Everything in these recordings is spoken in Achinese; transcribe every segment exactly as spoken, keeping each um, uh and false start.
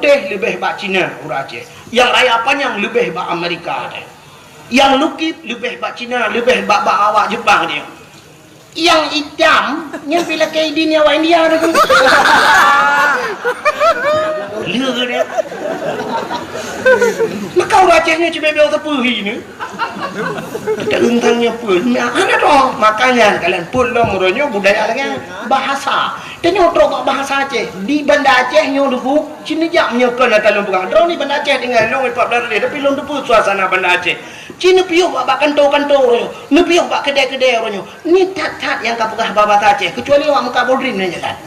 Teh leubeh bak Cina ureuëng Aceh. Nyang raya panyang leubeh bak Amerika teh. Nyang lukib leubeh bak Cina, leubeh bak, bak awak Jepang teh. Nyang itam, nyang pi lakée idin awak India tu. Lé dia. Maka ureuëng Aceh nyoe cibebe teupeu hi ni. Teuntang nyoe peue? Nah, hana droe. Makanya kalian pun lom uroe nyoe budaya lagée bahasa. Tanyoe trok bak bahasa Aceh. Di Banda Aceh nyoe Teungku, ci neujak meunyoe kon ata lôn peugah. Droeneuh di Banda Aceh tinggai lôn empat belas hari, tapi lôn teupeu suasana Banda Aceh. Ci neupiôh bak, bak kanto-kanto uroe nyoe. Neupiôh bak keudè-keudè uroe nyoe. Ni that-that nyang ka peugah bahasa Aceh, kecuali awak muka bodrin nyan jalan.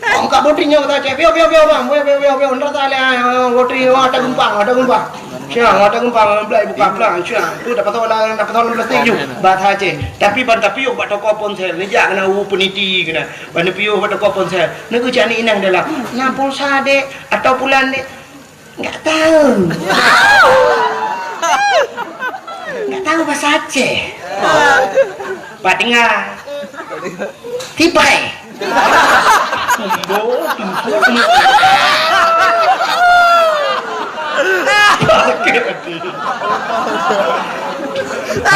Ong ka beuti nyoe kata cek, "Piôh, piôh, piôh, bang, piôh, piôh, piôh, piôh." Ndak talé, ah, beuti, wah, ada geumpang, ada geumpang. Siang, ada geumpang, belai buka pelang, siang. Tu dapat tahu lah, dapat tahu plastik ju. Bahasa Aceh. Tapi ban tapiôh bak toko ponsel, neujak keunan u peniti keunan. Ban tapiôh bak toko ponsel. Neugeucak ni inang dalam. Na pulsa dek, atau pulan dek. Enggak tahu. Enggak tahu bahasa Aceh. Pak dengar. Tipai. Hai,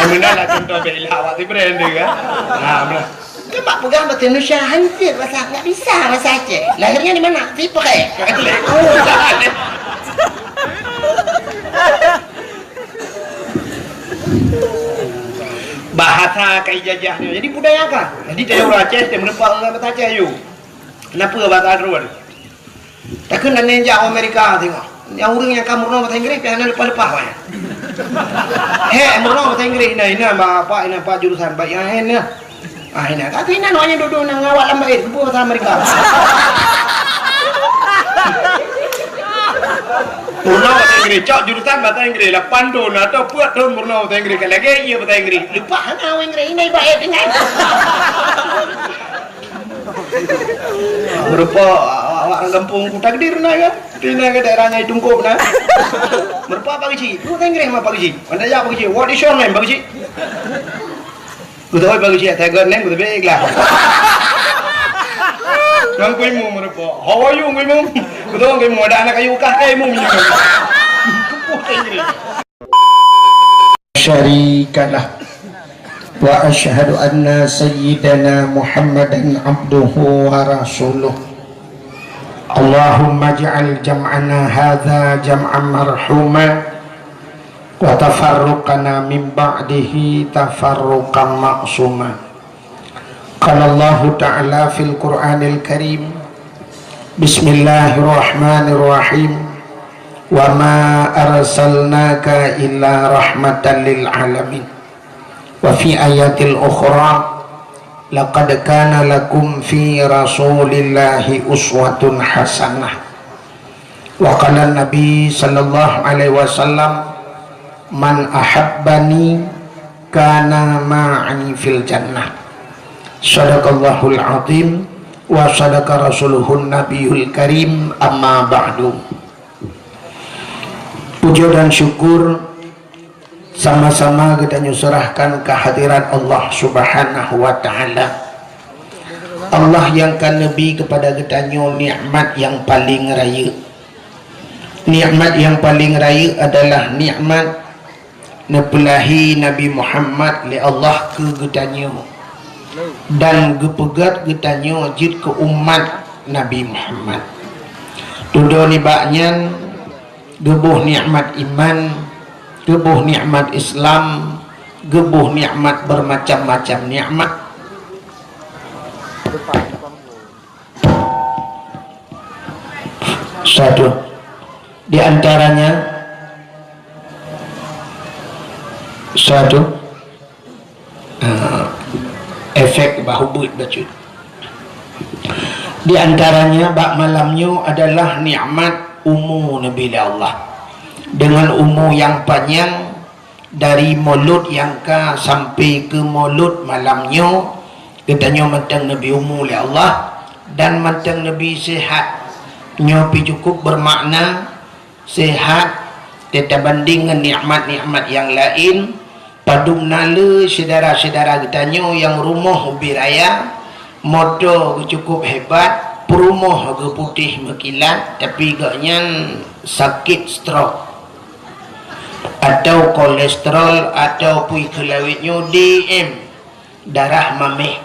meunan lah contoh bela awak si brand dia kan. Ha, meunan. Kan bak peugah bahasa Indonesia hancur bahasa, enggak bisa bahasa Aceh. Lahirnya di mana? Tipai. Bahasa ka ijajah nyoe. Jadi budaya ka. Jadi dari ureuëng Aceh, dia meureumpok ngon bahasa Aceh, yuk. Kenapa bahasa Arab? Takheun dan jak Amerika tengok. Nyang ureuëng nyang ka meurunoe bahasa Inggris, pih hana leupah-leupah wayang. Hek, meurunoe bahasa Inggris, ina, ina, ba, apa, ina, apa jurusan, baik, ina, ina. Ah, ina. Kata ina, nak hanya duduk nak ngawat lambat, eh, bahasa Amerika. Meurunoe bahasa Inggris, cok jurusan bahasa Inggris, lapan tahun atau peuet tahun meurunoe bahasa Inggris, kan lagi iya bahasa Inggris. Leupah hana bahasa Inggris, ina ibarat dengan. Meureumpok awak-awak ureuëng gampông ku takdir na kan? Tina ke daerah Nyai Tungkop na. Meureumpok Pak Geuchik. Peue bahasa Inggris mah Pak Geuchik? Anda ya Pak Geuchik. What is your name Pak Geuchik? Beutôi Pak Geuchik, saya got name beutôi ikhlas. Nang kui mu meureumpok. How are you kui mu? Beutôi kui mu ada anak kayu kah kai mu. Kepuh bahasa Inggris. شريك له، وأشهد أن سيدنا محمدا عبده ورسوله. اللهم اجعل جمعنا هذا جمعا مرحوما، وتفرقنا من بعده تفرقا معصوما. قال الله تعالى في القرآن الكريم، بسم الله الرحمن الرحيم، وما أرسلناك إلا رحمة للعالمين. وفي آية أخرى، لقد كان لكم في رسول الله أسوة حسنة. وقال النبي صلى الله عليه وسلم، من أحبني كان معي في الجنة. صدق الله العظيم وصدق رسوله النبي الكريم، أما بعد. Puja dan syukur sama-sama geutanyoe serahkan kehadirat Allah Subhanahu wa Ta'ala. Allah nyang ka neubi keupada geutanyoe nikmat nyang paleng rayeuk. Nikmat nyang paleng rayeuk adalah nikmat neupeulahé Nabi Muhammad lé Allah keu geutanyoe dan geupeugét geutanyoe jeuet keu umat Nabi Muhammad. Tudoe nibak nyan, geuboh nikmat iman, geuboh nikmat Islam, geuboh nikmat bermacam-macam nikmat. Satu. Di antaranya, satu, ah, efek bah ubit bacut. Di antaranya, bak malam nyoe adalah nikmat umu neubi lé Allah. Dengan umu nyang panyang, dari mulod nyang ka sampai keu mulod malam nyoe, geutanyoe mantong neubi umu lé Allah dan mantong neubi sihat. Nyoe pih cukup bermakna sihat teutabanding ngon nikmat-nikmat nyang laén. Padum na le syedara-syedara geutanyoe nyang rumoh ubé raya, moto cukup hebat, Peurumoh geuputéh meukilat, tapi gobnyan sakét stroke, atau kolesterol, atau pui keulawét nyoe D M, darah maméh.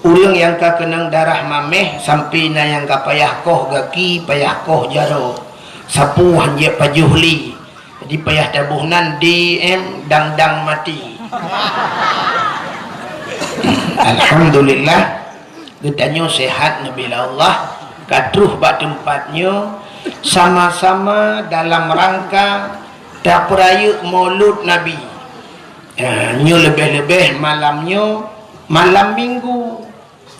Ureuëng nyang ka keunong darah maméh, sampai na nyang ka payah koh gaki, payah koh jaroe, sapeue han jeuet pajoh lé. Jadi payah taboh nan D M dang-dang maté. Alhamdulillah, geutanyoe sehat neubila Allah, ka troh bak teumpat nyoe, sama-sama dalam rangka tapeurayeuk Maulud Nabi. Ha, nyoe leubeh-leubeh malam nyoe, malam Minggu.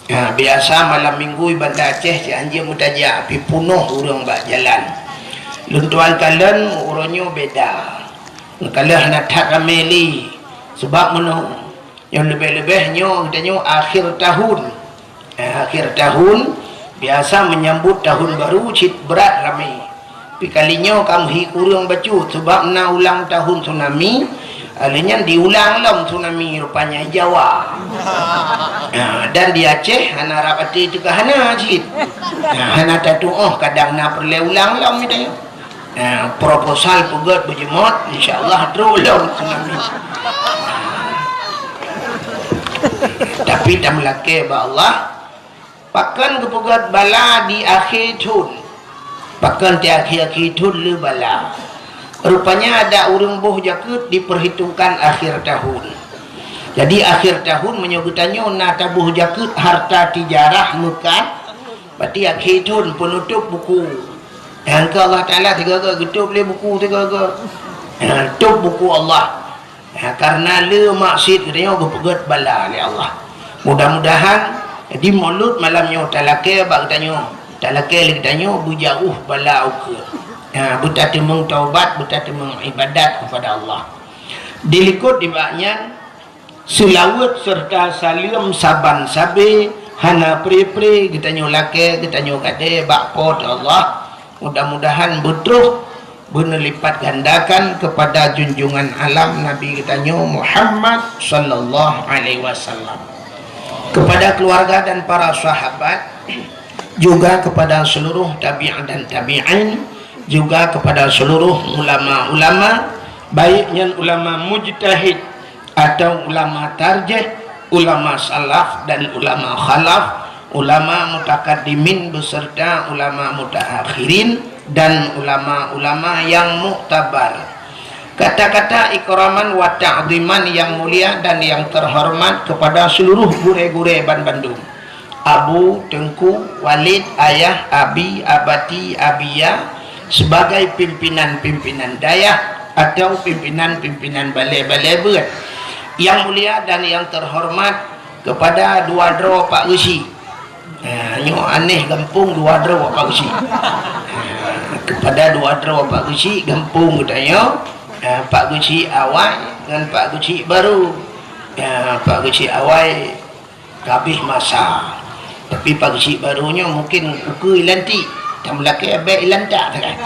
Ha, biasa malam Minggu di Banda Aceh cit han jeuet meutajak, tapi peunoh ureuëng bak jalan. Lôn tuan kalon uroe nyoe beda. Lôn kalon hana that ramé lé. Sebab meunoe, nyoe leubeh-leubeh nyoe geutanyoe akhir tahun. Ha, akhir tahun, biasa menyambut tahun baru cit brat ramé. Tapi kali nyoe ka meuhi kureueng bacut, sabab na ulang tahun tsunami, lheueh nyan diulang lom tsunami rupanya di Jawa. Ha, dan di Aceh hana rab até teuka hana cit. Ha, hana tatuoh kadang na peureulée ulang lom itu. Ha, proposal peugét beujeuet, insya Allah trok lom tsunami. Tapi tameulakée bak Allah, pakon geupeugét bala di akhé thon? Pakon di akhé-akhé thon le bala? Rupanya ada ureuëng boh jakeuet diperhitungkan akhir tahun. Jadi akhir tahun meunyoe geutanyoe na taboh jakeuet harta tijarah meukat, berarti akhé thon penutup buku. Nyang keu Allah Taala sigoe-goe geutôb lé buku sigoe-goe. Ha, tôb buku Allah. Ha, karena le maksiet geutanyoe geupeugét bala lé Allah. Mudah-mudahan di Maulud malam nyoe talakée bak geutanyoe, talakée lé geutanyoe beujauh bala ukeue. Ha, beutateumeung taubat, beutateumeung ibadat kepada Allah. Dilikot dibak nyan, seulaweuet serta saleuem saban sabe hana pre-pre geutanyoe lakée, geutanyoe gadée bak Po teu Allah. Mudah-mudahan beutroh beuneulipat gandakan kepada junjungan alam Nabi geutanyoe Muhammad sallallahu alaihi wasallam, kepada keluarga dan para sahabat, juga kepada seluruh tabi'in dan tabi'in, juga kepada seluruh ulama-ulama, baik nyan ulama mujtahid atau ulama tarjih, ulama salaf dan ulama khalaf, ulama mutakaddimin beserta ulama mutaakhirin, dan ulama-ulama yang muktabar. Kata-kata ikraman wa ta'ziman yang mulia dan yang terhormat kepada seluruh gurée-gurée banbandum. Abu, Teungku, Walid, Ayah, Abi, Abati, Abiya, sebagai pimpinan-pimpinan dayah atau pimpinan-pimpinan balée-balée beuet. Yang mulia dan yang terhormat kepada dua droe Pak Geuchik. Ha, nyoe aneh gampông dua droe Pak Geuchik. Ha, kepada dua droe Pak Geuchik gampông geutanyoe, ha, Pak Geuchik awai ngon Pak Geuchik barô. Ha, Pak Geuchik awai ka habéh masa. Tapi Pak Geuchik barô nyoe mungkin ukeue ilantik, tameulakée bék ilantak kan.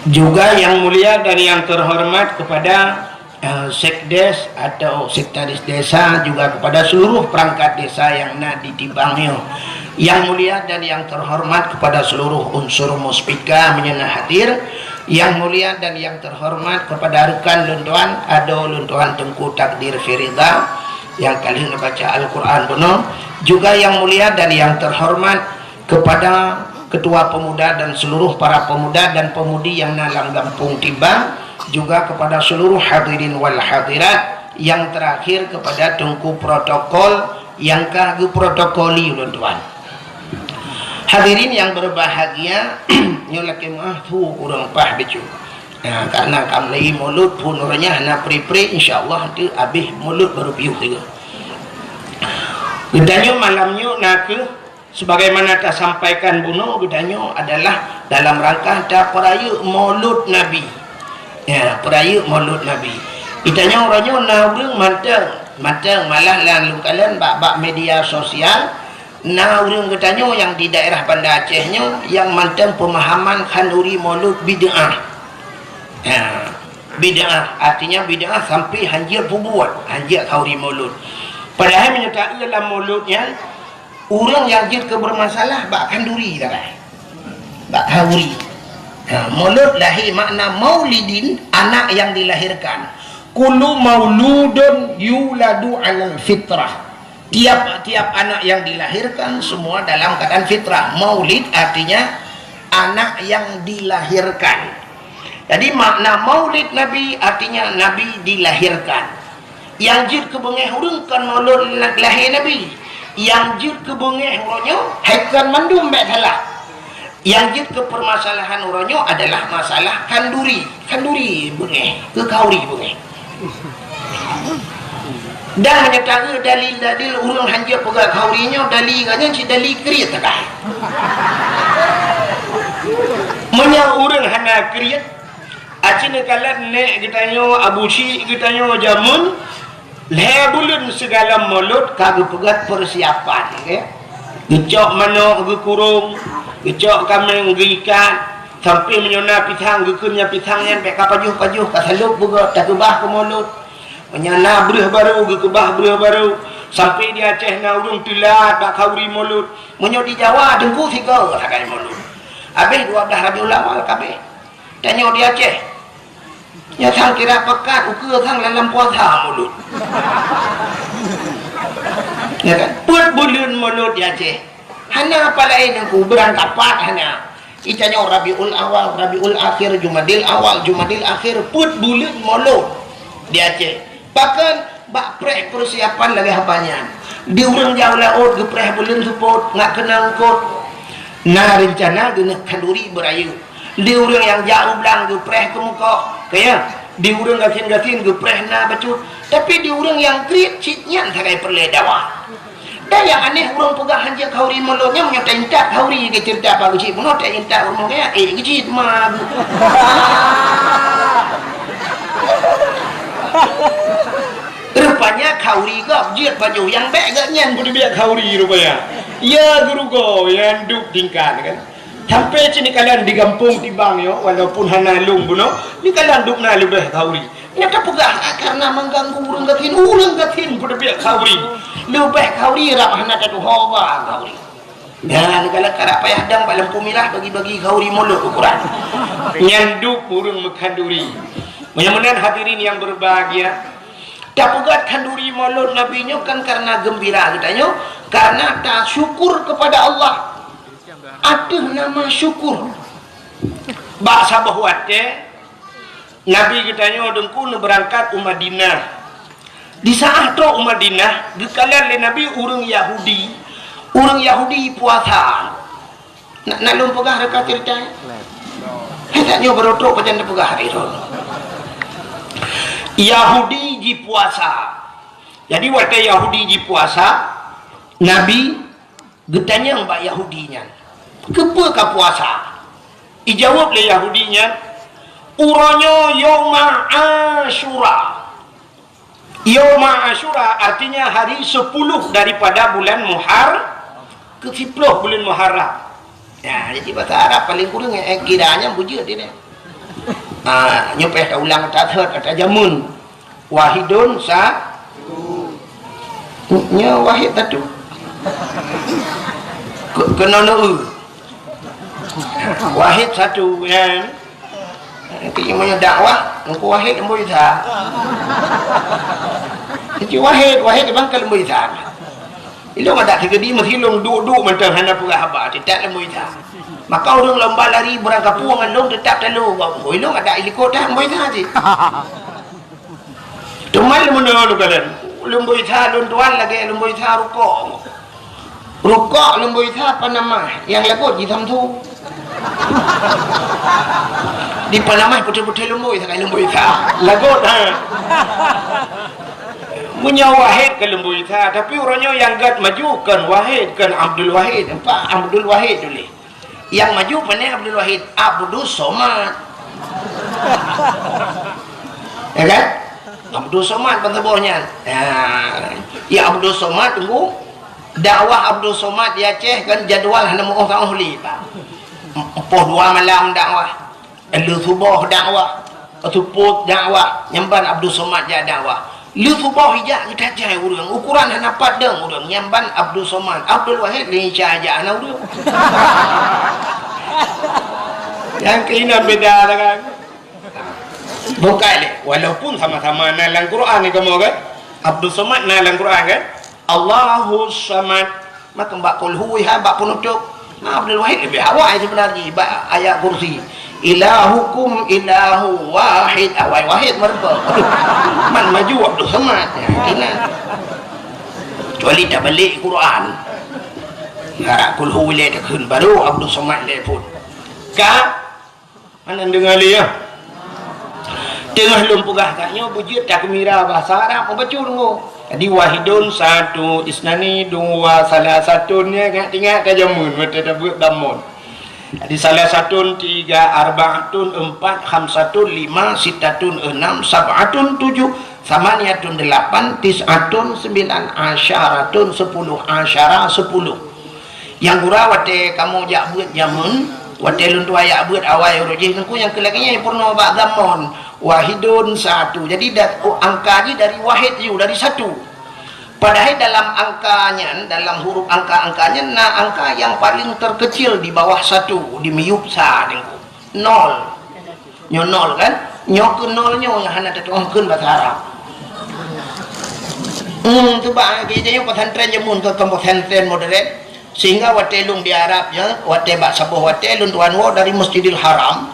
Juga yang mulia dan yang terhormat kepada, eh, sekdes atau sekretaris desa, juga kepada seluruh perangkat desa yang na di Tibang nyoe. Yang mulia dan yang terhormat kepada seluruh unsur Muspika meunyoe na hadir. Yang mulia dan yang terhormat kepada rekan lôn tuan, adoe lôn tuan Teungku Takdir Firida, nyang ka lheueh neubaca Al-Quran bunoe, juga yang mulia dan yang terhormat kepada Ketua Pemuda dan seluruh para pemuda dan pemudi yang na lam gampông Tibang, juga kepada seluruh hadirin wal hadirat, yang terakhir kepada Teungku Protokol nyang ka geuprotokoli ulôn tuan. Hadirin yang berbahagia, nyoe lakée meuáh peue kureueng paih bacut. Nah, karena ka mulai Maulud, phon uroe nyan hana pre-pre, insya Allah nanti habéh Maulud baru piôh tiga. Geutanyoe malam nyoe na kheueh sebagaimana tasampaikan bunoe, geutanyoe adalah dalam rangka tapeurayeuk Maulud Nabi. Ya, peurayeuk Maulud Nabi. Geutanyoe uroe nyoe na ureuëng mantong, mantong malah lam lungkalan bak-bak media sosial, na ureuëng geutanyoe nyang di daerah Banda Aceh nyoe nyang mantong peumahaman khanduri Maulud bid'ah. Ya, bid'ah, artinya bid'ah sampai han jeuet peubuet, han jeuet khanduri Maulud. Padahai meunyoe taeu lam mulod nyan, ureuëng nyang jeuet keu beureumasalah bak khanduri sagai. Bak khanduri. Ha, mulod lahé makna maulidin, anak yang dilahirkan. Kullu mauludun yuladu alal fitrah. Tiap-tiap anak yang dilahirkan semua dalam keadaan fitrah. Maulid artinya anak yang dilahirkan. Jadi makna maulid Nabi artinya Nabi dilahirkan. Nyang jeuet keu beungéh ureuëng kon mulod lahé Nabi. Nyang jeuet keu beungéh uroe nyoe hai kon mandum bék salah. Nyang jeuet keu peumasalahan uroe nyoe adalah masalah khanduri. Khanduri beungéh, keu khanduri beungéh. Dan meunyoe taeu dalil-dalil ureuëng hanjeuet peugah khanduri nyoe, dalil gobnyan cit dalil kriet sagai. Meunyoe ureuëng hana kriet, aci neukalon nék geutanyoe, abu syik geutanyoe jameun, lhée buleuen sigohlom mulod ka geupeugét peusiapan, oke? Geucok manok geukurong, geucok kaméng geuikat, sampoe meunyoe na pisang geukheun nyan pisang nyan bék ka pajoh-pajoh, ka salôb beugét, takeubah keu mulod. Meunyoe na breueh barô geukeubah breueh barô, sampoe di Aceh na ureuëng teulat bak khanduri mulod. Meunyoe di Jawa teungku sigoe sagai mulod. Habéh dua blah Rabiul Awal ka abéh. Tanyoe di Aceh. Nyoe sang kira pakat ukeue sang lam puasa mulod. Ya kan? Peuet buleuen mulod di Aceh. Hana apa laén teungku, beurangkapat hana. Itanyoe Rabiul Awal, Rabiul Akhir, Jumadil Awal, Jumadil Akhir, peuet buleuen mulod di Aceh. Bahkan bak preh peusiapan lagée haba nyan. Di ureuëng jak u laôt geupreh buleuen seupôt, ngat keunong eungkôt. Na reuncana geuneuk khanduri beurayeuk. Di ureuëng nyang jak u blang geupreh keumeukoh, kaya. Di ureuëng gasien-gasien geupreh na bacut. Tapi di ureuëng nyang kriet cit nyan sagai peureulée dawa. Dan nyang aneh ureuëng peugah hanjeuet khanduri mulod nyan meunyoe taintat khanduri geuceurita bak geucit bunoe taintat ureuëng kaya, eh geucit ma. Rupanya khanduri gob jeuet baju nyang bék geuh nyan beuteubiet khanduri rupanya. Ya geurugoe nyang duek tingkat kan. Sampai cit neukalon di gampông tibang nyoe walaupun hana lôn bunoe, neukalon dubna leubeh khanduri. Nyan tapeugah karena mengganggu ureuëng gasien, ureuëng gasien beuteubiet khanduri. Leubeh khanduri rab hana tatuho ba khanduri. Nyan neukalon karab payah dang bak lampôh mirah bagi-bagi khanduri mulod ukuran. Nyan duek ureuëng meukhanduri. Meunyoe meunan hadirin yang berbahagia, tapeugét khanduri mulod Nabi nyoe kan karena geumbira geutanyoe, karena tasyukur kepada Allah ateueh nama syukur. Bak saboh watée Nabi geutanyoe teungku neubeurangkat u Madinah. Di saat trok u Madinah geukalon lé Nabi ureuëng Yahudi, ureuëng Yahudi puasa. Nak, nak lôn peugah reuka ceurita? Hei, tanyoe barô trok pajan teupeugah hai droe. Yahudi jipuasa. Jadi watée Yahudi jipuasa, Nabi geutanyong bak Yahudi nyan, "Keupeue ka puasa?" Ijaweueb lé Yahudi nyan, "Uroe nyoe Yauma Asyura." Yauma Asyura artinya hari sepuluh daripada bulan Muhar-, keu siploh bulan Muharram. Ya, jadi bahasa Arab paling kurang, eh, kira nyan bujeuet dia. Ah, nyoe payah taulang ata thot, ata jameun. Wahidun sa-, nyoe wahid satu. Ke-, keunoe neu-eu. Wahid satu, ya. Tapi meunyoe dakwah, Teungku Wahid Leumboi Sa. Teungku Wahid, Wahid bang ka Leumboi Sa. Ilong adak sigeudi meusilong duek-duek mantong hana peugah haba, teutap Leumboi Sa. Maka ureuëng lomba lari beurangkapeue ngon lôn teutap talo bak Leumboi. Ilong adak ilikot dah Leumboi Sa cit. Teuma leumono lôn kalon, Leumboi Sa lôn tuan lagée Leumboi Sa rukok. Rukok Leumboi Sa panamah, nyang lagot jisamsu. Di panamah putih-putih Leumboi Sa, Leumboi Sa. Lagot, ha. Meunyoe Wahid keu Leumboi Sa, tapi uroe nyoe nyang gét maju kon Wahid, kon Abdul Wahid, empat Abdul Wahid tuléh. Nyang maju pane Abdul Wahid, Abdus Somad. Ya kan? Abdus Somad ban saboh nyan. Ya. Ya Abdus Somad tunggu. Dakwah Abdus Somad di Aceh kan jadwal hana meuoh-oh lé, Pak. Empoh dua malam dakwah. Lheueh suboh dakwah. Seupôt dakwah. Nyan ban Abdus Somad jak dakwah. Lheuh suboh ijak geutajai ureuëng, ukuran hana pat deueng ureuëng, nyan ban Abdul Somad, Abdul Wahid lé Isa jak hana ureuëng. Nyang keunan beda lah kan. Bukai lé, walaupun sama-sama na lam Quran ni kamoe kan. Abdul Somad na lam Quran kan. Allahus Samad. Maka bak Qul Hu ha bak penutup. Nah, Abdul Wahid lebih awai sebenarnya bak ayat kursi. Ilahukum ilahu wahid. Awai wahid meureumpok. Man maju Abdul Somad. Ya, kena. Kecuali tabalik Quran. Harap Qul Hu lé takheun baru Abdul Somad lé pun. Ka Hana deungoe lé, ya? Teungoh lôn peugah that nyoe beujeuet takmira bahasa Arab, mubacut deungoe. Jadi, wahidun satu, isnani dua, salah satun, ya, ingat-ingat ka jameun, watèe tabeuet damon. Jadi, salah satun tiga, arbaatun empat, khamsatun lima, sittatun enam, sab'atun tujuh, samaniyatun delapan, tis'atun sembilan, asyaratun sepuluh, asyara sepuluh. Nyang gura watèe kamoe jak beuet jameun, watèe lôn tuan jak beuet awai uroe jih, teungku nyang keu lagèe nyan peurunoe bak zamon, wahidun satu. Jadi, da-, oh, angka jih dari wahid ju, dari satu. Padahai dalam angka nyan, dalam huruf angka-angka nyan, na angka nyang paleng terkecil di bawah satu, di miyueb sa, teungku. Nol. Nyoe nol kan? Nyoe keu nol nyoe nyang hana tatu'oh kheun bahasa Arab. Hmm, tu bah, di jayu pesantren jameun tu kan pesantren modern. Sehingga watèe lôn di Arab nyan, watèe bak saboh watèe lôn tuan woe dari Masjidil Haram.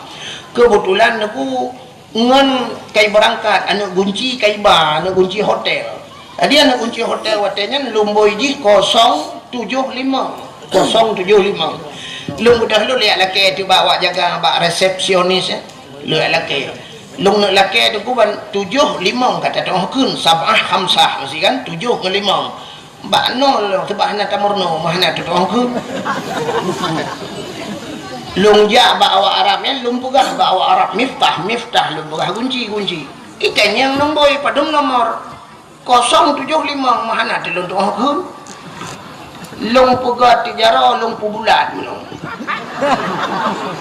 Kebetulan aku ngon kai berangkat, aneuk gunci kai ba, aneuk gunci hotel. Jadi aneuk gunci hotel watèe nyan lôn bôi jih kosong tujoh limong. Kosong tujoh limong. Lôn beudôh lôn liak lakèe teuh bak awak jaga bak resepsionis, eh. Lôn lakèe. Lôn neuk lakèe teuh kuban tujoh limong ka tatu'oh kheun, sab'ah khamsah meusti kan, tujoh ngon limong. Bak nol lôn seubab hana tameurunoe, mah hana tatu'oh kheun. Lôn jak bak awak Arab nyan, lôn peugah bak awak Arab miftah, miftah lôn peugah gunci, gunci. Ikan nyang lôn bôi padum nomor. Kosong tujoh limong mah hana teuh lôn tu'oh kheun. Lôn peugah tiep jaroe lôn peubulat meunoe.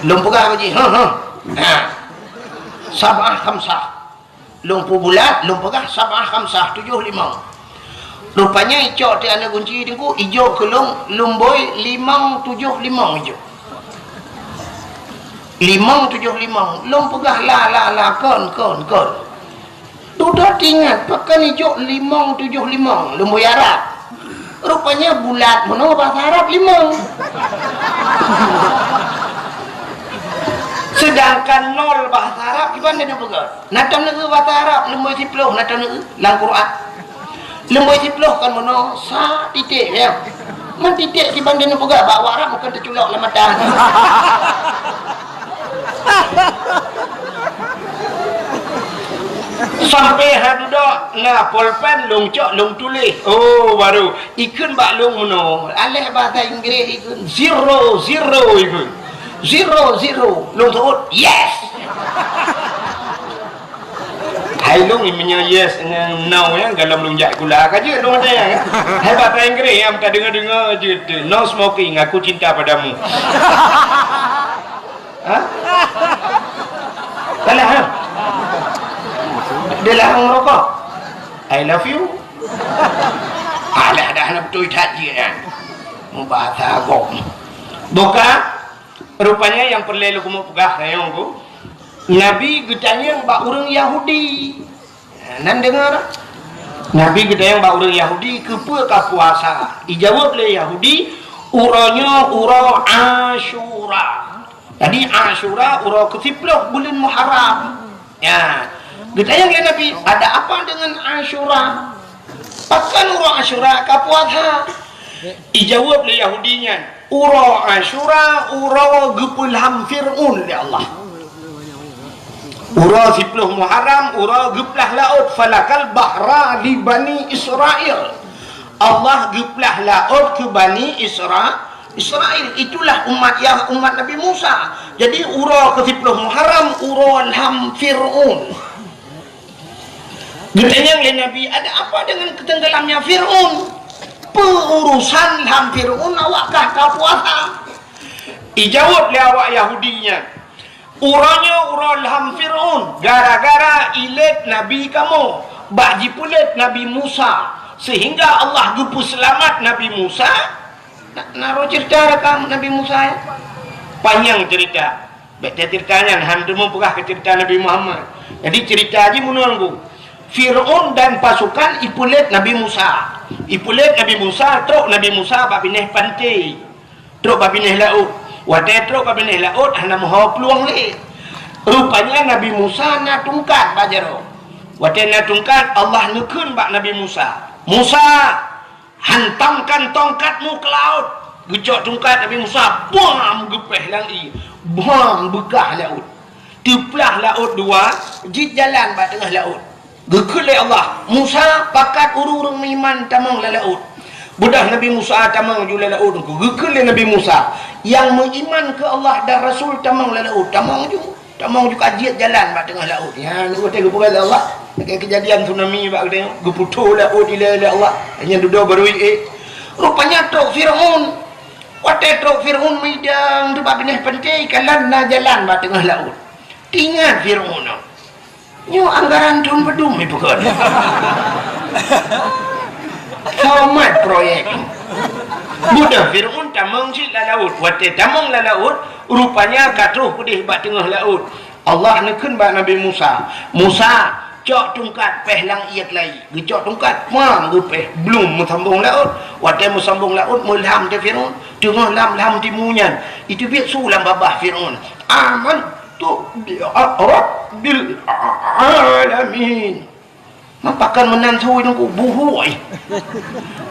Lôn peugah bak jih, "Huh, huh." Ha. Sab'ah khamsah. Lôn peubulat, lôn peugah sab'ah khamsah, tujoh limong. Rupanya icok teuh aneuk gunci teungku, ijok keu lôn, lôn bôi limong tujoh limong ijok. Limong tujoh limong. Lôn peugah la, la, la, kon, kon, kon. Dudoe teuingat, pakon ijok limong tujoh limong, lôn bôi Arab. Rupanya bulat meunoe bahasa Arab limong. Sedangkan nol bahasa Arab kiban lé neupeugah. Na tom neueu bahasa Arab, lôn bôi siploh, na tom neueu lam Quran. Lôn bôi siploh kon meunoe, sa titek, ya. Man titek kiban lé neupeugah, bak awak Arab mungken teuculok lam mata. Sampai ha dudoe na polpen lôn cok lôn tuléh. Oh, baru ikheun bak lôn meunoe. Aléh bahasa Inggris ikheun zero, zero ikheun. Zero, zero. Lôn seuôt, yes. Hai lôn meunyoe yes ngon no ya, galom lôn jak sikula ka jeuet lôn ada ya. Hai bahasa Inggris nyang ka deungoe-deungoe jeuet tu. No smoking, aku cinta padamu. Ha? Salah, ha? Dia larang merokok. I love you. Alah, dah nak betul that je kan. Bahasa agam. Buka. Rupanya nyang peureulée lôn keumeung peugah rayeuk ku. Nabi geutanyong bak ureuëng Yahudi. Nan deungoe. Nabi geutanyong bak ureuëng Yahudi, "Keupeue ka puasa?" Ijaweueb lé Yahudi, "Uroe nyoe uroe Asyura." Jadi Asyura uroe keusiploh buleuen Muharram. Ya. Geutanyong lé Nabi, "Ada apa dengan Asyura? Pakon uroe Asyura ka puasa?" Ijaweueb lé Yahudi nyan, "Uroe Asyura uroe geupeulham Fir'aun lé Allah." Uroe siploh Muharram, uroe geuplah laôt, falakal bahra li Bani Israil. Allah geuplah laôt keu Bani Isra-, Israil. Itulah umat Yah-, umat Nabi Musa. Jadi, uroe keusiploh Muharram, uroe lham Fir'aun. Geutanyong lé Nabi, "Ada apa dengan ketenggelamnya Fir'aun? Peu urusan lham Fir'aun awak kah ka puasa?" Ijaweueb lé awak Yahudi nyan, "Uroe nyoe uroe lham Fir'aun, gara-gara ilét nabi kamoe, Bak jipeulet Nabi Musa, sehingga Allah geupeuseulamat Nabi Musa. Na, na roh cerita rakam Nabi Musa, ya? Panyang cerita. Bèk cerita nyan, han teumeupeugah keu cerita Nabi Muhammad. Jadi, cerita jih meunoe, Teungku. Fir'aun dan pasukan ipeulet Nabi Musa. Ipeulet Nabi Musa, trok Nabi Musa bak binéh panté. Trok bak binéh laôt. Watèe trok bak binéh laôt, hana meuho plueng lé. Rupanya Nabi Musa na tungkat bak jaroe. Watèe na tungkat, Allah neukheun bak Nabi Musa, "Musa, hantamkan tongkatmu ke laut." Geucok tungkat Nabi Musa, bam, geupéh lam ié. Bam, beukah laôt. Teuplah laôt dua, jeuet jalan bak teungoh laôt. Geukheun lé Allah, "Musa, pakat ureuëng-ureuëng meuiman tamong lam laôt." Beudôh Nabi Musa tamong ju lam laôt, geukheun lé Nabi Musa, "Nyang meuiman keu Allah dan Rasul tamong lam laôt." Tamong ju, tamong ju ka jeuet jalan bak teungoh laôt. Nyan watèe geupeugah lé Allah, lagèe keujadian tsunami bak geutanyoe, geuputôh laôt ilèe lé Allah. Nyan dudoe barô ék. Rupanya trok Fir'aun. Watèe trok Fir'aun meudang teuk bak binéh panté, kalon na jalan bak teungoh laôt. Teuingat Fir'aun nyoe. Nyoe anggaran thôn padum ipeukon. Somat proyek. Beudôh Fir'aun tamong cit lam laôt. Watèe tamong lam laôt, rupanya ka troh keudéh bak teungoh laôt. Allah neukheun bak Nabi Musa, "Musa, cok tungkat, péh lam ié keulayi." Geucok tungkat, pang, geupéh, blum, meusambong laôt. Watèe meusambong laôt, meulam teuh Fir'aun. Teungoh lam, lam timu nyan, iteubiet su lam babah Fir'aun, "Aman tu bi rabbil alamin." Meupakat meunan su, Teungku, buhôi.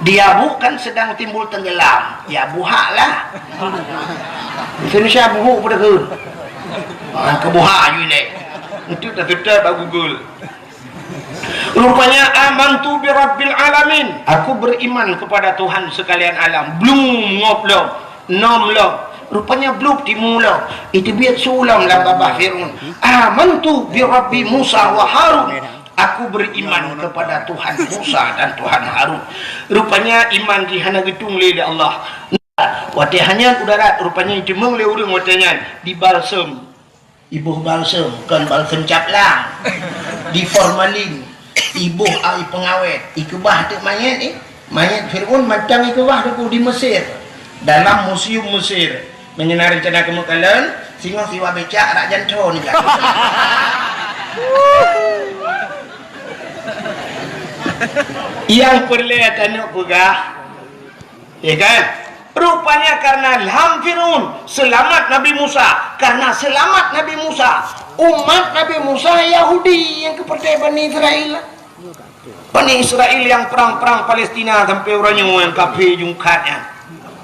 Di abu kan sedang timbul tenggelam. Ya, buhak lah. Indonesia buhuk pada ke? Ha, keu buhak ju ilèe. Itu dah tetap bak Google. Rupanya, "Amantu bi rabbil alamin." Aku beriman kepada Tuhan sekalian alam. Blum, ngop lom. Nom lom. Rupanya blub timu lom. Iteubiet su lom lam babah Fir'aun. "Amantu bi Rabbi Musa wa Harun." Aku beriman kepada Tuhan Musa dan Tuhan Harun. Rupanya iman jih hana geutung lé lé Allah. Watèe hana udara, rupanya iteumeung lé ureuëng watèe nyan dibalsem. Iboh balsem, kon balsem cap lang. Di formalin, iboh ai peungawét, ikeubah teuk manyét, eh. Manyét Fir'aun macam ikeubah teuk di Mesir. Dalam museum Mesir. Meunyoe na reuncana keumeung kalon, singoh siwa becak rak janto ni, Kak. Nyang peureulèe tanyoe peugah, ya kan? Rupanya karena lam Fir'aun seulamat Nabi Musa. Karena seulamat Nabi Musa, umat Nabi Musa Yahudi nyang keupeurtée Bani Israel. Bani Israel nyang prang-prang Palestina sampai uroe nyoe nyang kafé jungkat nyan.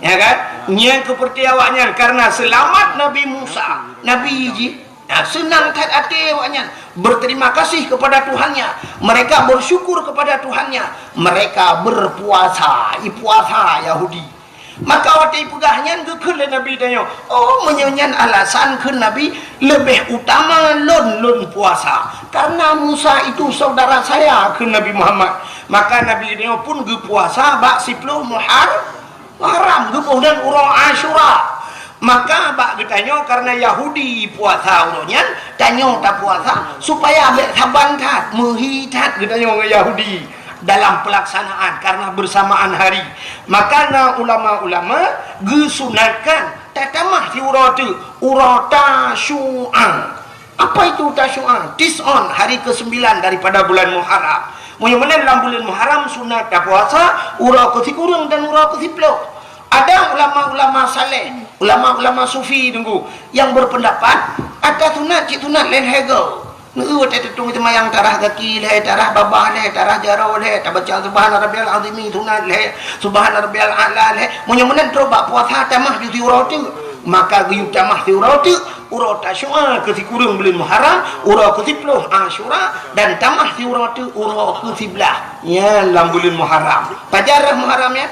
Ya kan? Nyang keupeurtée awaknyan karena seulamat Nabi Musa, nabi jih. Nah, seunang that até awaknyan, berterima kasih kepada Tuhannya. Mereka bersyukur kepada Tuhannya. Mereka berpuasa, ipuasa Yahudi. Maka watée ipeugah nyan geukheun lé Nabi tanyoe, "Oh, meunyoe nyan alasan," kheun Nabi, "leubeh utama lôn, lôn puasa. Karena Musa itu saudara saya," kheun Nabi Muhammad. Maka Nabi tanyoe pun geupuasa bak siploh Muhar-, Muharram geuboh dan uroe Asyura. Maka bak geutanyoe karena Yahudi puasa uroe nyan, tanyoe tapuasa supaya bék saban that, meuhi that geutanyoe ngon Yahudi dalam pelaksanaan karena bersamaan hari. Maka na ulama-ulama geusunatkan tatamah siuroe teuk, uroe Tasyu'a. Apa itu Tasyu'a? Tis'on, hari kesembilan daripada bulan Muharram. Meunyoe meunan lam buleuen Muharram sunat tapuasa uroe keusikureueng dan uroe keusiploh. Ada ulama-ulama saleh, ulama-ulama sufi Teungku, yang berpendapat ata sunat cit sunat lé lhèe goe. Neu watée teutung seumayang tarah gaki lhèe, tarah babah lhèe, tarah jaroe lhèe, tabaca subhana rabbiyal azimi sunat lhèe, subhana rabbiyal a'la lhèe. Meunyoe meunan trok bak puasa tamah ju siuroe teuk, maka geuyue tamah siuroe teuk, uroe Tasyu'a keusikureueng buleuen Muharram, uroe keusiploh Asyura, dan tamah siuroe teuk uroe keusiblaih. Nyan lam buleuen Muharram. Pajan rhah Muharram nyan?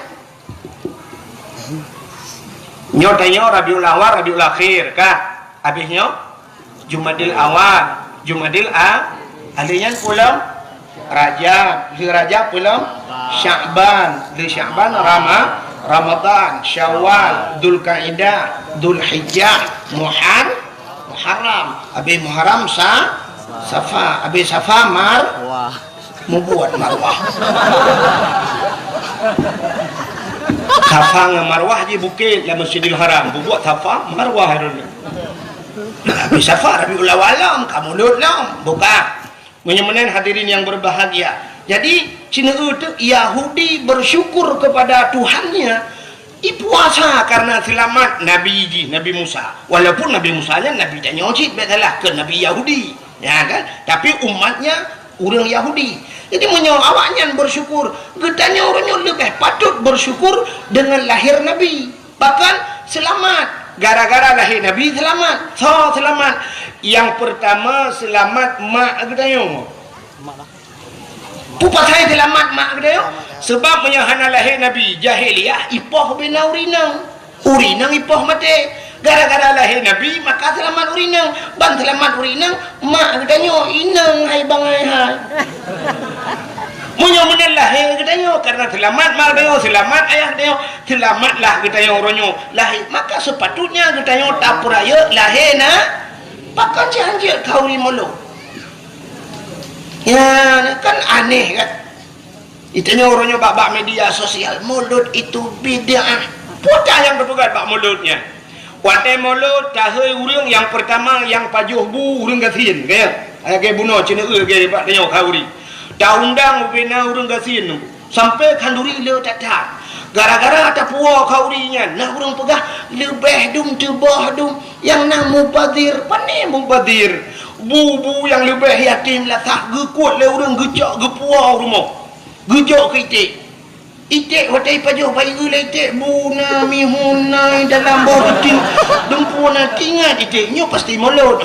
Nyoe tanyoe Rabiul Awal, Rabiul Akhir, ka? Habéh nyoe Jumadil Awal, Jumadil A-, lheuh nyan peue lom? Rajab, lheuh Rajab peue lom? Sya'ban, lheuh Sya'ban Rama-, Ramadan, Syawal, Dzulkaidah, Dzulhijjah, Muhar-, Muharram, habéh Muharram Sa-, Safa, habéh Safa Mar-, Mubuat marwah. Safa ngon Marwah jih bukét lam Masjidil Haram. Bubuat Safa, Marwah droeneuh. Habis Safa, Rabiul Awal lom, ka Mulud lom. Buka. Meunyoe meunan hadirin yang berbahagia. Jadi, sineuk teuk Yahudi bersyukur kepada Tuhannya, ipuasa karena selamat Nabi jih, Nabi Musa. Walaupun Nabi Musa nyan Nabi tanyoe cit, bèk salah, keu Nabi Yahudi. Ya kan? Tapi umatnya ureueng Yahudi. Jadi, meunyoe awaknyan bersyukur, geutanyoe uroe nyoe leubeh patut bersyukur dengan lahir Nabi. Bahkan seulamat. Gara-gara lahé Nabi seulamat. Soe seulamat? Nyang peurtama seulamat mak geutanyoe. Peue pasai seulamat mak geutanyoe? Seubab meunyoe hana lahé Nabi, jahiliyah ipoh ubena ureueng inong. Ureueng inong ipoh maté. Gara-gara lahé Nabi, maka seulamat ureueng inong. Ban seulamat ureueng inong, mak geutanyoe inong hai bangai hai. Meunyoe meunan lahé geutanyoe, karena seulamat mak geutanyoe, seulamat ayah geutanyoe, seulamatlah geutanyoe uroe nyoe lahé. Maka sepatutnya geutanyoe tapeurayeuk lahé na, pakon cit hanjeuet khauri mulod. Ya, kan aneh kan? Geutanyoe uroe nyoe bak, bak media sosial, mulod itu bid'ah. Peue nyang teupeugah bak mulod nyan? Watèe mulod, tahôi ureueng nyang peurtama nyang pajoh bu ureueng gasien, ka ya? Lagèe bunoe, ceuneuk lagèe bak tanyoe khauri. Taundang ubena ureueng gasien nyoe. Sampoe khanduri le that-that. Gara-gara tapuwoe khauri nyan, na ureueng peugah leubeh dum teuboh dum nyang na mubazir. Pane mubazir? Bu-bu nyang leubeh yatim lasah geukuet lé ureueng geucok geupuwoe u rumoh. Geujok keu iték. Iték watèe ipajoh bayeue lé iték, bu na mihun na dalam boh peuting. Dumpeue na tingat iték nyoe pasti mulod.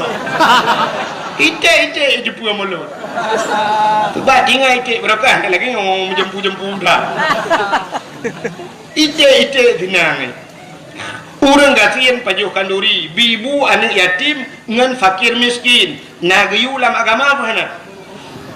Iték-iték jeupeue mulod. Bah tingat iték barokah, lagèe nyoe meujampu-jampu dah. Iték-iték seunang. Ureueng gasien pajoh khanduri, bi bu aneuk yatim ngon fakir miskin. Na geuyue lam agama peue hana?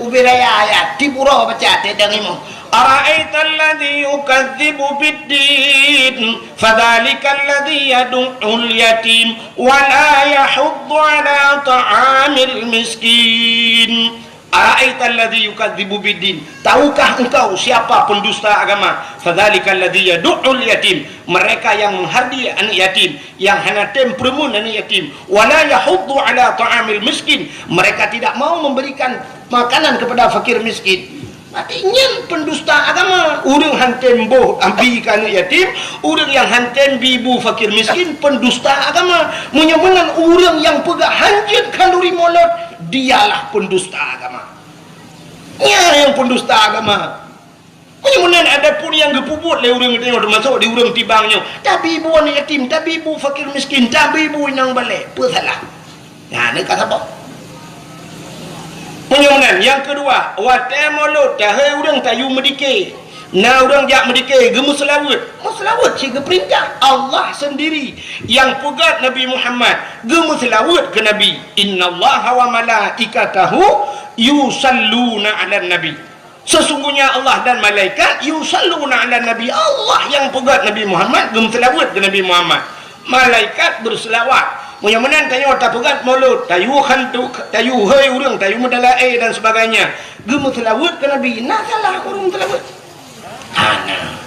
Ubé raya ayat, tiep uroe baca teuh dang imoe. Ara'aital ladzi yukadzibu biddin, fadzalikal ladzi yadu'ul yatim, wa la yahuddu ala ta'amil miskin. Ara'aital ladzi yukadzibu biddin. Tahukah engkau siapa pendusta agama? Fadzalikal ladzi yadu'ul yatim. Mereka yang menghardi aneuk yatim, yang hana tem peureumeun aneuk yatim. Wa la yahuddu ala ta'amil miskin. Mereka tidak mau memberikan makanan kepada fakir miskin. Berarti nyan pendusta agama. Ureueng han tem boh abi keu aneuk yatim, ureueng nyang han tem bi bu fakir miskin, pendusta agama. Meunyoe meunan ureueng nyang peugah hanjeuet khanduri mulod, dialah pendusta agama. Nyan nyang pendusta agama. Meunyoe meunan adapun nyang geupeubuet lé ureueng geutanyoe, teumasok di ureueng tibang nyoe, tabi bu aneuk yatim, tabi bu fakir miskin, tabi bu inong balè, peue salah? Nyan ka saboh. Meunyoe meunan, nyang keudua, watèe mulod, tahôi ureueng tayue meudike. Na ureueng jak meudike, geumeuseulaweuet. Meuseulaweuet cit geupeurintah Allah seundiri nyang peugöt Nabi Muhammad, geumeuseulaweuet keu Nabi. "Innallaha wa malaikatahu yusalluna 'alan nabi." Sesungguhnya Allah dan malaikat yusalluna 'alan nabi. Allah nyang peugöt Nabi Muhammad, geumeuseulaweuet keu Nabi Muhammad. Malaikat beuseulawat. Meunyoe meunan tanyoe tapeugöt mulod, tayue khantu, tayue hôi ureueng, tayue meudalaé dan sebagainya, geumeuseulaweuet keu Nabi, na salah ureueng meuseulaweuet? Hana.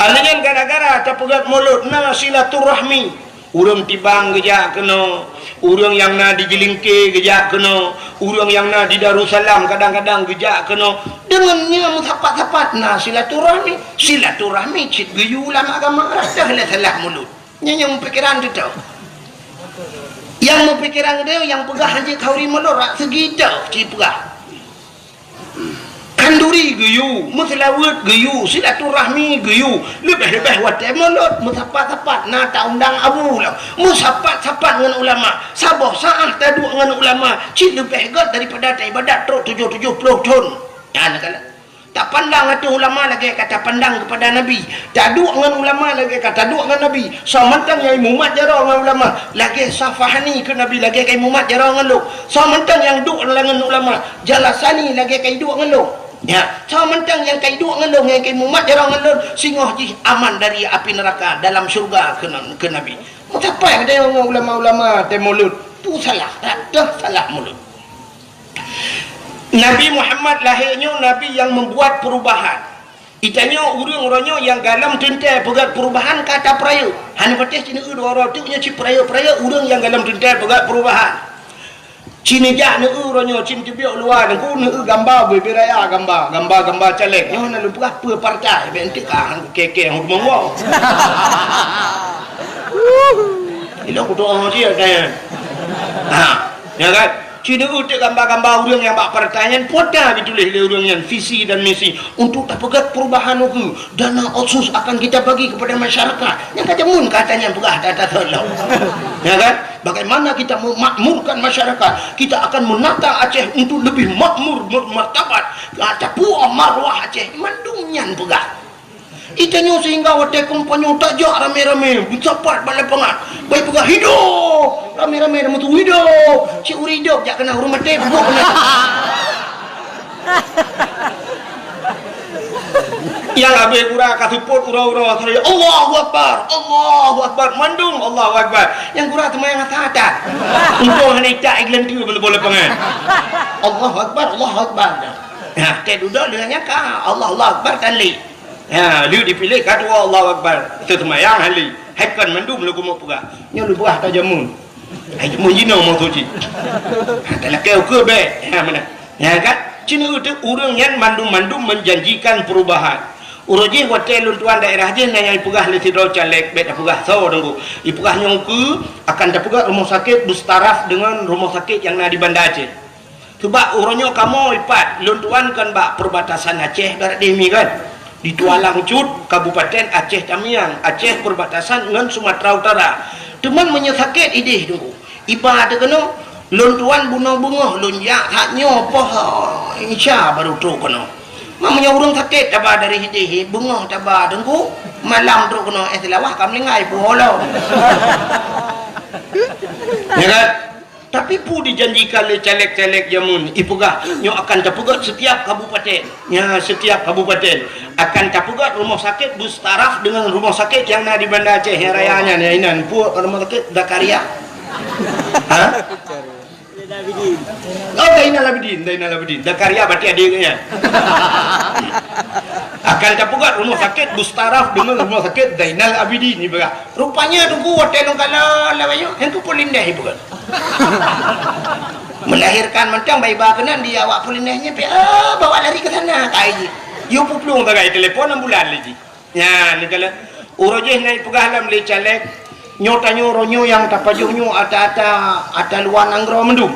Alèh nyan gara-gara tapeugöt mulod na silaturahmi. Ureueng tibang geujak keunoe, ureueng nyang na di Jeulingke geujak keunoe, ureueng nyang na di Darussalam kadang-kadang geujak keunoe. Deungon nyan meusapat-sapat na silaturahmi. Silaturahmi cit geuyue lam agama, rasa lé salah mulod. Nyan nyang meupikiran teuh. Nyang meupikiran teuh nyang peugah hanjeuet khanduri mulod rak seugi teuh ci peugah. Khanduri geuyue, meuseulaweuet geuyue, silaturahmi geuyue, leubeh-leubeh watèe mulod, meusapat-sapat na taundang abu lom, meusapat-sapat ngon ulama, saboh saát taduek ngon ulama, cit leubeh göt daripada taibadat trok tujoh tujoh ploh thon. Nyan kalon. Tapandang ateueh ulama lagèe ka tapandang keupada Nabi. Taduek ngon ulama lagèe ka taduek ngon Nabi. Soe mantong nyang imumat jaroe ngon ulama, lagèe Syafahani keu Nabi, lagèe ka imumat jaroe ngon lôn. Soe mantong nyang duek lam ngon ulama, Jalasani lagèe ka iduek ngon lôn. Ya, soe mantong nyang ka iduek ngon lôn, nyang ka imumat jaroe ngon lôn, singoh jih aman dari api neraka, dalam syeuruga keu, keu Nabi. Meusapat geutanyoe ngon ulama-ulama teuh mulod, tu salah, dak teuh salah mulod. Nabi Muhammad lahé nyoe nabi nyang membuat perubahan. Itanyoe ureuëng uroe nyoe nyang galom teuntée peugét perubahan ka tapeurayeuk. Hana patéh ci neueu dua uroe teuk nyoe ci peurayeuk-peurayeuk ureuëng nyang galom teuntée peugét perubahan. Ci neujak neueu uroe nyoe ci teubiet luwa nyoe neueu gamba bubé raya gamba, gamba-gamba caleg. Nyoe na lôn peugah peue partai, bék enteuk ka keke hukmong woe. Ilok kutu oh sia kaya. Ha, ya kan? Ci neueu teuk gamba-gamba ureuëng nyang bak partai nyan, pota dituléh lé ureuëng nyan visi dan misi untuk tapeugét perubahan ukeue. Dana otsus akan kita bagi kepada masyarakat. Nyang ka jameun kata nyan peugah data tolong. Ya kan? Bagaimana kita memakmurkan masyarakat? Kita akan menata Aceh untuk lebih makmur, bermartabat. Tapuoh marwah Aceh, mandum nyan peugah. Itanyoe sehingga watée kampanye tajak ramé-ramé, meusapat bak lapangan. Baik peugah hidup, ramé-ramé dah meutuwah hidup. Cik ureuëng hidup jak keunan ureuëng maté, buet keunan. Nyang habéh gura ka seupôt uroe-uroe, Allahu Akbar, Allahu Akbar, mandum Allahu Akbar. Nyang gura teuma nyang asa that. Untông hana itak i geuleuntue meuneuboh lapangan. Allahu Akbar, Allahu Akbar. Nah, teuh dudoe lheueh nyan ka Allahu Akbar tan lé. Ha, lheueh dipiléh ka dua Allahu Akbar. Teuseumayang hali. Hai kon mandum lôn keumeung peugah. Nyoe lôn peugah tajameun. Hai jameun jinoe meusuci. Ha, talakée ukeue bék. Ha, meunan. Ya kan? Ci neueu teuk ureuëng nyan mandum-mandum menjanjikan perubahan. Uroe jih watée lôn tuan daerah jih na nyang ipeugah lé sidroe caleg bék tapeugah soe teungku. Ipeugah nyoe ukeue akan tapeugah rumoh sakét beustaraf deungon rumoh sakét nyang na di Banda Aceh. Sabab uroe nyoe kamoe ipat lôn tuan kan bak perbatasan Aceh barat demi kan. Di Tualang Cut, Kabupaten Aceh Tamiang, Aceh perbatasan ngon Sumatera Utara. Teuma meunyoe sakét idéh teungku, iba teuh keunoe, lôn tuan bunoe beungoh lôn jak that nyoe poh Isya baru trok keunoe. Ma meunyoe ureuëng sakét taba dari idéh beungoh taba teungku, malam trok keunoe eh Seulawah ka meuninggai puholo. Ya kan? Tapi peue dijanjikan lé caleg-caleg jameun ipeugah nyoe akan tapeugét setiap kabupaten. Nya setiap kabupaten akan tapeugét rumoh sakét beustaraf deungon rumoh sakét nyang na di Banda Aceh nyang raya nyan, nyang inan peue rumoh sakét Zakaria. Ha? Oh, Zainal Abidin, Zainal Abidin. Zakaria berarti adik nyan. Akan tapeugét rumoh sakét beustaraf deungon rumoh sakét Zainal Abidin ipeugah. Rupanya teungku watée lôn kalon lawét nyoe, nyang keu Polindeh ipeugah. Melahirkan mantong bayi ba keunan di awak Polindeh nyan pih, ah, bawa lari ke sana kai jih. Yue peuplueng sagai telepon ambulan lé jih. Nyan kala uroe jih na ipeugah lom lé caleg, nyoe tanyoe uroe nyoe nyang tapajoh nyoe ata-ata ata luwa nanggroe mandum.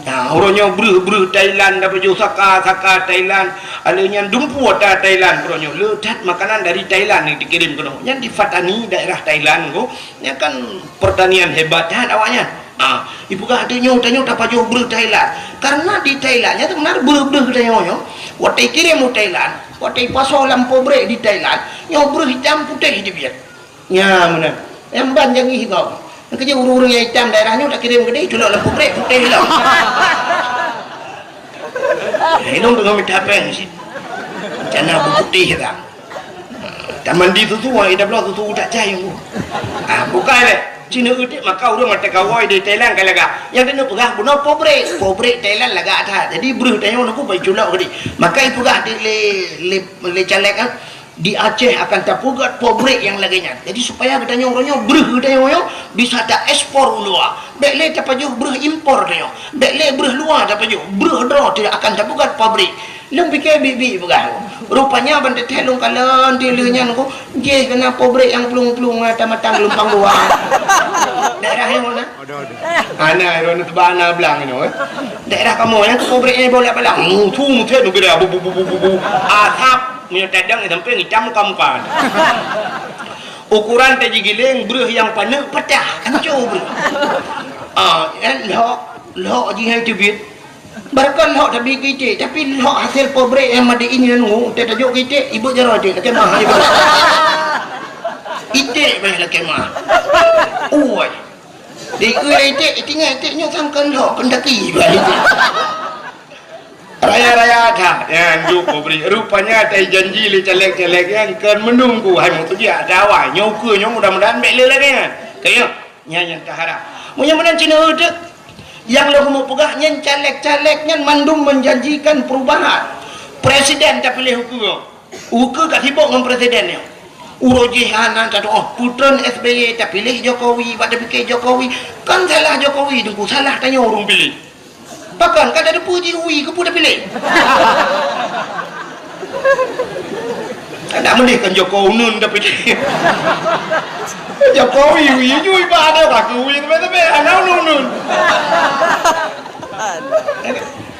Nah, uroe nyoe breuh-breuh Thailand, dapeujeuet saka-saka Thailand, aleuh nyan dumpeue ata Thailand uroe nyoe. Le that makanan dari Thailand nyang dikirim keunoe. Nyan di Fatani daerah Thailand ko, nyan kan pertanian hebat that awaknyan. Ah, ipeugah tanyoe, tanyoe tapajoh breuh Thailand. Karena di Thailand nyan sebenarnya breuh-breuh tanyoe nyoe, watée ikirim u Thailand, watée ipasoe lam pabrik di Thailand, nyoe breuh hitam putéh dibiet. Nya meunan. Nyang ban jangih gob. Nyang keujeuet ureuëng-ureuëng nyang itam daerah nyoe takirim keudeh culok lam pabrik putéh lom. Hidong deungon mita péng cit. Cana beuputéh ka. Tamandi susu, ha, ida bloe susu tak cai. Ah, bukai lé. Cina utik maka ureuëng mata kawai di Thailand ka lagak. Nyang keuneuk peugah bunoe pabrik. Pabrik Thailand lagak that. Jadi breuh tanyoe nunggu bai culok keudeh. Maka ipeugah di lé lé lé caleg ah. Di Aceh akan tapeugét pabrik nyang lagée nyan. Jadi supaya geutanyoe uroe nyoe breuh geutanyoe nyoe bisa taekspor u luwa. Bék lé tapajoh breuh impor tanyoe. Bék lé breuh luwa tapajoh. Breuh droe tidak akan tapeugét pabrik. Lôn pike bibi peugah. Rupanya ban teuthée lôn kalon ti lheueh nyan ko jih keunan pabrik nyang plueng-plueng mata-mata geulumpang dua. Daerah nyang mana? Ana iro na teuba na blang nyoe. Daerah kamoe nyang keu pabrik nyang bolak balang. Mutu mutet nugera bu bu bu bu bu bu. Asap meunyoe tadang di samping itam muka-muka. Ukuran taji giling breuh nyang paneuk patah, anco breuh. Ah, nyan lhok, lhok jih hai teubiet. Barokon lhok tabi keu iték, tapi lhok hasil pabrik nyang made in nyan ngu, teutajok keu iték, ibeut jaroe iték, lakée mah ibeut. Iték bah lakée mah. Uwai. Di keu iték, itinggai iték nyoe sangkon lhok pendaki bah iték. Raya-raya that nyan juk pabrik. Rupanya tai janji lé caleg-caleg nyan kon meununggu hai meutubiak dawai. Nyoe ukeue nyoe mudah-mudahan bék lé lagée nyan. Kaya nyan nyang taharap. Meunyoe meunan Cina uteuk. Nyang lôn keuneuk peugah nyan, caleg-caleg nyan mandum menjanjikan perubahan. Presiden tapiléh ukeue. Ukeue ka sibok ngon presiden nyoe. Uroe jih hana tatu'oh, peutreun S B Y tapiléh Jokowi, bak tapike Jokowi. Kan salah Jokowi, Teungku, salah tanyoe ureuëng piléh. Pakon ka tateupeue jih ui keupeue tapiléh? Kada meuleh kan Jokowi uneun tapiléh. Jokowi ui jui bak ada kaki ui teumé-teumé, hana uneun-uneun.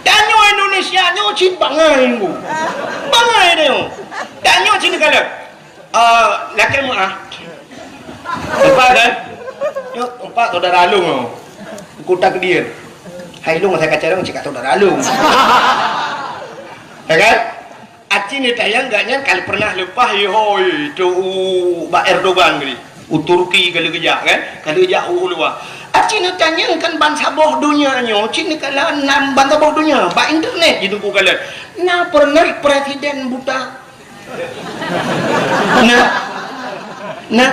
Tanyoe Indonesia nyoe cit bangai, Teungku. Bangai nyoe. Tanyoe cit kalon. Ah, lakée meu'ah. Empat kan? Nyoe empat saudara lôn. Ku takdir. Hai lôn saya kacau lôn cit ka saudara lôn. Ya kan? Aci neutanyong gobnyan kali pernah leupah, yehoi, tu u bak Erdogan geuh. U Turki kali geujak kan? Kali geujak u luwa. Aci neutanyong kan bansaboh donya nyoe, cit neukalon nan bansaboh donya, bak internet jiteupeue kalon. Na pernah presiden buta? Nah. Nah.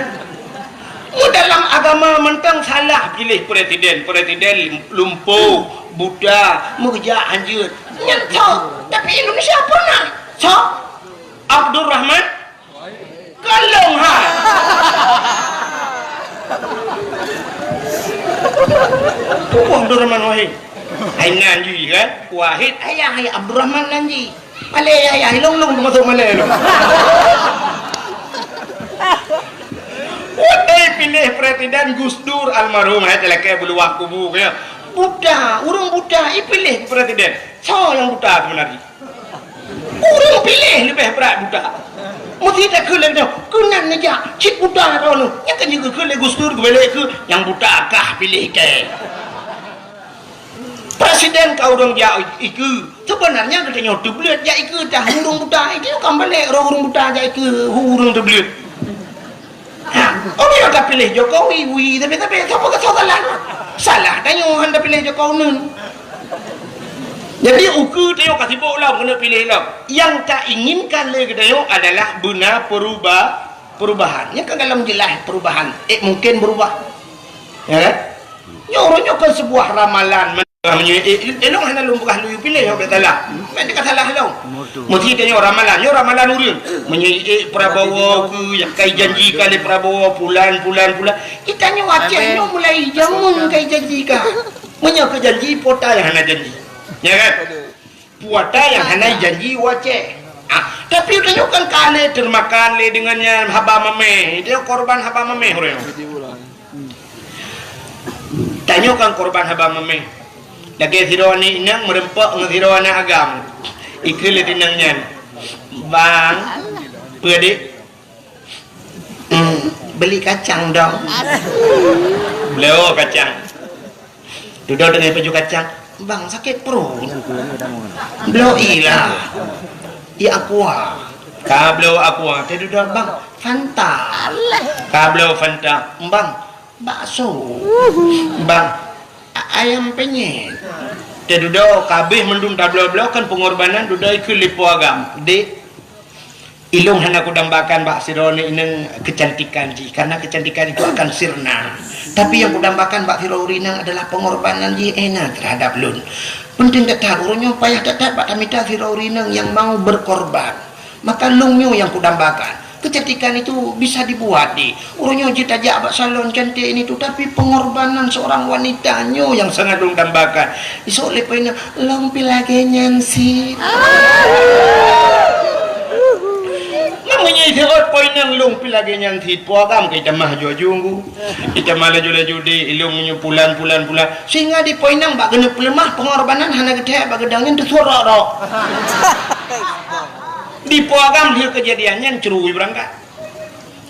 Mu dalam agama mantong salah piléh presiden, presiden lumpuh, buta, meukeujak hanjeuet. Nyan tho, tapi Indonesia pernah. Tho. Abdurrahman Kalong ha. Pupuh Abdurrahman Wahid. Hai nan jih kan? Wahid ayah, hai Abdurrahman nan jih. Malée ayah, ilong-long teumasok malée lom. Watée piléh presiden Gus Dur almarhum, hai talakée beuluwah kubu keu. Buta, ureuëng buta ipiléh presiden. Soe nyang buta seubeuna jih? Ureuëng piléh leubeh brat buta. Meusti takheun lé nyoe, keunan neujak cit buta droeneuh. Nyang ka jikheun lé Gus Dur geubelek keu nyang buta kah piléh kée. Presiden ka ureuëng jak ikeue. Seubeunarnya geutanyoe teubleuet jak ikeue tah ureuëng buta. Itu kan balek ureuëng buta jak ikeue ureuëng teubleuet. Ha, oh, ya ka piléh Jokowi, wi, tapi, tapi, siapa ke salah? Salah tanyoe hana piléh Jokowi nun. Jadi ukeue tanyoe ka sibok lom keuneuk piléh lom. Yang tak inginkan lé geutanyoe adalah beuna peruba-, perubahan. Nyan kan dalam jelas perubahan. Eh, mungkin berubah. Ya kan? Nyoe uroe nyoe kan sebuah ramalan. Meunyoe eh, eh, elong hana lôn peugah lôn piléh, nyoe bèk salah. Meusti ka salah lom. Meusti tanyoe ramalan, nyoe ramalan ureueng. Meunyoe eh, Prabowo keu nyang kai janji ka lé Prabowo, pulan, pulan, pulan. Kita nyoe Aceh nyoe mulai jameun kai janji ka. Meunyoe keu janji, peue ata nyang hana janji. Ya kan? Peue ata nyang hana janji u Aceh. Ah, tapi tanyoe kan ka lé teumakan lé deungon nyan haba mamèh. Dia korban haba mamèh ureueng. Tanyoe kan korban haba mamèh. Lagèe sidroe aneuk inong meureumpok ngon sidroe aneuk agam. Ikheun lé inong nyan, "Bang, peue dek?" "Hmm, beli kacang dong." Bloe kacang. Dudoe teungoh pajoh kacang, "Bang, sakét pruet." Bloe ilah. "Ie aqua." Ka bloe aqua, teududoe, "Bang, Fanta." Ka bloe Fanta, "Bang, bakso." "Bang, a-, ayam penyet." Teududoe, ka abéh mandum tabloe-bloe kan peungorbanan, dudoe ikheun lé po agam, "Dek, ilôn hana kudambakan bak sidroe aneuk inong keucantikan jih, karena kecantikan itu akan sirna. Tapi nyang kudambakan bak sidroe ureueng inong adalah peungorbanan jih ena terhadap lôn. Peunteng that-that, uroe nyoe payah that-that bak tamita sidroe ureueng inong nyang mau berkorban. Maka lôn nyoe nyang kudambakan. Kecantikan itu bisa dibuat, dek. Uroe nyoe jeuet tajak bak salon cantik ini tu, tapi pengorbanan seorang wanita nyoe nyang sangat lôn dambakan." Isok lé po inong, "Lôn pih lagèe nyan cit." Meunyoe iseuôt po inong, "Lôn pih lagèe nyan cit," po agam ka itamah aju-aju, Teungku. Itamah laju-laju, "Dek, ilôn nyoe pulan, pulan, pulan." Sehingga di po inong bak keuneuk peuleumah, pengorbanan hana geuthèe bak geudong nyan teusuet rok-rok. Di po agam lheueh keujadian nyan, cru ibeurangkat.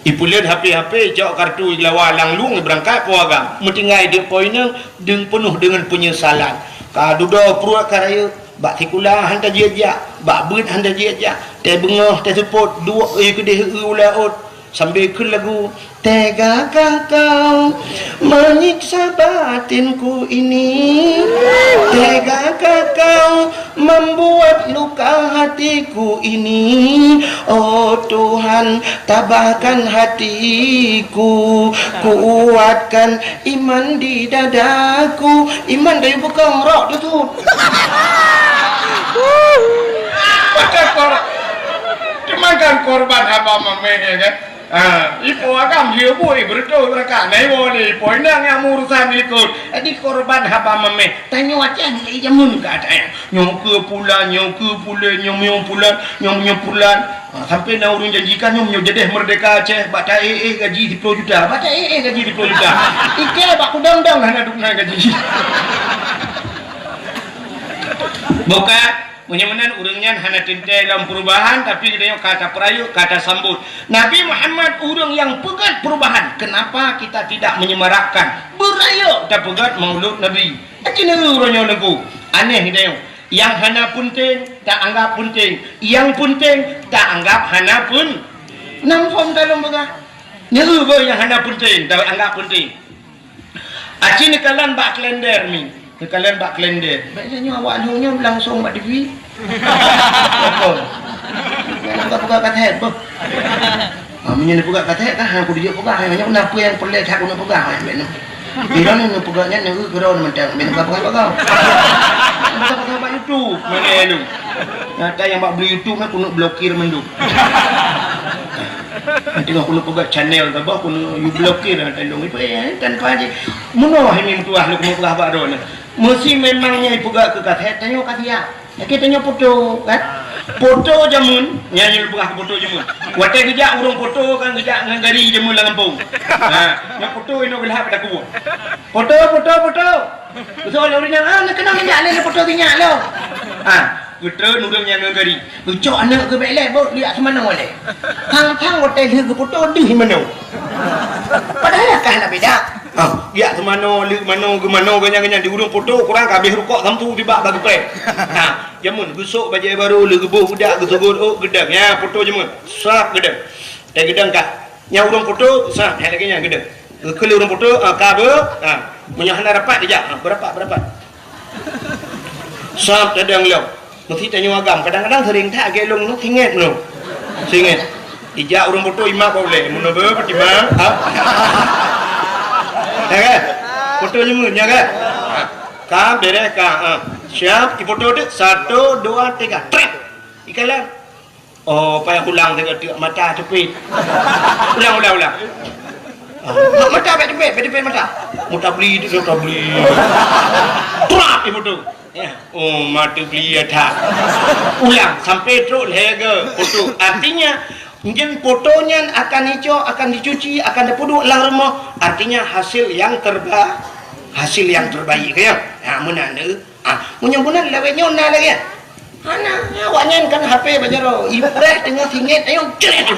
Ipeuleuet HP-HP, icok kartu, ilawa lam lueng, ibeurangkat po agam. Meutinggai di po inong, deung peunoh deungon peunyesalan. Ka dudoe pruet ka rayeuk, bak sikula han tajak-jak, bak beuet han tajak-jak, teuh beungoh, teuh seupôt, duek eu keudeh eu u laôt, sambil kheun lagu, "Tegakah kau menyiksa batinku ini? Tegakah kau membuat luka Hatiku ini, oh Tuhan, tabahkan hatiku, kuatkan iman di dadaku. Iman dari bukong rok tu, tu. Maka kor-, cuman kan korban haba mameh, ya kan? Ha, ipo agam dia bui beutôi rakan. Nah, iwo ni, ipo inang yang urusan ikut. Jadi korban haba mameh. Tanyoe Aceh ni jameun ka ada. Nyoe keu pulan, nyoe keu pulan, nyoe, nyoe pulan, nyoe, nyoe pulan. Ha, sampai na ureueng janjikan nyoe, nyoe jadeh merdeka Aceh, bak ta-éh-éh gaji siploh juta. Bak ta-éh-éh gaji siploh juta. Ike bak kudang-dang hana dukna gaji. Bukan, meunyoe meunan ureueng nyan hana teuntèe lom perubahan, tapi geutanyoe ka tapeurayeuk, ka tasambot. Nabi Muhammad ureueng nyang peugöt perubahan. Kenapa kita tidak menyemarakkan? Beurayeuk tapeugöt Maulud Nabi. Aci neu uroe nyoe Teungku. Aneh geutanyoe. Nyang hana peunteng, ta anggap peunteng. Nyang peunteng, ta anggap hana peun-, nam phon ta lôn peugah. Neu beuh nyang hana peunteng, ta anggap peunteng. Aci neukalon bak kalender mi. Neukalon bak kalender. Bèk nyoe awak lheueh nyoe langsung bak T V. Apa? Jangan buka-buka kaset, beuh. Ha, meunyoe neupeugah kaset, kan, ha, aku dijak peugah, ha, nyoe na peue nyang peureulèe that aku neupeugah, ha, bèk nyoe. Bila ni neupeugah nyan, nyoe keudroe mantong, bèk neupeugah-peugah kau. Peugah-peugah bak YouTube, mana lu? Nyata nyang bak beli YouTube, aku nak blokir mandum. Nanti aku nak peugah channel ke apa, aku nak you blokir, nanti dong itu, eh, tanpa aja. Munoh ini meutuah lu, aku mau peugah bak droe ni. Mesti memangnya ipeugah keu kaset, tanyoe ka siap. Oke, tanyoe foto, kan? Foto jameun, nyan nyang peugah foto jameun. Watèe geujak ureueng foto kan geujak ngon gari jameun lam gampông. Ha, nyan foto inoe geulhab pada kubu. Foto, foto, foto. Beutôi lé ureueng nyan, ah, neukeunong jak lé foto sinyak lo. Ha, geutreun ureueng nyan ngon gari. Geucok aneuk geuh bèk lé, beuh, liak seumanoe lé. Thang-thang watèe lheueh geufoto deuh manoe. Padahai ka hana beda. Ha, liak seumanoe, lheueh manoe, geumanoe, geuh nyan, geuh nyan, di ureueng foto kurang ka habéh rukok sampu tibak bak geupreh. Ha, jameun geusok bajèe barô, lheueh geuboh budak, geusogôt ôk, geudong. Nyan foto jameun. Srap geudong. Teuh geudong ka. Nyan ureueng foto, srap, hai lagèe nyan geudong. Geukheun lé ureueng foto, ah, ka beuh, ah, meunyoe hana rapat dijak, ah, beurapat, beurapat. Srap tadong lom. Meusti tanyoe agam, kadang-kadang sering that lagèe lôn nyoe, singet nyoe. Singet. Ijak ureueng foto imak bak ulèe, meunyoe beuh peutimang, ah. Ya kan? Foto nyoe, ya kan? Ah. Ka, beres ka, ah. Siap, ifoto tu, satu, dua, tiga, trek. Ikalon. Oh, payah ulang teuk-teuk mata teupit. Ulang, ulang, ulang. Ah, mata bèk teupit, bèk teupit mata. Mata beli tu, mata beli. Trap ibu tu. Ya. Oh, mata beli ya tak. Ulang sampai trok lhèe geuh foto. Artinya, mungkin foto nyan akan icok, akan dicuci, akan dipeuduek lam rumoh. Artinya hasil yang terba-, hasil yang terbaik ya. Ha, meunan tu. Ah, meunyoe meunan lawét nyoe na lagèe. Hana, awak nyan kan H P bak jaroe. Ipreh teungoh singet, ayo, cret.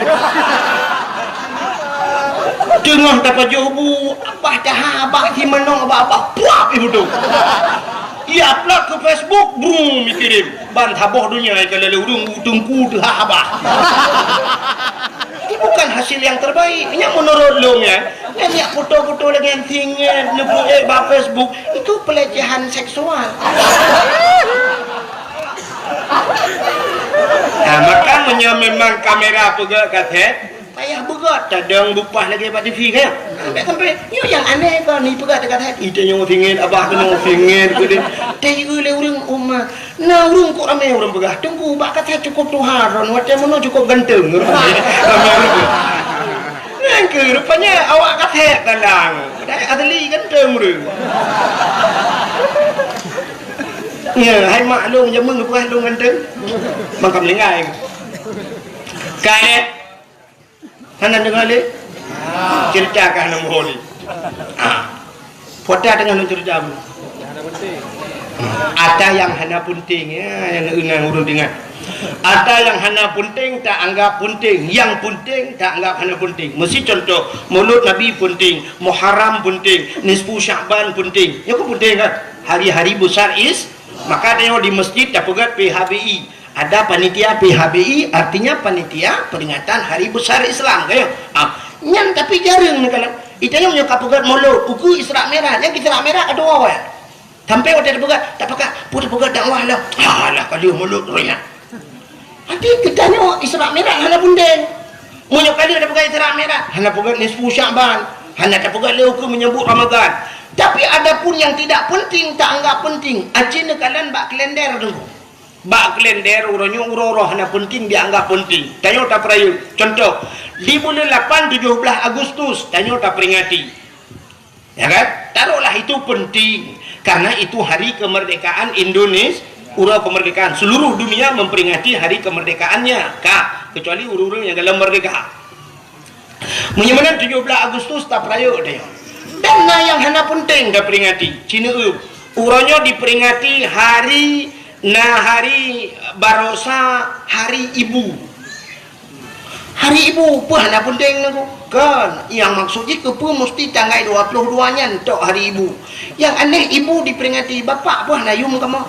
Teungoh tapajoh bu, abah taha, abah si manong, abah, abah, puap ibu tu. Ia upload ke Facebook, brum, dikirim. Ban saboh dunia ikalon lé ureueng, u teungku teuhah abah. Itu bukan hasil yang terbaik. Nyan menurut lôn ya. Nyan nyak foto-foto lagèe singet, neupost bak Facebook, itu pelecehan seksual. Nah, maka meunyoe memang kamera peugöt kaset, payah beugöt, tadong bupah lagèe bak T V kan? Sampai-sampai, nyoe nyang aneh kon, ni peugöt kaset, ite nyoe singet, abah keunoe singet, keudeh. Teu lé ureueng umat. Na ureueng kok ramé ureueng peugah, "Teungku, bak kaset cukôp tuha droen, watèe meunoe cukôp ganteng." Ramé ureueng peugah. Nyan keuh rupanya awak kaset dalang. Padahai asli ganteng ureueng. Ya, hai mak lôn jameun geupeugah lôn ganteng. Bang ka meuninggai. Kaet. Hana deungoe lé? Cerita ka hana muhôi lé. Ah. Pota teungoh lôn cerita bu. Ata nyang hana peunteng, ya, nyang ureueng deungoe. Ata nyang hana peunteng ta anggap peunteng, nyang peunteng ta anggap hana peunteng. Meusi contoh, Maulud Nabi peunteng, Muharram peunteng, Nisfu Sya'ban peunteng. Nyoe kan peunteng kan? Hari-hari besar is-, maka tengok di masjid tapeugah P H B I. Ada panitia P H B I, artinya panitia peringatan hari besar Islam, kan? Ah, nyan tapi jareueng neukalon. Itanyong nyoe ka peugah Maulud, ukeue Isra Mi'raj, nyang Isra Mi'raj ka tuwoe. Sampai watèe tapeugah, tapakat, peue tapeugah dakwah lah. Alah, ka lheueh Maulud, roh nyan. Tapi geutanyoe Isra Mi'raj hana peunteng. Meunyoe ka lheueh tapeugah Isra Mi'raj, hana peugah nisfu Sya'ban, hana tapeugah lé ukeue menyambut Ramadan. Tapi adapun yang tidak penting, taanggap penting. Aci neukalon bak kalender tu. Bak kalender uroe nyoe uroe-uroe hana penting dianggap penting. Tanyoe tapeurayeuk. Contoh, di buleuen lapan tujoh blaih Agustus, tanyoe taperingati. Ya kan? Taruhlah itu penting. Karena itu hari kemerdekaan Indonesia, uroe kemerdekaan. Seluruh dunia memperingati hari kemerdekaannya. Ka, kecuali ureuëng-ureuëng nyang galak merdeka. Meunyoe meunan tujoh blaih Agustus tapeurayeuk tanyoe. Dan na nyang hana peunteng taperingati. Cina eu. Uroe nyoe diperingati hari, na hari barosa hari ibu. Hari ibu peue hana peunteng nangku. Kan, nyang maksud jih keupeue musti tanggai dua puluh dua nyan tok hari ibu. Nyang aneh ibu diperingati, bapak peue hana yum kamoe.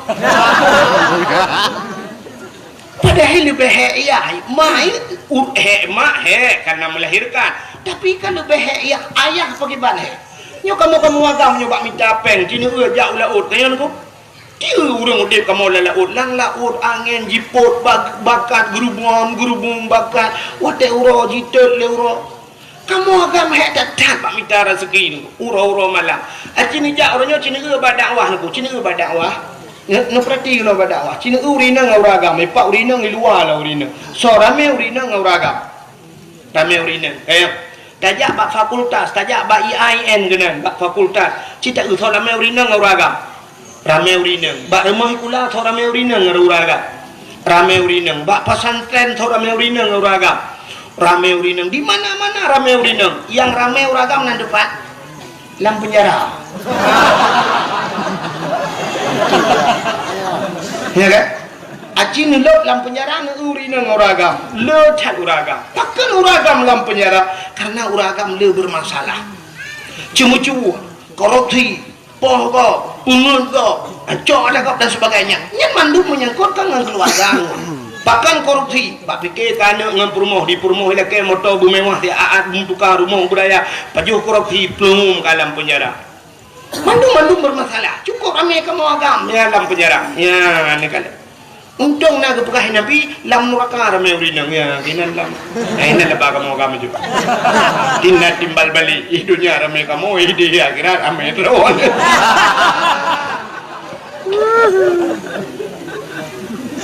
Padahai leubeh hék yah, mak, u-, hék mak hék karena melahirkan. Tapi kan leubeh hék yah ayah pakriban hék. Nyoe kamoe-kamoe agam nyoe bak mita péng, cina eu jak u laôt, nyan ko. Tieu ureuëng udeb kamoe lam laôt, lam laôt angén jipot bak-, bakat geurubum-geurubum bakat, watée uroe jitot lé uroe. Kamoe agam hék that-that bak mita raseuki nyoe, uroe-uroe malam. Aci neujak uroe nyoe cina eu bak dakwah nangku, cina eu bak dakwah. Nge-, neupeurati uroe bak dakwah. Cina eu ureuëng inong ngon ureuëng agam, ipak ureuëng inong i luwa lah ureuëng inong. Soe ramé ureuëng inong ngon ureuëng agam. Ramé ureuëng inong. Eh, tajak bak fakultas, tajak bak I A I N keunan, bak fakultas. Cit taeu soe ramé ureuëng inong ngon ureuëng agam. Ramé ureuëng inong. Bak rumoh sikula soe ramé ureuëng inong ngon ureuëng agam. Ramé ureuëng inong. Bak pesantren soe ramé ureuëng inong ngon ureuëng agam. Ramé ureuëng inong. Di mana-mana ramé ureuëng inong. Nyang ramé ureuëng agam nan teumpat lam penjara. Ya kan? Aci neulop lam penjara neu ureuëng inong ureuëng agam. Le that ureuëng agam. Pakon ureuëng agam lam penjara? Karena ureuëng agam le bermasalah. Ceumeucue, korupsi, poh gob, peungeut gob, cok ada gob dan sebagainya. Nyan mandum menyangkut kan ngon keluarga. Pakon korupsi? Bak pike ka aneuk ngon peurumoh, di peurumoh ilakée moto beumewah, di aat beutuka rumoh beuraya, pajoh korupsi, plueng ka lam penjara. Mandum-mandum bermasalah. Cukup ramé kamoe agam ya lam penjara. Ya, ni kan. Untông na geupeugah Nabi, lam nuraka ramé ureuëng inong. Ya, keunan lam. Nah, inan leubeh kamoe agam ju. Tina timbal balik. Ih dunia ramé kamoe, ih di akhirat ramé droe.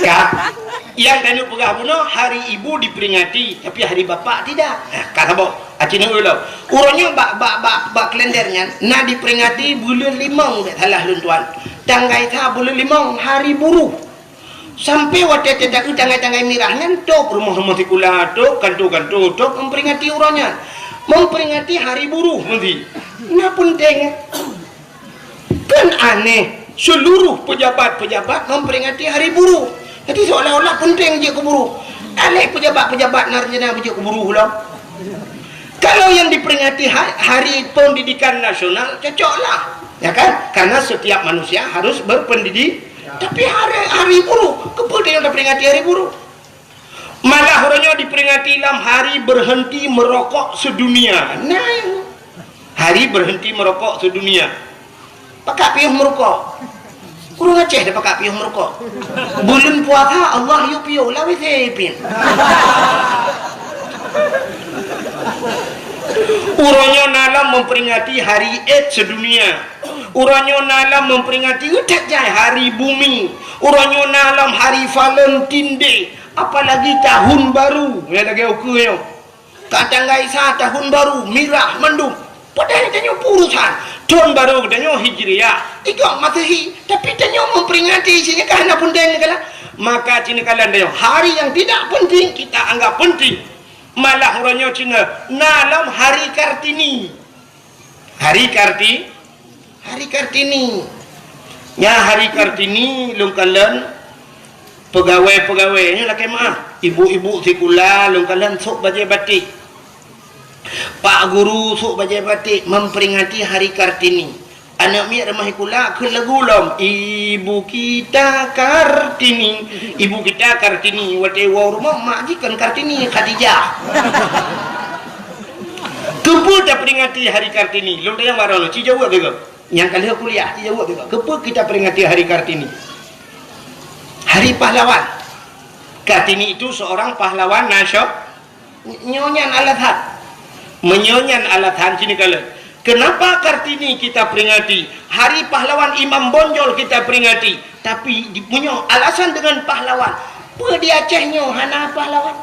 Ka. Nyang tanyoe peugah bunoe, hari ibu diperingati, tapi hari bapak tidak. Nah, ka saboh. Aci neu ulo. Uroe nyoe bak, bak, bak, bak kalender nyan na diperingati buleuen limong, bèk salah lôn tuan. Tanggai sa buleuen limong, hari buruh. Sampai watèe teuka tanggai-tanggai mirah nyan, tôp rumoh-rumoh sikula, tôp kanto-kanto, tôp memperingati uroe nyan. Memperingati hari buruh meusi. Na peunteng. Kan aneh, seluruh pejabat-pejabat memperingati hari buruh. Jadi seolah-olah penting jeuet keu buruh. Aléh pejabat-pejabat na rencana beujeuet keu buruh lom. Kalau yang diperingati ha-, Hari Pendidikan Nasional, cocoklah. Ya kan? Karena setiap manusia harus berpendidik. Tapi hari, hari buruh, keupeue tanyoe taperingati hari buruh? Malah uroe nyoe diperingati lam hari berhenti merokok sedunia. Nah, hari berhenti merokok sedunia. Pakak piôh meurokok? Ureueng Aceh dah pakak piôh meurokok. Buleuen puasa Allah yue piôh, lawét sipin. Uroe nyoe na lom memperingati hari AIDS sedunia. Uroe nyoe na lom memperingati, that jai, hari bumi. Uroe nyoe na lom hari Valentine Day. Apalagi tahun baru, ya, lagèe ukeue nyoe. Ka tanggai sa tahun baru, mirah mandum. Padahai tanyoe peue urusan. Tahun baru tanyoe Hijriah, ikôt Masehi, tapi tanyoe memperingati, cit nyan ka hana peunteng nyan kala. Maka cit nyan kala tanyoe, hari yang tidak penting kita anggap penting. Malah uroe nyoe cit nyan na lom hari Kartini. Hari Karti-, hari Kartini. Nyan hari Kartini lôn kalon peugawée-peugawée nyoe lakèe meu'ah. Ibu-ibu sikula lôn kalon sôk bajèe batik. Pak guru sôk bajèe batik memperingati hari Kartini. Aneuk miet rumoh sikula kheun lagu lom, "Ibu kita Kartini, ibu kita Kartini." Watèe woe rumoh mak jih kon Kartini, Khadijah. Keupeue taperingati hari Kartini? Lôn tanyong baroe nyoe, ci jaweueb beugo. Nyang ka lheueh kuliah, ci jaweueb beugo. Keupeue kita peringati hari Kartini? Hari pahlawan. Kartini itu seorang pahlawan nasional. Nyoe nyan alasan. Meunyoe nyan alasan, sini kalon. Kenapa Kartini kita peringati? Hari Pahlawan Imam Bonjol kita peringati. Tapi di, meunyoe alasan dengan pahlawan, peue di Aceh nyoe hana pahlawan?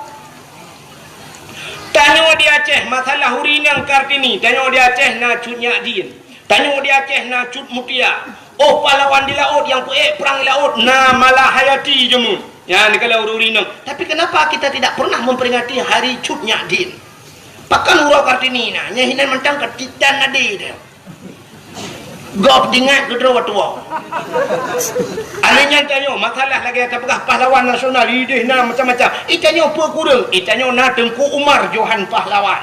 Tanyoe di Aceh, masalah ureueng inong Kartini, tanyoe di Aceh na Cut Nyak Dien. Tanyoe di Aceh na Cut Mutia. Oh, pahlawan di laôt nyang peuék prang di laôt na Malahayati jameun. Nyan kalau ureueng inong. Tapi kenapa kita tidak pernah memperingati hari Cut Nyak Dien? Pakon uroe Kartini na, nyan hinan mantong ka titan nadi teuh. Gob jingat keudroe tuwoe. Alèh nyan tanyoe, masalah lagèe tapeugah pahlawan nasional, ideh na macam-macam. Itanyoe peue kureueng, itanyoe na Teungku Umar Johan Pahlawan.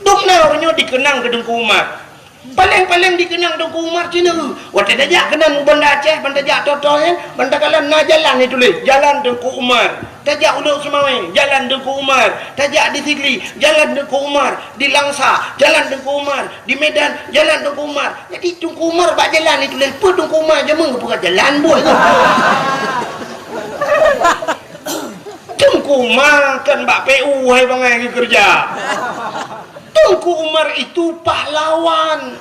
Dum na uroe nyoe dikeunang keu Teungku Umar. Paleng-paleng dikeunang Teungku Umar cina. Watèe tajak keunan u Banda Aceh, ban tajak Toto nyan, ban takalon na jalan ituléh, Jalan Teungku Umar. Tajak u Lhokseumawe, Jalan Teungku Umar. Tajak di Sigli, Jalan Teungku Umar. Di Langsa, Jalan Teungku Umar. Di Medan, Jalan Teungku Umar. Jadi Teungku Umar bak jalan ituléh, peue Teungku Umar jameun geupeugah jalan buet. Teungku Umar kan bak P U hai bangai geukeureuja. Teungku Umar itu pahlawan,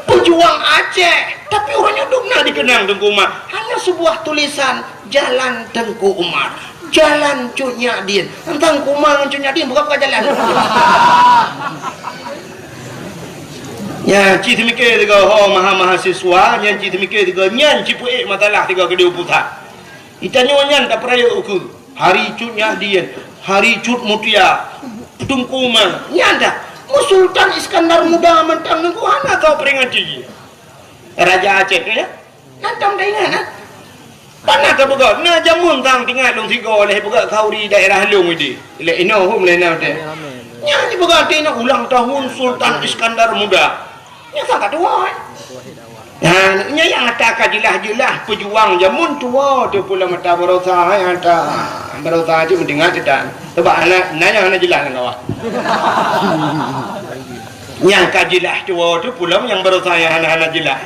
pejuang Aceh, tapi uroe nyoe dum na dikeunang Teungku Umar. Hanya sebuah tulisan, Jalan Teungku Umar, Jalan Cut Nyak Dien. Teuntang Teungku Umar ngon Cut Nyak Dien bukan, bukan jalan. Nyan cit teumike sigoe ho maha mahasiswa, nyan cit teumike sigoe nyan cit peuék masalah sigoe keudeh u pusat. Itanyoe nyan tapeurayeuk ukeue. Hari Cut Nyak Dien, Hari Cut Mutia, Teungku Umar, nyan dah. Mu Sultan Iskandar Muda mantong nunggu hana tau peringati. Raja Aceh tu ya. Nantong dah ingat, ha? Pernah ke begot? Nah, jameun tang tingat lôn sigoe leh begot khauri daerah lôn idi. Lek inoe hom leh na teh. Nyan begot tina ulang tahun Sultan Iskandar Muda. Nyan sangat tua, eh. Nah, nyan nyang ata ka jeulaih-jeulaih peujuang jameun tuwoe teuh pulo mata barosa, hai ata barosa cit meudeungoe cit tan. Coba hana, na nyang hana jeulaih lam kawan. Nyang ka jeulaih tuwoe teuh pulo nyang barosa nyang hana-hana jeulaih.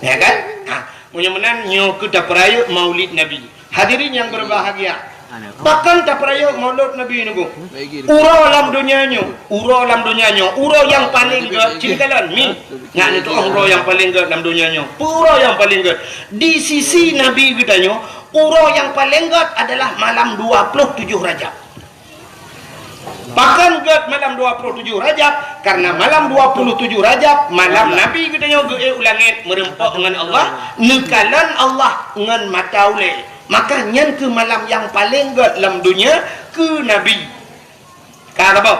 Ya kan? Ha, meunyoe meunan nyoe keu tapeurayeuk Maulid Nabi. Hadirin yang berbahagia, pakon tapeurayeuk Maulud Nabi nunggu? Uroe lam donya nyoe, uroe lam donya nyoe, uroe nyang paleng gèt, cit kalon, mi. Nyan itu uroe nyang paleng gèt lam donya nyoe. Uroe nyang paleng gèt. Di sisi Nabi geutanyoe, uroe nyang paleng gèt adalah malam dua puluh tujuh Rajab. Pakon gèt malam dua puluh tujuh Rajab? Karena malam dua puluh tujuh Rajab, malam Nabi geutanyoe geuék u langét meureumpok ngon Allah, neukalon Allah ngon mata ulée. Maka nyan keuh malam nyang paleng gèt lam donya keu Nabi. Ka saboh.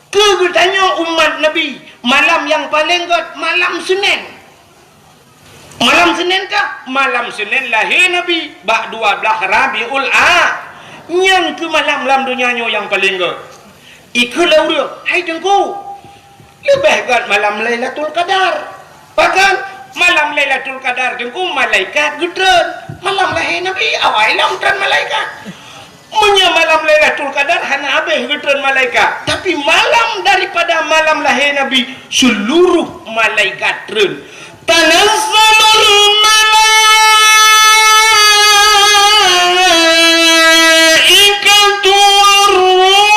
Keu geutanyoe umat Nabi, malam nyang paleng gèt malam Senin. Malam Senin kah? Malam Senin lahé Nabi bak dua blaih Rabiul A. Nyan keuh malam lam donya nyoe nyang paleng gèt. Ikheun lé ureueng, "Hai Teungku, leubeh gèt malam Lailatul Qadar." Pakon? Malam Lailatul Qadar Teungku malaikat geutreun. Malam lahé Nabi awai lom treun malaikat. Meunyoe malam Lailatul Qadar hana habéh geutreun malaikat, tapi malam daripada malam lahé Nabi, seluruh malaikat treun. Tanazzalul malaikatu war ruh.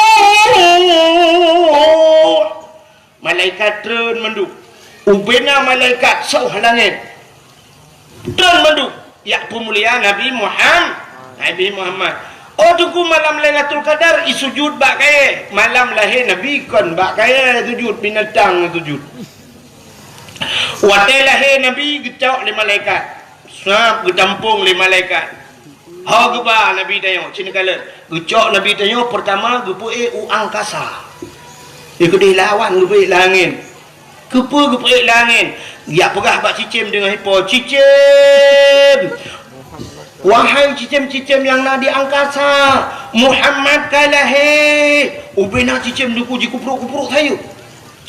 Malaikat treun mandum. Ubena malaikat soh langét. Treun mandum jak peumulia Nabi Muham-, Nabi Muhammad. Oh Teungku, malam Lailatul Qadar isujud bak kayèe. Malam lahé Nabi kon bak kayèe sujud, binatang sujud. Watèe lahé Nabi geucok lé malaikat. Sab geutampong lé malaikat. Ho geuba Nabi tanyoe, cit neukalon. Geucok Nabi tanyoe peurtama geupeuék u angkasa. Di keudeh lawan geupeuék langét. Keupeue geupeuék langét? Jak peugah bak cicém deungon ipo, "Cicém! Wahai cicém-cicém nyang na di angkasa, Muhammad ka lahé!" Ubena cicém Teungku jikuprok-kuprok sayeuep.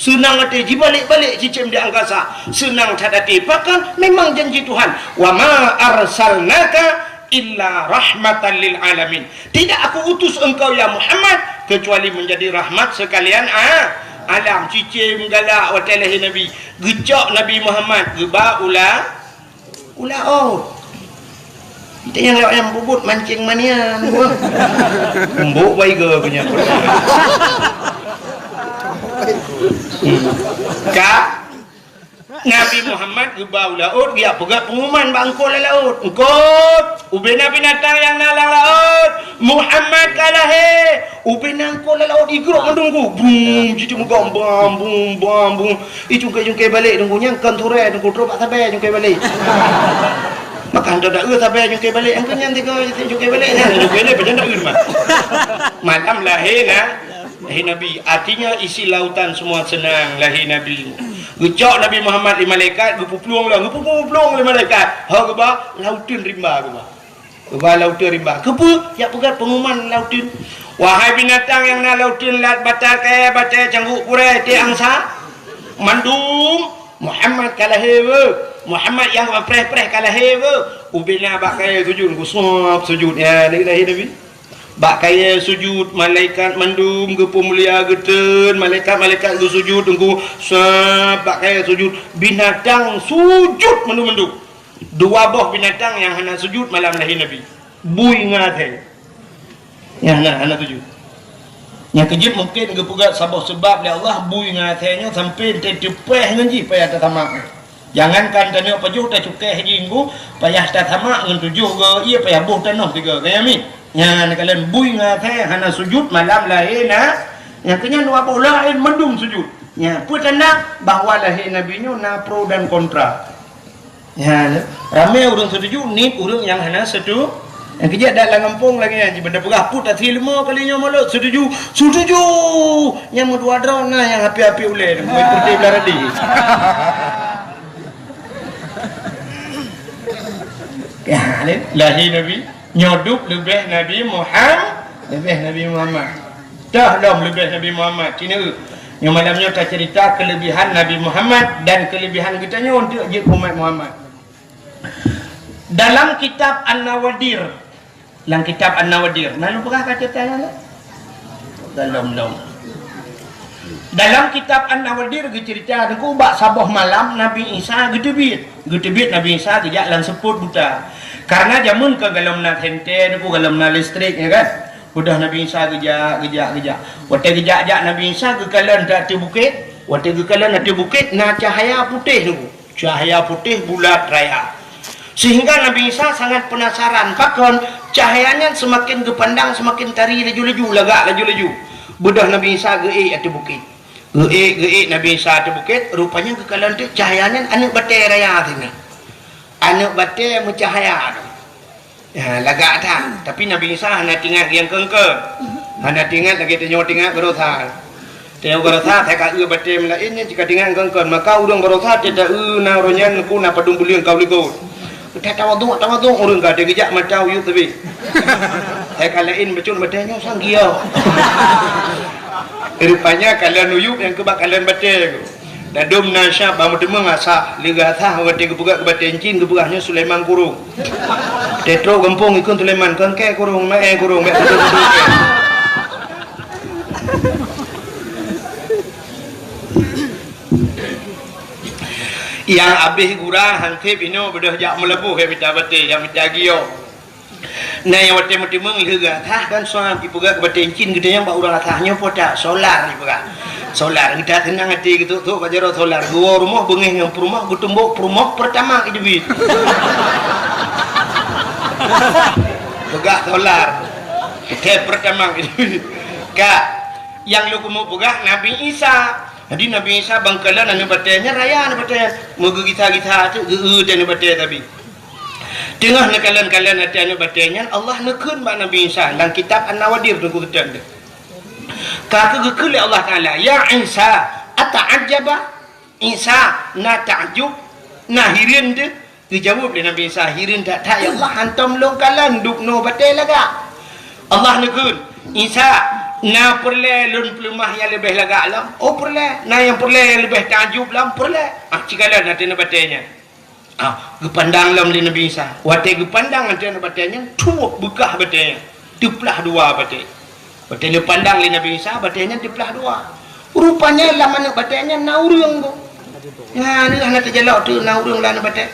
Seunang até, jibalek-balek cicém di angkasa. Seunang that até. Pakon? Memang janji Tuhan, "Wa ma arsalnaka illa rahmatan lil alamin." Tidak Aku utus engkau, ya Muhammad, kecuali menjadi rahmat sekalian a-, alam. Cicém galak watèe lahé Nabi. Geucok Nabi Muhammad, geuba u la-, u laôt. Teunyang lawét nyang bubut mancing manian. Embok baiga punya. Ka Nabi Muhammad geuba u laôt, geujak peugah pengumuman bak eungkôt lam laôt. "Eungkôt, ubena binatang nyang na lam laôt, Muhammad ka lahé." Ubena eungkôt lam laôt igrok mandum ku. Bum, jiteumeugang bam, bum, bam, bum. Icungkai-cungkai balek teungku, nyan kon turée teungku, trok bak sabai cungkai balek. Maka hantom da eu sabai cungkai balek, angkeu nyan tiga cungkai balek nyan, cungkai balek pajan da eu mah. Malam lahé na, lahé Nabi. Artinya isi lautan semua senang lahé Nabi. Geucok Nabi Muhammad lé malaikat, geupuplueng lom, geupuplueng lé malaikat. Ho geuba, lauteun rimba geuba. Geuba lauteun rimba. Keupeue? Jak peugah pengumuman lauteun. Wahai binatang nyang na lauteun, lat, batat, kayèe, batèe, cangguek, purèe, tiek, angsa, mandum, Muhammad ka lahé beuh. Muhammad nyang preh-preh ka lahé beuh. Ubena bak kayèe sujut, geusab sujut. Ya, lahé Nabi. Bak kayèe sujut, malaikat mandum geupeumulia geuteun, malaikat-malaikat geusujut teungku, sab bak kayèe sujut, binatang sujut mandum-mandum. Dua boh binatang nyang hana sujut malam lahé Nabi. Bui ngon asèe. Nyang hana, hana sujut. Nyang keujeuet mungken geupeugah saboh seubab lé Allah bui ngon asèe nyoe sampoe teupeue ngon jih payah tasamak. Jangankan tanyoe pajoh tacukèh jih ngon payah tasamak ngon tujoh goe ié payah boh tanoh tiga goe. Amin. Nyan kalon bui ngon asèe hana sujut malam lahé na. Nyang keunyan dua boh laén mandum sujut. Nyan peue tanda bahwa lahé Nabi nyoe na pro dan kontra. Ya, ramé ureuëng setuju, nit ureuëng nyang hana setu-, nyang keujeuet dak lam gampông lagée nyan, jipeugah, "Put até leumo kali nyoe mulod setuju." "Setuju!" Nyang meudua droe na nyang api-api ulée, meuikurti belah radi. Ya, lahé Nabi. Nyoe dup leubeh Nabi Muham-, leubeh Nabi Muhammad. Toh lom leubeh Nabi Muhammad. Cina, nyoe malam nyoe tacerita kelebihan Nabi Muhammad dan kelebihan geutanyoe untuk jeuet umat Muhammad. Dalam kitab An-Nawadir, lam kitab An-Nawadir, na lôn peugah ka cerita nyan? Belum, belum. Dalam kitab An-Nawadir geucerita teungku bak saboh malam Nabi Isa geuteubiet. Geuteubiet Nabi Isa geujak lam seupôt buta. Karena jameun ka golom na senter teungku, golom na listrik, ya kan? Udah Nabi Isa geujak, geujak, geujak. Watée geujak-jak Nabi Isa geukalon ateueh bukét. Watée geukalon ateueh bukét na cahaya putéh teungku. Cahaya putéh bulat raya. Sehingga Nabi Isa sangat penasaran, pakon cahaya nyan semakin geupandang semakin tari laju-laju, lagak laju-laju. Beudôh Nabi Isa geuék ateueh bukét. Geuék, geuék Nabi Isa ateueh bukét, rupanya geukalon teuk cahaya nyan aneuëk batée raya sinan. Aneuëk batée meucahaya tu. Ya, lagak that. Tapi Nabi Isa hana tingat nyang keungkeuen. Hana tingat lagée tanyoe tingat baroesa. Tanyoe baroesa, sai ka eu batée meulaén nyan cit ka tingat keungkeuen. Maka ureuëng baroesa teuta eu na uroe nyan ku na padum buleuen ka u likot. Teuta tawaduk, tawaduk ureuëng ka geujak mata uyueb teubiet. Sai ka laén bacut batée nyoe sang giok. Rupanya kalon uyueb nyang keubah kalon batée. Dadum na syab bak meuteumeung asah, lé geuasah watée geupeugah keu batée encin geupeugah nyoe Sulaiman Kurong. Teutro gampông ikon Sulaiman, keu engkée kurong, ma-, eh, kurong, bèk beutôi-beutôi. Nyang abéh gura hanseb inoe beudôh jak meulaboh ya mita batée, ya mita giok. Na nyang watée meuteumeung lheueh geuasah dan suam ipeugah keu batée encin geutanyoe bak ureuëng asah nyoe po that solar ipeugah. Solar geutanyoe seunang até geutok-tok bak jaroe solar geuwoe rumoh beungéh ngon peurumoh geutumbok peurumoh peurtama iteubiet. Peugah solar. Teh peurtama iteubiet. Ka nyang lôn keumeung peugah Nabi Isa. Jadi Nabi Isa bangkalan aneuëk batée nyan raya aneuëk batée nyan meugeugisa-gisa teuk geu-eu teh aneuëk batée tabi. Teungoh neukalon-kalon até aneuëk batée nyan, Allah neukheun bak Nabi Isa lam kitab An-Nawadir teungku geutanyoe. Ka keuh geukheun lé Allah Taala, "Ya Isa, ata'ajjaba?" Isa na takjub, na hireuen teuh? Geujaweueb lé Nabi Isa, "Hireuen that-that ya Allah, hantom lôn kalon dubnoe batée lagak." Allah neukheun, "Isa, na peureulée lôn peuleumah nyang leubeh lagak lom?" "Oh peureulée." "Na nyang peureulée nyang leubeh takjub lom?" "Peureulée." Ah, cikalon até aneuëk batée nyan. Ah, geupandang lom lé Nabi Isa. Watée geupandang ateueh aneuëk batée nyan, tuwob beukah batée nyan. Teuplah dua batée. Watée geupandang lé Nabi Isa, batée nyan teuplah dua. Rupanya lam aneuëk batée nyan na ureuëng tu. Nyan lah na teujalok tu na ureuëng lam aneuëk batée.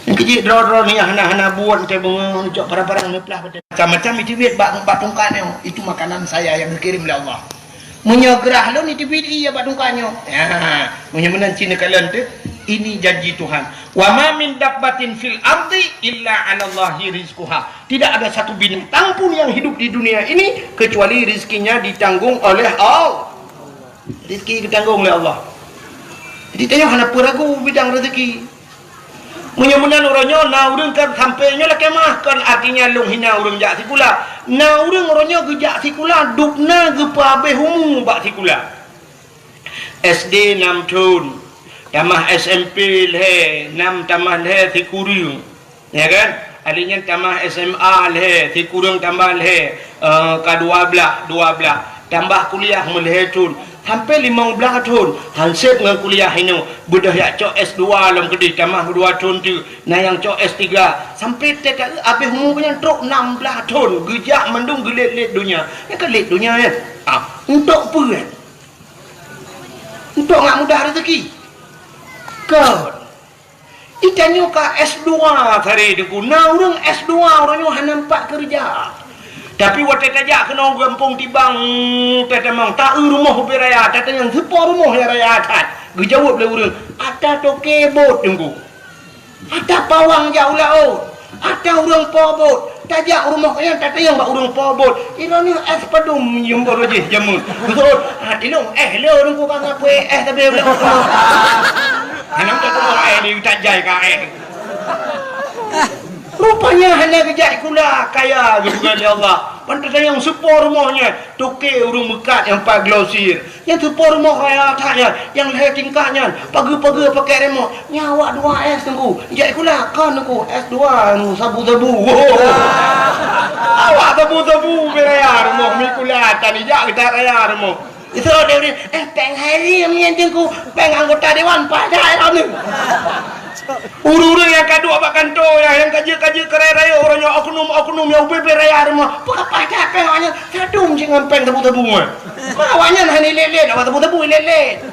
Keujeuet droe-droe ni hana-hana buet, teuh beungoh cok parang-parang neuplah beutôi. Macam-macam iteubiet bak, bak tungkat nyoe. Itu makanan saya yang dikirim oleh Allah. Meunyoe grah lôn iteubiet ie bak tungkat nyoe. Ya, meunyoe meunan cit neukalon teuh, ini janji Tuhan. "Wa ma min dabbatin fil ardi illa 'alallahi rizquha." Tidak ada satu binatang pun yang hidup di dunia ini kecuali rezekinya ditanggung oleh Allah. Rezeki ditanggung oleh Allah. Jadi tanyoe hana peue ragu bidang rezeki. Meunyoe meunan uroe nyoe na ureuëng kan sampai nyoe lakée meuah, kon artinya lôn hina ureuëng jak sikula. Na ureuëng uroe nyoe geujak sikula, dubna geupeuhabéh umu bak sikula. S D nam thon, tamah S M P lhée, nam tamah lhée sikureueng. Ya kan? Ahli nyan tamah S M A lhée, sikureueng tambah lhée, eh, ka dua blaih, dua blaih. Tambah kuliah meulhée thon, sampai limong blaih thon, han sép ngon kuliah inoe, beudôh jak cok S dua lom keudeh, tamah dua thon teuk, na nyang cok S tiga, sampai teuka habéh umu nyan trok nam blaih thon, geujak mandum geulét-lét donya. Nyan ka lét donya nyan. Ah, untuk peue nyan? Untuk ngat mudah rezeki. Kon. Itanyoe ka S dua sare Teungku. Na ureuëng S dua, ureuëng nyoe hana nampak keureuja. Tapi watée tajak keunoe gampông Tibang, tatamong, ta-eu rumoh ubé raya, tatanyong, "Soe po rumoh nyang raya that?" Geujaweueb lé ureuëng, "Ata toke bot, Teungku. Ata pawang jak u laôt." Ata ureuëng po bot, tajak rumoh nyan tatanyong bak ureuëng po bot. Iroh nyoe es padum nyoe baroe jih jameun. Beutôi, ah, tilong, eh, le ureuëng ku ka ngapui, eh, tapi ureuëng ku. Hana meututoe eh, ni tajai ka eh. Rupanya hana geujak sikula, kaya geupeugah lé Allah. Ban tatanyong soe po rumoh nyan, toke ureuëng meukat nyang pat glosir. Nyang soe po rumoh raya that nyan, nyang lhée tingkat nyan, pageue-pageue pakai remot. Nyan awak dua S Teungku, jak sikula kon Teungku, S dua nu sabu-sabu. Awak sabu-sabu ubé raya rumoh, mi sikula tan jak geutak raya rumoh. Itu dia ni, eh, péng harim nyan Teungku, péng anggota dewan paih that droeneuh. Ureuëng-ureuëng nyang ka duek bak kantô nyan, nyang ka jeuet-ka jeuet keu raya-raya, uroe nyoe oknum-oknum nyang ubé-bé raya rumoh, peue ka paih that péng awaknyan, sadum cit ngon péng sabu-sabu nyan. Ma awaknyan hana ilét-lét, awak sabu-sabu ilét-lét.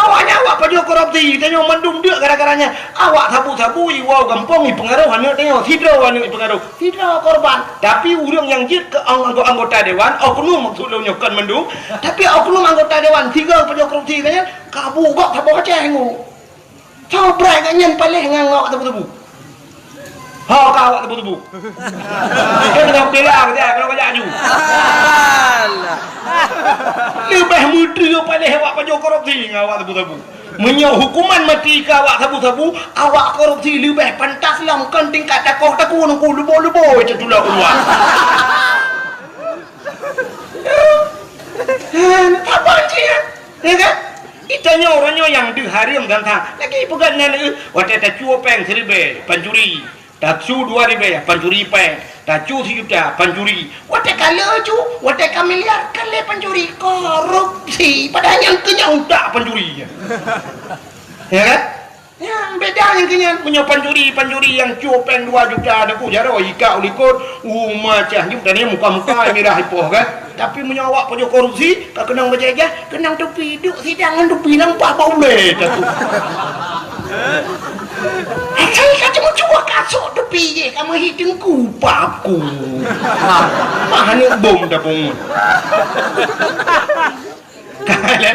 Awaknyan awak pajoh korupsi, tanyoe mandum deuk gara-gara nyan. Awak sabu-sabu iwoe gampông ipeungaroh aneuk tanyoe, sidroe aneuk ipeungaroh, sidroe korban. Tapi ureuëng nyang jeuet keu ang-, anggo-, anggota dewan, oknum maksud lôn nyoe kon mandum, tapi oknum anggota dewan, sigoe pajoh korupsi nyan, ka bu gob saboh Aceh nyoe. Soe brat gobnyan paléh ngon awak tebu-tebu? Ho ka awak tebu-tebu. Kan dengan bela ke dia kalau kajak aju. Leubeh meuteue paléh awak pajoh korupsi ngon awak tebu-tebu. Meunyoe hukuman mati keu awak sabu-sabu, awak korupsi leubeh pantas lom kon tingkat takoh taku nungku lubo-lubo itu tulak keuluwa. Apa cit? Ya kan? Itanyoe uroe nyoe nyang deuh hareuem dan sa. Lagi peugah nan, eh, watée tacue péng siribée, pancuri. Tacue dua ribée, pancuri péng. Tacue sijuta, pancuri. Watée ka le cu, watée ka miliar, ka le pancuri. Korupsi. Padahai nyang keu nyan utak pancuri. Ya kan? Nyan, beda nyang keu nyan. Meunyoe pancuri, pancuri nyang cue péng dua juta, na ku jaroe ika u likot, u macah nyoe, dan muka-muka mirah ipoh kan. Tapi meunyoe awak pajoh korupsi, ka keunong bajée-jah, keunong tupi, duek sidang ngon tupi nampak bak ulée tatu. Asai ka cuma cuba kasok tupi je, ka meuhi teungku paku. Ha, mah aneuk bom tapong. Ka lé,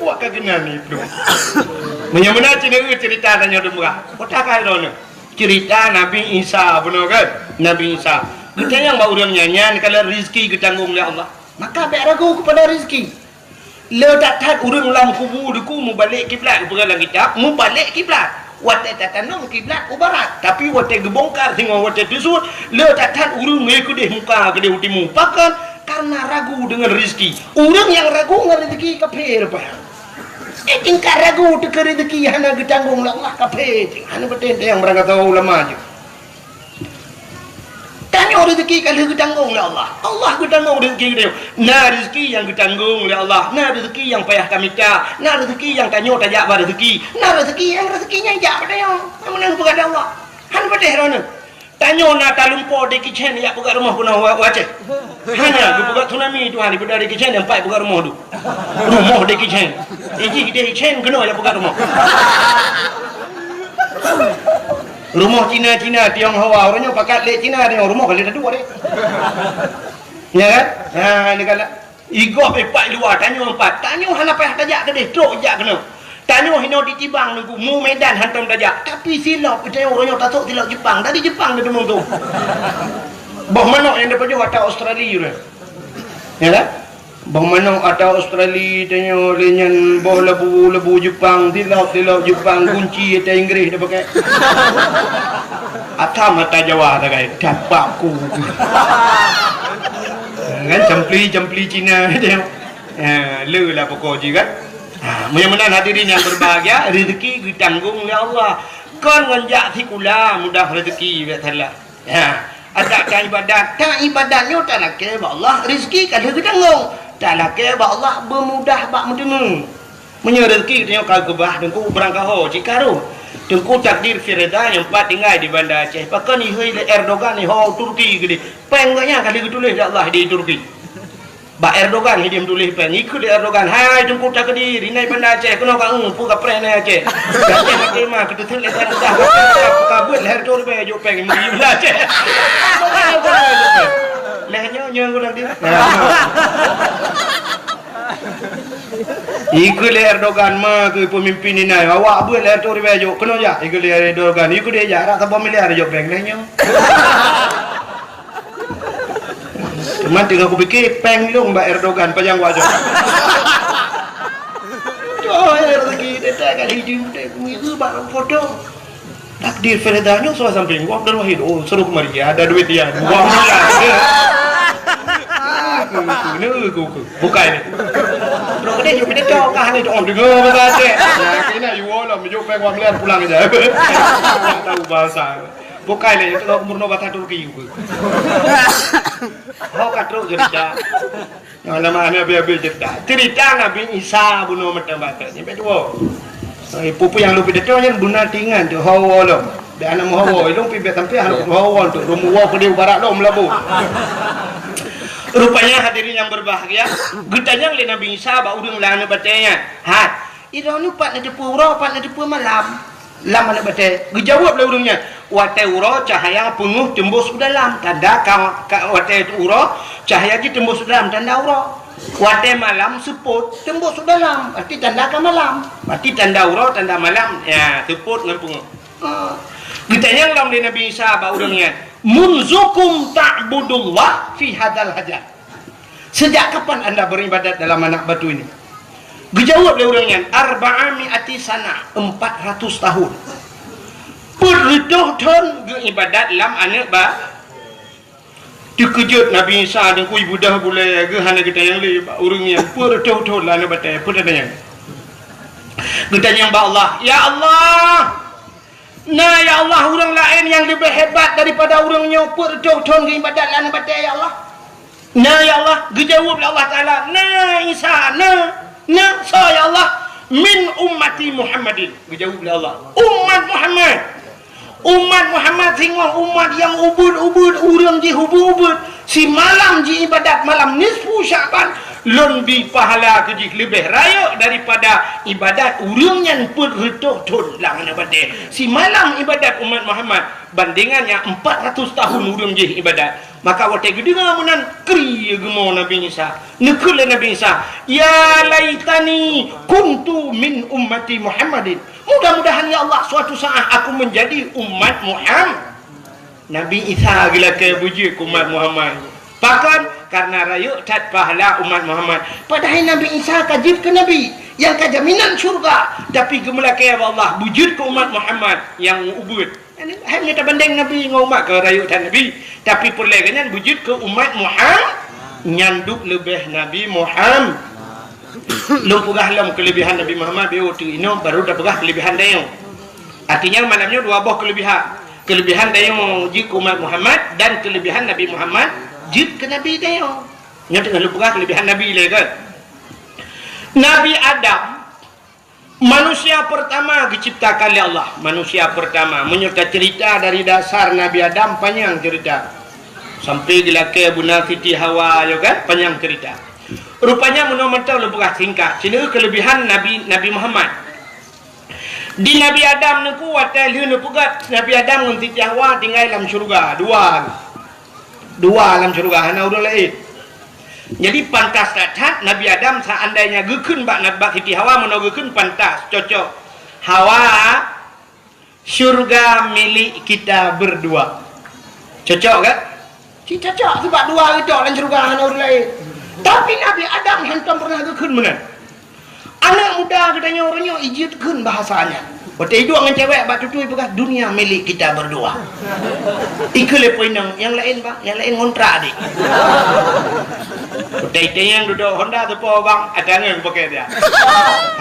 buat ka keunan itu. Meunyoe meunan cit nyoe ceurita tanyoe dum rah. Kota ka droeneuh. Ceurita Nabi Isa, bunoe kan? Nabi Isa. Geutanyong bak ureuëng nyan, nyan kalau rezeki geutanggong lé Allah. Maka bék ragu keupada rezeki. Le that-that ureuëng lam kubu Teungku mubalek kiblat, geupeugah lam kitab, mubalek kiblat. Watée tatanom kiblat u barat, tapi watée geubongkar singoh watée teusut, le that-that ureuëng ngon keudeh muka keudeh u timu. Pakon? Karena ragu dengan rezeki. Ureuëng nyang ragu ngon rezeki kafé rupa. Eh, tingkat ragu teuka rezeki hana geutanggong lé Allah, kafé. Hana beutôi nyang beurangkasoe ulama jih. Tanyoe rezeki ka lheueh geutanggong lé Allah. Allah geutanggong rezeki geutanyoe. Na rezeki nyang geutanggong lé Allah, na rezeki nyang payah tamita, na rezeki nyang tanyoe tajak ba rezeki, na rezeki nyang rezeki nyan jak bak tanyoe. Nyang meunan peugah lé Allah. Han peudeh droeneuh. Tanyoe na talumpo Jackie Chan jak peugah rumoh keunoe u Aceh. Hana geupeugah tsunami Tuhan, daripada Jackie Chan nyang pat peugah rumoh tu. Rumoh Jackie Chan. Iji Jackie Chan keunoe jak peugah rumoh. Rumoh Cina-Cina, Tionghoa, ureueng nyoe pakat lé Cina, Tiong rumoh ka lé taduek deh. Ya kan? Ha, ini kan. Igob ipat luwa, tanyoe empat. Tanyoe hana payah tajak keudeh, trok jak keunoe. Tanyoe hinoe di Tibang nunggu, mu Medan hantom tajak. Tapi silop, tanyoe ureueng nyoe tasok silop Jepang. Dari Jepang dia teumong tu. Boh manok nyang dipajoh ata Australia tu. Ya kan? Boh manok ata Australia, tanyoe lé nyan boh labu, labu Jepang, silop, silop Jepang, gunci ata Inggris dah pakai. Atam ata Jawa dah kai. Dapat ku. Kan campli, campli Cina tanyoe. Ha, le lah pokok jih kan. Ha, meunyoe meunan hadirin yang berbahagia, rezeki geutanggong lé Allah. Kon ngon jak sikula mudah rezeki, biasalah. Ha, adak ta ibadat, ta ibadat nyoe talakée bak Allah, rezeki ka lheueh geutanggong. Talakée bak Allah beumudah bak meuteumé. Meunyoe rezeki geutanyoe ka geubah, teungku beurangkaho cit ka rhot. Teungku takdir Firda nyang pat tinggai di Banda Aceh. Pakon ihôi lé Erdogan iho Turki geudeh. Péng gobnyan ka lheueh geutuléh lé Allah di Turki. Bak Erdogan hidéh meutuléh péng. Ikheun lé Erdogan, "Hai Teungku Takdir, inan Banda Aceh, keunoe ka eu, peue kapreh inan Aceh." Aceh maté ma, keuteuseut lé Banda Aceh, ka beuet lhèe reutôh ribèe jok péng, imeuri Banda Aceh. Lhèe nyoe, nyoe ulang dia. Ikheun lé Erdogan, "Ma keu peumimpin inan, awak beuet lhèe reutôh ribèe jok, keunoe jak." Ikheun lé Erdogan, "Ikheun deh jak, rot saboh miliar jok péng, lhèe nyoe." Teuma teungoh kupike, péng lôn bak Erdogan, pajan wajah. Tuh, rezeki teutai kat hijau, teutai kumiru bak foto. Takdir Firda nyoe suah samping, wah, Abdul Wahid, oh, suruh kemari, ada duit dia, dua miliar. Bukai ni. Bro, kena jumpa dia, kau kan ni, oh, dengar bahasa Aceh. Nah, kena, you all, jumpa péng dua miliar, pulang aja. Tak tahu bahasa. Bukai lé, nyang teungoh meurunoe basa Turki. Ho ka trok cerita. Nyang lama ni habéh-habéh cerita. Cerita Nabi Isa bunoe mantong basa. Nyang dua. Eh, peue-peue nyang lôn pidato nyan beuna tingan tu, hawa lom. Dak hana meuhawa, lôn pi bèk sampai hana meuhawa tu. Lôn meuhawa keudéh barat lom Meulaboh. Rupanya hadirin yang berbahagia, geutanyong lé Nabi Isa bak ureueng lam aneuk batèe nyan. Hai, Droeneuh pat neuteupeue uroe, pat neuteupeue malam lam aneuk batèe? Geujaweueb lé ureueng nyan, "Watèe uroe cahya peungeuh teumbôh u dalam, tanda ka, ka, watèe uroe cahya jih teumbôh u dalam, tanda uroe. Watèe malam seupôt teumbôh u dalam, berarti tanda ka malam. Berarti tanda uroe, tanda malam, ya, seupôt ngon peungeuh." Ha. Geutanyong lom lé Nabi Isa bak ureueng nyan, "Munzukum ta'budullah fi hadzal hajar?" Sejak kapan anda beribadat dalam anak batu ini? Geujaweueb lé ureueng nyan, "Arba'a mi'ati sanah, empat ratus tahun." Peuet reutôh thon geuibadat lam aneuk ba-, teukeujot Nabi Isa deungkui beudoh bulèe geuh hana geutanyong lé bak ureueng nyan, peuet reutôh thon lam aneuk batèe, peue tatanyong? Geutanyong bak Allah, "Ya Allah, na ya Allah ureueng laén nyang leubeh hebat daripada ureueng nyoe peuet reutôh thon geuibadat lam aneuk batèe, ya Allah?" "Na, ya Allah." Geujaweueb lé Allah Taala, "Na, Isa, na, na." "Soe, ya Allah?" "Min ummati Muhammadin." Geujaweueb lé Allah, "Umat Muhammad." Umat Muhammad singoh umat nyang ubeuet-ubeuet, ureueng jih ubeuet-ubeuet. Simalam jiibadat malam nisfu Sya'ban, lôn bi pahala keu jih leubeh rayeuk daripada ibadat ureueng nyan peuet reutôh thon lam aneuk batèe. Simalam ibadat umat Muhammad, bandingan nyang empat ratus tahun ureueng jih ibadat. Maka watèe geudeungoe meunan, kri geumo Nabi Isa. Neukheun lé Nabi Isa, "Ya laitani kuntu min ummati Muhammadin." Mudah-mudahan, ya Allah, suatu saat aku menjadi umat Muhammad. Nabi Isa geulakèe beujeuet keu umat Muhammad. Pakon? Karena rayeuk that pahala umat Muhammad. Padahai Nabi Isa ka jeuet keu nabi. Nyang ka jaminan syurga. Tapi geumeulakèe bak Allah beujeuet keu umat Muhammad nyang ubeuet. Hai, nyoe tabandeng Nabi ngon umat, ka rayeuk that Nabi, tapi peureulèe geuh nyan beujeuet keu umat Muhammad, nyan duek leubeh Nabi Muhammad. Lôn peugah lom keuleubihan Nabi Muhammad, beu teuk inoe baru tapeugah keuleubihan tanyoe. Artinya malam nyoe dua boh keuleubihan. Keuleubihan tanyoe jeuet keu umat Muhammad dan keuleubihan Nabi Muhammad jeuet keu Nabi tanyoe. Nyoe teungoh lôn peugah keuleubihan Nabi lé kan. Nabi Adam Manusia pertama geuciptakan lé Allah. Manusia pertama. Meunyoe taceurita dari dasar Nabi Adam, panyang ceurita. Sampai geulakèe beuna Siti Hawa, yo kan? Panyang ceurita. Rupanya, meunoe mantong lôn peugah singkat. Sineuk keuleubihan Nabi, Nabi Muhammad. Di Nabi Adam neuku watée lheueh neupeugét Nabi Adam ngon Siti Hawa tinggai lam syeuruga dua. Dua lam syeuruga, hana ureuëng laén. Jadi pantas that-that Nabi Adam seandainya geukheun bak, bak Siti Hawa, meunoe geukheun pantas, cocok. Hawa, syurga milik kita berdua. Cocok kan? Ci cocok, sebab dua geucok lam syeuruga hana ureuëng laén. Tapi Nabi Adam hantom pernah geukheun meunan. Aneuk muda geutanyoe uroe nyoe ijeuet kheun bahasa nyan. Watée iduek ngon cewek bak tutui peugah, "Dunia milik kita berdua." Ikheun lé po inong, "Nyang laén, Bang, nyang laén ngontrak adik." Watée itanyong dudoe Honda teupo, "Bang, ata ngon pakè dia."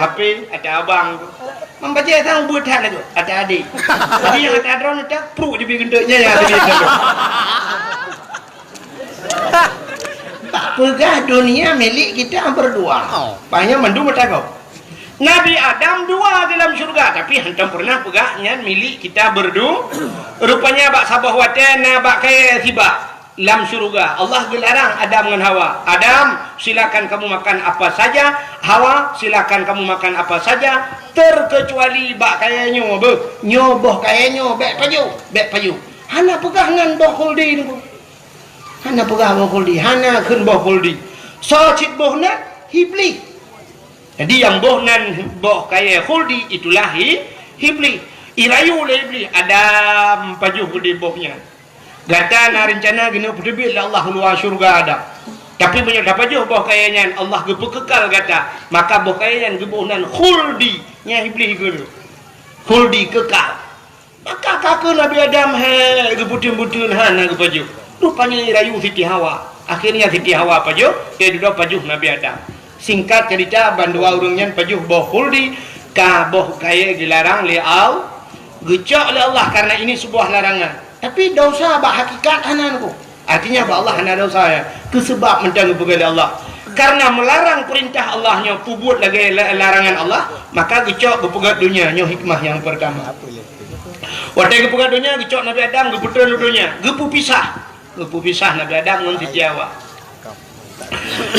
H P, "Ata abang." Membajée sang buet that lagu, "Ata adik." Tapi nyang ata droeneuh ata, pruk jibi geunteuk nyan nyang tadi tadi. Tak peugah dunia milik kita berdua. Oh. Panyang mandum meutakok. Nabi Adam dua di dalam syurga, tapi hantom pernah peugah nyan milik kita berdu-, rupanya bak saboh watée na bak kayée sibak lam syurga. Allah geularang Adam ngon Hawa, "Adam, silakan kamu makan apa saja. Hawa, silakan kamu makan apa saja, terkecuali bak kayée nyoe." Beuh, nyoe boh kayée nyoe, bék pajoh, bék pajoh. Hana peugah ngon boh khuldi nyoe. Hana peugah boh khuldi, hana kheun boh khuldi. Soe cit boh nan? Iblih. Jadi nyang boh nan boh kayée khuldi itulah i-, Iblih. Irayu lé Iblih, "Adam, pajoh keudeh boh nyan. Gata na reuncana keuneuk peuteubiet lé Allah u luwa syeuruga Adam. Tapi meunyoe tapajoh boh kayée nyan, Allah geupeukekal gata, maka boh kayée nyan geuboh nan khuldi." Nyan Iblih kheun, "Khuldi kekal." Maka ka kheun Nabi Adam, "Hai, geupeuteun-peuteun hana geupajoh." Rupanya irayu Siti Hawa. Akhirnya Siti Hawa pajoh, eh, dudoe pajoh Nabi Adam. Singkat cerita, bandua ureuëng nyan pajoh boh khuldi, ka boh kayée dilarang lé Al-, geucok lé Allah karena ini sebuah larangan. Tapi dosa bak hakikat hana nyoe. Artinya bak Allah hana dosa ya. Keu sebab mantong geupeugah lé Allah. Karena melarang perintah Allah nyoe peubuet lagée la-, larangan Allah, maka geucok geupeugét donya nyoe hikmah nyang pertama. Watée geupeugét donya, geucok Nabi Adam, geupeuteun u donya, geupeupisah. Geupeupisah Nabi Adam ngon Siti Hawa.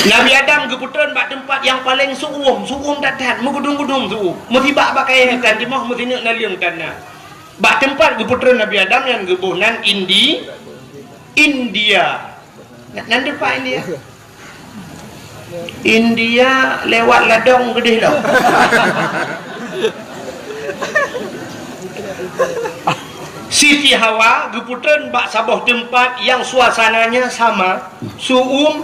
Nabi Adam geupeuteun bak teumpat nyang paleng su'um, su'um that-that, meugudum-gudum su'um. Meusibak bak kayée tan timoh, meusineuk naleueng tan na. Bak teumpat geupeuteun Nabi Adam nyan geuboh nan Indi-, India. Nan, nan teumpat India. India lewat ladong geudeh lom. Siti Hawa geupeuteun bak saboh teumpat nyang suasananya sama, su'um,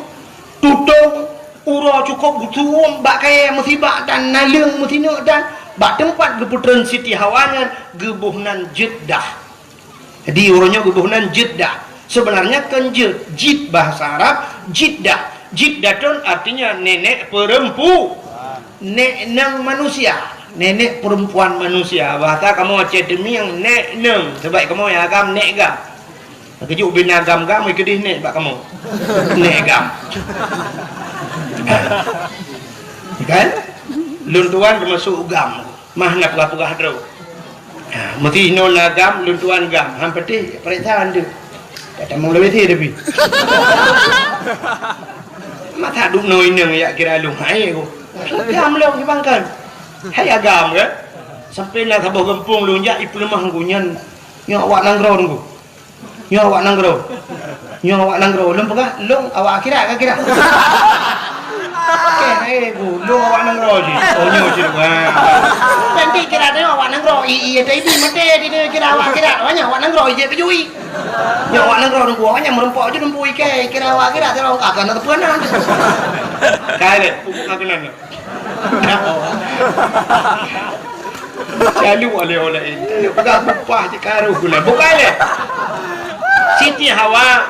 tutong, uroe cukôp geusu'um, bak kayée meusibak dan naleueng meusineuk dan bak teumpat geupeuteun Siti Hawa nyan geuboh nan Jeddah. Jadi, uroe nyoe geuboh nan Jeddah. Sebenarnya kon jeuet, jid bahasa Arab, Jiddah. Jiddatun artinya nenek perempu-, nek nang manusia, nenek perempuan manusia. Bahasa kamoe Aceh Teumieng, nek nang. Sebab kamoe nyang agam nek gam. Keujeuet ubena gam-gam, keudeh nek bak kamoe. Nek gam. Kan? Lôn tuan teumasuk gam. Mah na peugah-peugah droe. Ha, meuti inoe na gam, lôn tuan gam. Han patéh, peuriksa han deuh. Ka tamong lewat tapi. Masa duek noe inong jak kira lôn. Hai ku. Gam lôn di bangkan. Hai agam kan? Sampai na saboh gampông lôn jak ipeuleumah ku nyan. Nyoe awak nanggroe ku. Nyoe awak nanggroe. Nyoe awak nanggroe. Lôn peugah, lôn awak akhirat ka kira. Oke, eh, bu, lôn awak nanggroe jih. Oh, nyoe jih, wah. Nanti kira tengok awak nanggroe. I, i, ada ibi mate di dia kira awak akhirat. Awak nyan awak nanggroe, ijek keujui. Nyoe awak nanggroe nunggu, awak nyan meureumpok je nunggu ikai, kira awak akhirat, tengok, ah, kana teupeue na. Kai lé, pupuk ka keunan. Lalu oleh-oleh ini. Pegang upah je karuh gula. Bukan lé. Siti Hawa.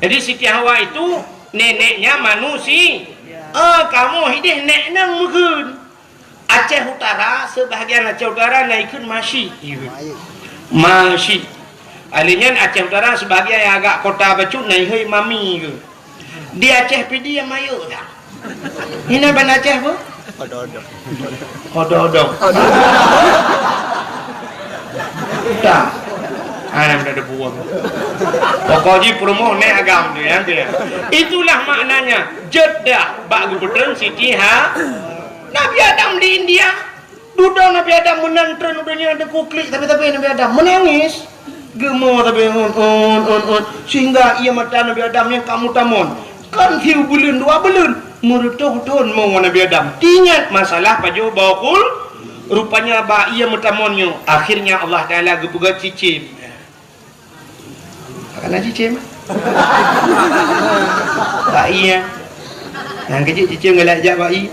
Jadi Siti Hawa itu neneknya manusia. Ah, kamoe hideh nek nang meukeun. Aceh Utara, sebahagian Aceh Utara na ikheun Mashi. Mashi. Alèh nyan Aceh Utara sebahagian nyang agak kota bacut na ihôi Mami ke. Di Aceh Pidie mayô dah. Hina ban Aceh pun? Odo-odo. Odo-odo. Dah. Anak dah ada buah. Pokok jih peurumoh nek agam tu ya, tu ya. Itulah maknanya Jeddah bak geupeutrön Siti Ha. Nabi Adam di India. Dudoe Nabi Adam meunan treun u donya, teungku klik sabe-sabe Nabi Adam, meunangis. Geumo sabe, un, un, un, un, sehingga ié mata Nabi Adam nyang ka meutamon. Kon siubeuleueng dua beuleueng, meureutôh thon mo Nabi Adam. Teuingat masalah pajoh boh kul, rupanya bak ié meutamon nyoe, akhirnya Allah Taala geupeugah cicém. Kana cicém. Bak ié. Nyang keujieb cicém galak jak bak ié.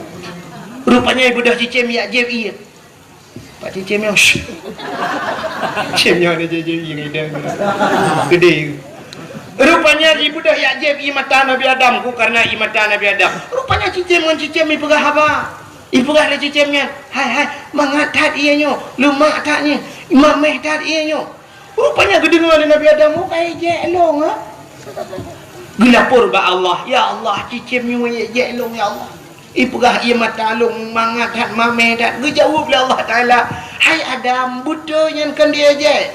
Rupanya ibeudôh cicém yak jieb ié. Bak cicém nyoe. Cicém nyoe ada jieb ié ngon idang. Gede. Rupanya ibeudôh yak jieb ié mata Nabi Adam, ku karena ié mata Nabi Adam. Rupanya cicém ngon cicém ipeugah haba. Ipeugah lé cicém nyan, "Hai, hai, mangat that ié nyoe, leumak that nyoe, mameh that ié nyoe." Rupanya geudeungoe lé Nabi Adam, "Oh, ka ijek lôn, ha?" Geulapor bak Allah, "Ya Allah, cicém nyoe ijek lôn, ya Allah. Ipeugah ié mata lôn mangat that, mameh that." Geujaweueb lé Allah Taala, "Hai Adam, beutôi nyan kon diejek.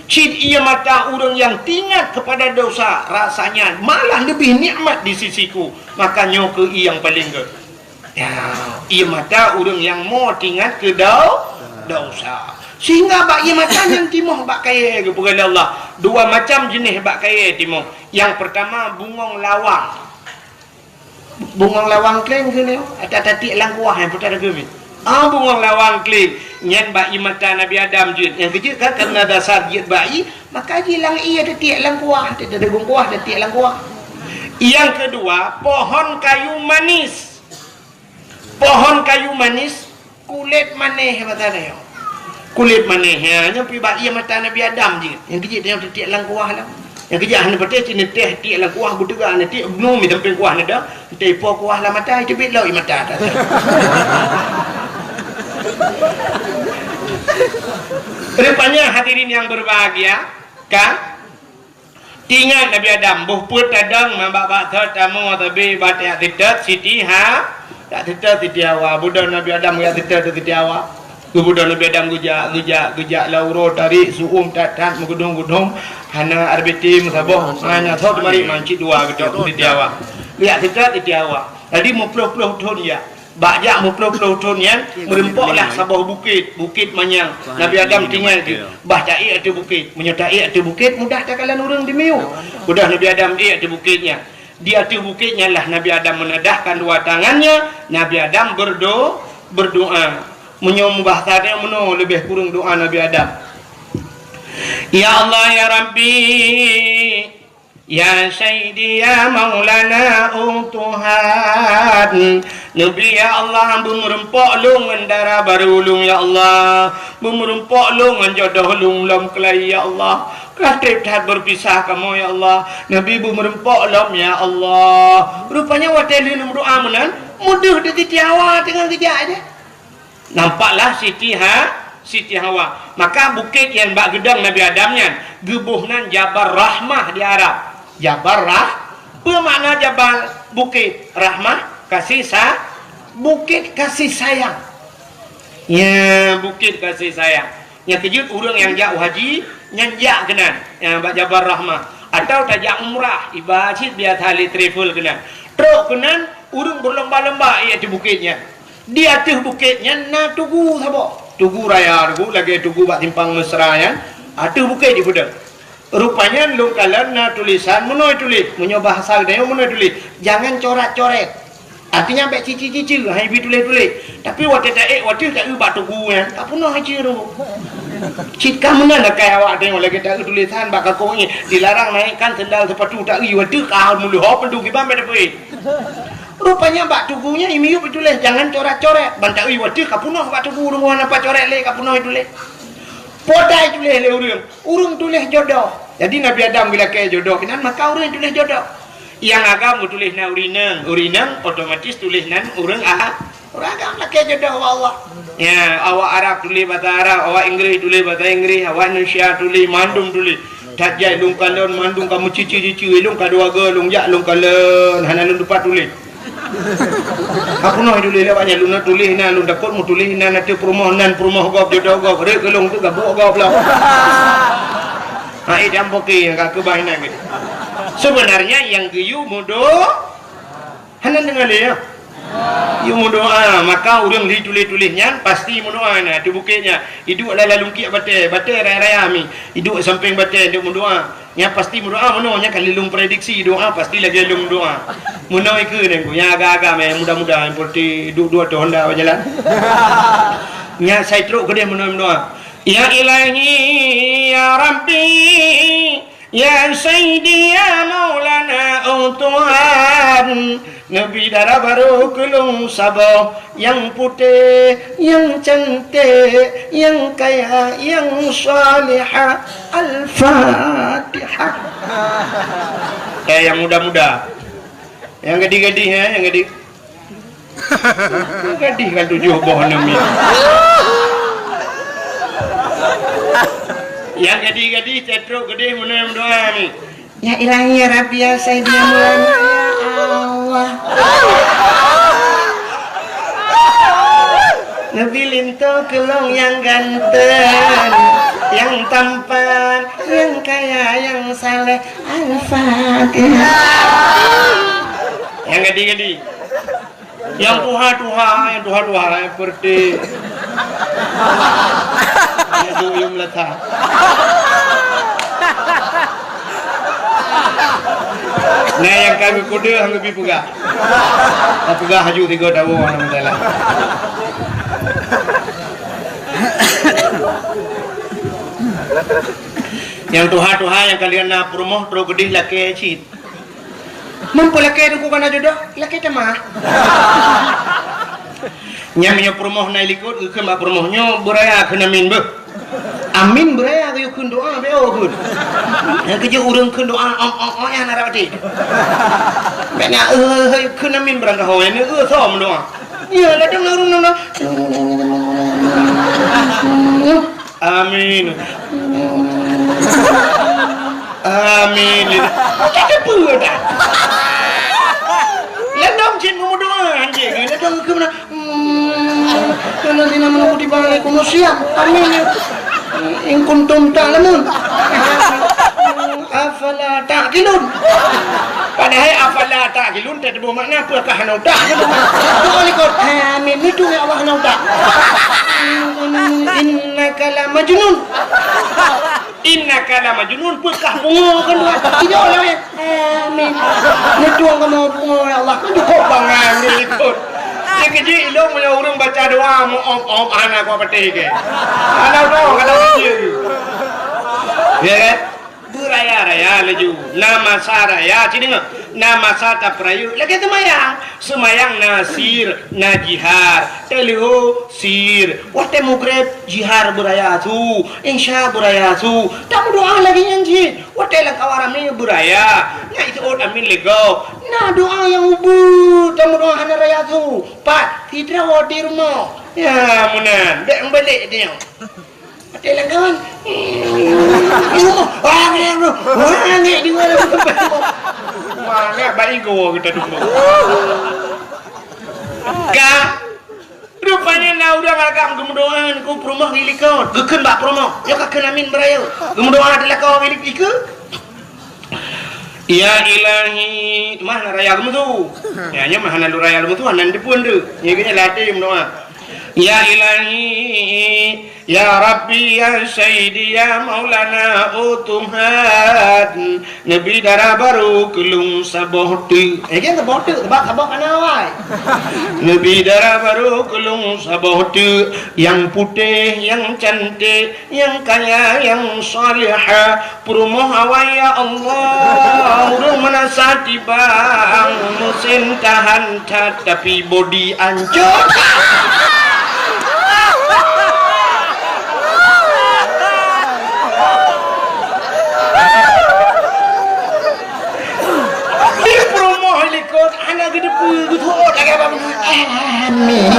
Cit ié mata ureuëng nyang teuingat kepada dosa, rasanya malah lebih nikmat di sisiku. Maka nyoe keuh ié nyang paleng gét." Ya, ié mata ureuëng nyang mo teuingat keu dau-, dosa. Sehingga bak ié mata nyan timoh bak kayée geupeugah lé Allah. Dua macam jeuneh bak kayée timoh. Nyang peurtama bungong lawang. Bungong lawang kléng keuh nyoe, ata tatiek lam kuah nyang peutara geumi. Ah, bungong lawang kléng nyan bak ié mata Nabi Adam jeuet. Nyang keujeuet kan karena dasar jeuet bak ié, maka jilang ié tatiek lam kuah, tatiek lam kuah, tatiek lam kuah. Nyang keudua, pohon kayu manis. Pohon kayu manis, kulét manéh mata nyoe. Kulét manéh, ya, nyoe pi bak ié mata Nabi Adam jeuet. Nyang keujeuet nyoe tatiek lam kuah lah. Nyang keujeuet hana patéh cit neuteh tiek lam kuah, beuteuga neutiek, bnu mi sampéng kuah neuda, neuteh ipo kuah lam mata, iteubiet lom ié mata. Rupanya hadirin yang berbahagia, kan? Teuingat Nabi Adam, boh peuet tadong, man bak-bak thot tamu, tabi bak tajak seutôt Siti Ha-, jak seutôt Siti Hawa. Beudôh Nabi Adam geujak seutôt Siti Hawa. Geubeudôh Nabi Adam geujak, geujak, geujak lam uroe tarék, su'uem that-that, meugeudong-geudong, hana R B T meusaboh, hana thot marit mancit dua beutôi Siti Hawa. Geujak seutôt Siti Hawa. Jadi meuploh-ploh thon jak. Bak jak meuploh-ploh thon nyan, meureumpoklah saboh bukét, Bukét Manyang. Nabi Adam tinggai di, bah taék ateueh bukét. Meunyoe taék ateueh bukét, mudah takalon ureuëng di miyueb. Mudah Nabi Adam ék ateueh bukét nyan. Di ateueh bukét nyan lah Nabi Adam menadahkan dua tangannya, Nabi Adam berdo-, berdoa. Meunyoe mubahasa nyan meunoe leubeh kureueng doa Nabi Adam. Ya Allah, ya Rabbi, Ya Sayyidi, ya Maulana, oh Tuhan, neubri ya Allah, beumeureumpok lôn ngon dara barô lôn ya Allah, beumeureumpok lôn ngon jodoh lôn lom keulayi ya Allah. Ka treb that beupisah kamoe ya Allah, neubri beumeureumpok lom ya Allah. Rupanya watée lheueh meudoa meunan, meudeuh di Siti Hawa teungoh geujak aja. Nampaklah Siti Ha-, Siti Hawa. Maka bukét nyang bak geudong Nabi Adam nyan geuboh nan Jabal Rahmah di Arab. Jabal Rah-, peue makna Jabal? Bukét. Rahmah, kasih sa-, bukét kasih sayang. Ya, bukét kasih sayang. Nyang keujeuet ureuëng nyang jak u haji, nyan jak keunan, nyang bak Jabal Rahmah. Atawa tajak umrah, iba cit biasa lé travel keunan. Trok keunan, ureuëng beulomba-lomba ié ateueh bukét nyan. Di ateueh bukét nyan na tugu saboh. Tugu raya tugu, lagée tugu bak simpang Mesra nyan, ateueh bukét jipeudong. Rupanya lôn kalon na tulésan meunoe tuléh, meunyoe bahasa geutanyoe meunoe tuléh, "Jangan corat-coret." Artinya bék cici-cici, hai bi tuléh-tuléh. Tapi watée taék, watée taeu bak tugu nyan, ka peunoh ici tu. Cit ka meunan lakée awak tanyoe lagée taeu tulésan bak kakong nyan, dilarang naikkan sendal sepatu taeu, watée ka meuleuho peuntu kiban bék tapeuék. Rupanya bak tugu nyan imiyueb ituléh, "Jangan coret-coret." Ban taeu watée ka peunoh bak tugu, ureuëng hana pacoret lé ka peunoh ituléh. Potai tuléh lé ureuëng, ureuëng tuléh jodoh. Jadi Nabi Adam geulakée jodoh keunan, maka ureuëng tuléh jodoh. Nyang agam geutuléh nan ureuëng inong, ureuëng inong otomatis tuléh nan ureuëng a-, ureuëng agam lakée jodoh bak Allah. Ya, awak Arab tuléh basa Arab, awak Inggris tuléh basa Inggris, awak Indonesia tuléh, mandum tuléh. That jai lôn kalon mandum ka meucici-cici, lôn ka dua go lôn jak lôn kalon, hana lôn teumpat tuléh. Ka peunoh tuléh lé awak nyan, lôn na tuléh na, lôn takot meutuléh na, na teuh peurumoh nan, peurumoh gob, jodoh gob, rhot keu lôn teuh gabuek gob lom. Ha, eh, dan poke nyang ka keubah inan geuh. Sebenarnya nyang geuyue mudo, hana deungoe lé, ya. Yue meudoa, maka ureuëng li tuléh-tuléh nyan pasti meudoa na di bukét nyan. Iduek lam lalungkiek batée, batée raya-raya mi. Iduek sampéng batée, iduek meudoa. Nyan pasti meudoa meunoe, nyan ka lheueh lôn prediksi doa pasti lagée lôn doa. Meunoe ikeue nyan ku, nyang agak-agak meh, muda-muda, seperti duek-duek ateueh honda bak jalan. Nyan sai trok keudeh meunoe meudoa. Ya Ilahi, ya Rabbi, ya Sayyidi, ya Maulana, oh Tuhan, neubi dara barô keu lôn saboh, nyang putéh, nyang canték, nyang kaya, nyang salihah. Al-Fatihah. Eh, nyang muda-muda. Nyang gadih-gadih, eh, nyang gadih. Gadih kan tujoh boh aneuk miet. Nyang gadih-gadih, sai trok keudeh meunoe meudoa ni. Ya Ilahi, ya Rabbi, ya Sayyidi, ya Maulana, ya Allah. Neubi linto keu lôn nyang ganteng, nyang tampan, nyang kaya, nyang saleh. Al-Fatihah. Nyang gadih-gadih. Nyang tuha-tuha, nyang tuha-tuha, nyang peureuteh. Nyang duek yum lata. Nah, nyang ka geukode hana geubi peugah. Tapeugah haju tiga tahun, alhamdulillah. Nyang tuha-tuha nyang kalian na peurumoh trok keudeh lakée cit. Meunyoe lakée teungku kana jodoh, lakée tamah. Nyan meunyoe peurumoh na likot, geukheun bak peurumoh nyoe beuraya kheun amin beuh. Amin beuraya geuyue kheun doa beu kheun. Nyang keujeuet ureuëng kheun doa ong ong ong nyang na roti. Bèk na eh kheun amin beurangkaho nyan eh soe meudoa. Ya ladang ureuëng na. Amin. Amin. Macam apa dah? Ladang cit meudoa anjing. Ladang ke mana? Hmm. Allazina amanu kutiba alaikumus siyam. Amin. In kuntum ta'lamun. Afala ta'qilun. Padahai afala ta'qilun teuh teuboh makna peue kah hana utak. Doa likot. Amin. Itu ya Allah hana utak. Innaka la majnun. Innaka la majnun, peue kah pungo kan Tuhan. Tidak lah ya. Amin. Neutong kamoe pungo ya Allah. Kan cukup bangai ureuëng likot. Dia kejik ilong punya ureuëng baca doa mu om om hana kuat petik ke. Hana doa kata kecil. Ya kan? Beuraya-raya laju. Na masa raya, ci deungoe. Na masa tapeurayeuk lagée seumayang. Seumayang na sir, na jihar. Teuleuho sir. Watée mugreb jihar beuraya su, insya beuraya su. Tameudoa lagée nyan cit. Watée lam kawan ramé beuraya. Na iseuôt amin lé gob. Na doa nyang ubeut tameudoa hana raya su. Pat sidroe di rumoh. Ya meunan, bék meubalek tanyoe. Watée lam kawan. Wah, ngek, wah, ngek, dua. Wah, ngek, baik gua kita dulu. Ka, rupanya na ureuëng agam geumeudoa keu peurumoh di likot. Geukheun bak peurumoh. Nyoe ka kheun amin beuraya. Geumeudoa di lakoe di likot. Ya Ilahi, mah na raya geumeusu. Ya, nyoe mah hana lôn raya geumeusu, hana dipun tu. Nyoe geunya latih meudoa. Ya Ilahi, ya Rabbi, ya Sayyidi, ya Maulana, oh Tuhan, neubi dara barô keu lôn saboh teuk. Eh, jangan saboh teuk, sebab saboh kana awai. Neubi dara barô keu lôn saboh teuk, nyang putéh, nyang canték, nyang kaya, nyang salihah, peurumoh awai ya Allah. Ureuëng meunasah tibang, meusén tahan that, tapi bodi ancô. Di peurumoh likot hana geuteupeue, geuteuôt lagée apa beuna. Amin.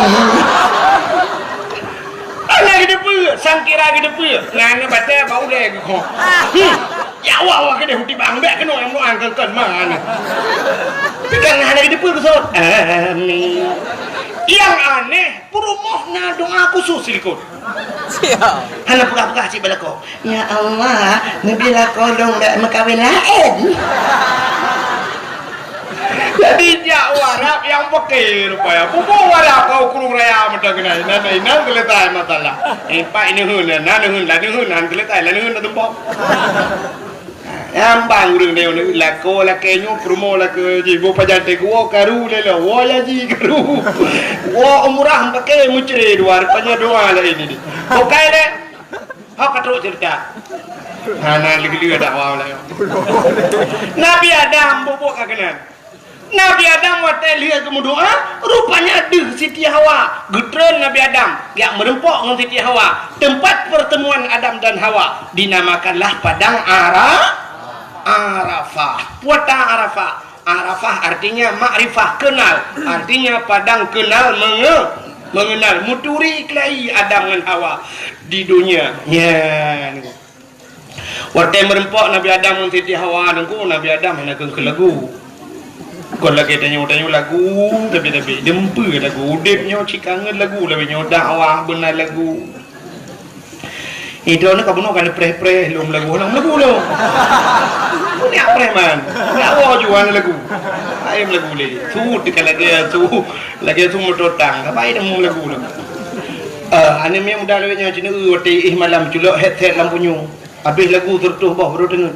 Hana geuteupeue, sangkira geuteupeue. Nyan batée bak ulée geukoh. Hmm. Ya Allah, wah keudeh utibang bék keunoe nyang doa keukon mana. Tapi kan hana geuteupeue geusot. Amin. Nyang aneh, peurumoh na doa khusus silikot. Siap. Hana peugah-peugah cit bak lakoe. Ya Allah, neubi lakoe lôn bék meukawen laén. Jadi jak u Arab nyang peuke rupanya. Pupu u Arab keu u Krueng Raya mantong keunan. Inan, inan seuleusai masalah. Eh, pat ineuen, na neuheun, la neuheun, han seuleusai, la neuheun na tumpok. Nyang bang ureueng nyoe ni, lakoe lakée nyoe, peurumoh lakée jih, boh pajan teuguwoe karu lé lom, woe haji karu. Woe umrah meupaké meucre dua, rupanya doa laén ini. Bukai lé. Hok ka trok ceurita. Hana lé-lé dakwah laén. Nabi Adam bubuk ka keunan. Nabi Adam watée lheueh geumeudoá, rupanya deuh Siti Hawa. Geutreun Nabi Adam, jak meureumpok ngon Siti Hawa. Teumpat pertemuan Adam dan Hawa dinamakanlah Padang Ara-, Arafah. Puata Arafah. Arafah artinya makrifah, kenal. Artinya padang kenal menge-, mengenal. Meuturi keulayi Adam ngon Hawa di dunia. Nyan. Watée meureumpok Nabi Adam ngon Siti Hawa, Teungku, Nabi Adam hana keu lagu. Kon lagée tanyoe-tanyoe lagu, tapi-tapi deumpeu lagu. Udeb nyoe cit kangen lagu, lagée nyoe dakwah beuna lagu. Idroe nyoe ka bunoe ka neupreh-preh lom lagu, lom lagu lom. Nyak preh man. Nyak woe juan lagu. Laén lagu lé. Su teuka lagée su, lagée su meuto tang. Ka baé deumu lagu lom. Eh, aneuk miet muda lawét nyoe cit neu watée éh malam culok headset lam punyueng. Habéh lagu seureutôh boh baru deungoe.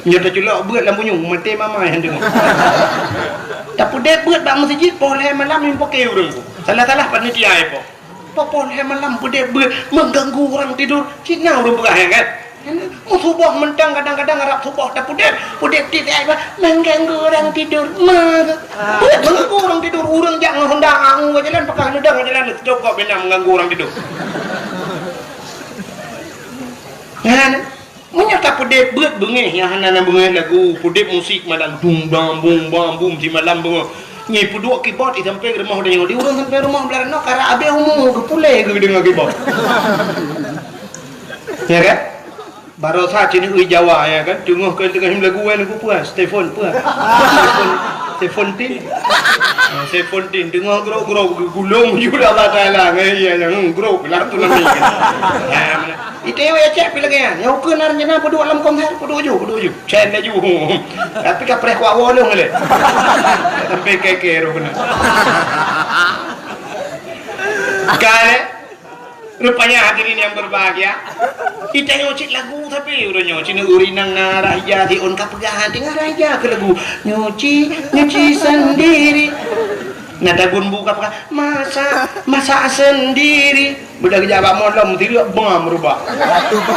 Nyoe teuculok beuet lam punyueng, maté mama nyang deungoe. Tapeudeb beuet bak meuseujid poh lhée malam nyang paké ureueng. Salah-salah panitia ipo. Poh lhée malam peudeb beuet mengganggu orang tidur. Cit na ureueng peugah nyan kan? Meusuboh mantong kadang-kadang rab suboh tapeudeb, peudeb tieb ai bah mengganggu orang tidur. Meusuboh mengganggu orang tidur, ureueng jak ngon honda angu ka jalan, pakah neudang ka jalan, seucok kok bina mengganggu orang tidur. Nyan, meunyoe tapeudeb beuet beungéh nyang hana na beungéh lagu, peudeb musik malam dum bam bum bam bum simalam beungéh. Nyan peuduek keyboard di sampéng rumoh tanyoe. Di ureueng sampéng rumoh blah noe karap abéh umu geupuléh geudeungoe keyboard. Ya kan? Barosa cit neu Jawa ya kan? Teungoh keu teungoh lagu wan lagu peue? Stefan peue? Stefan, Seventeen. Ah, Seventeen teungoh grok-grok geugulong ju Allah Taala ngon iya nyang grok lam tsunami. Nah, itu ya cek pih lagée nyan. Nyang ukeue na rencana peuduek lam konser, peuduek ju, peuduek ju. Cen laju. Tapi ka preh kuak wolong lé. Sampai keke roh kena. Ka lé. Rupanya hadirin yang berbahagia, kita nyoe cit lagu tapi ureueng nyoe cit neu urinang na raja di on ka peugah hati ngon raja keu lagu. Nyuci, nyuci sendiri. Na dagun bu ka peugah, masak, masak sendiri. Beudah geujak bak molom, tireuk bom rubah.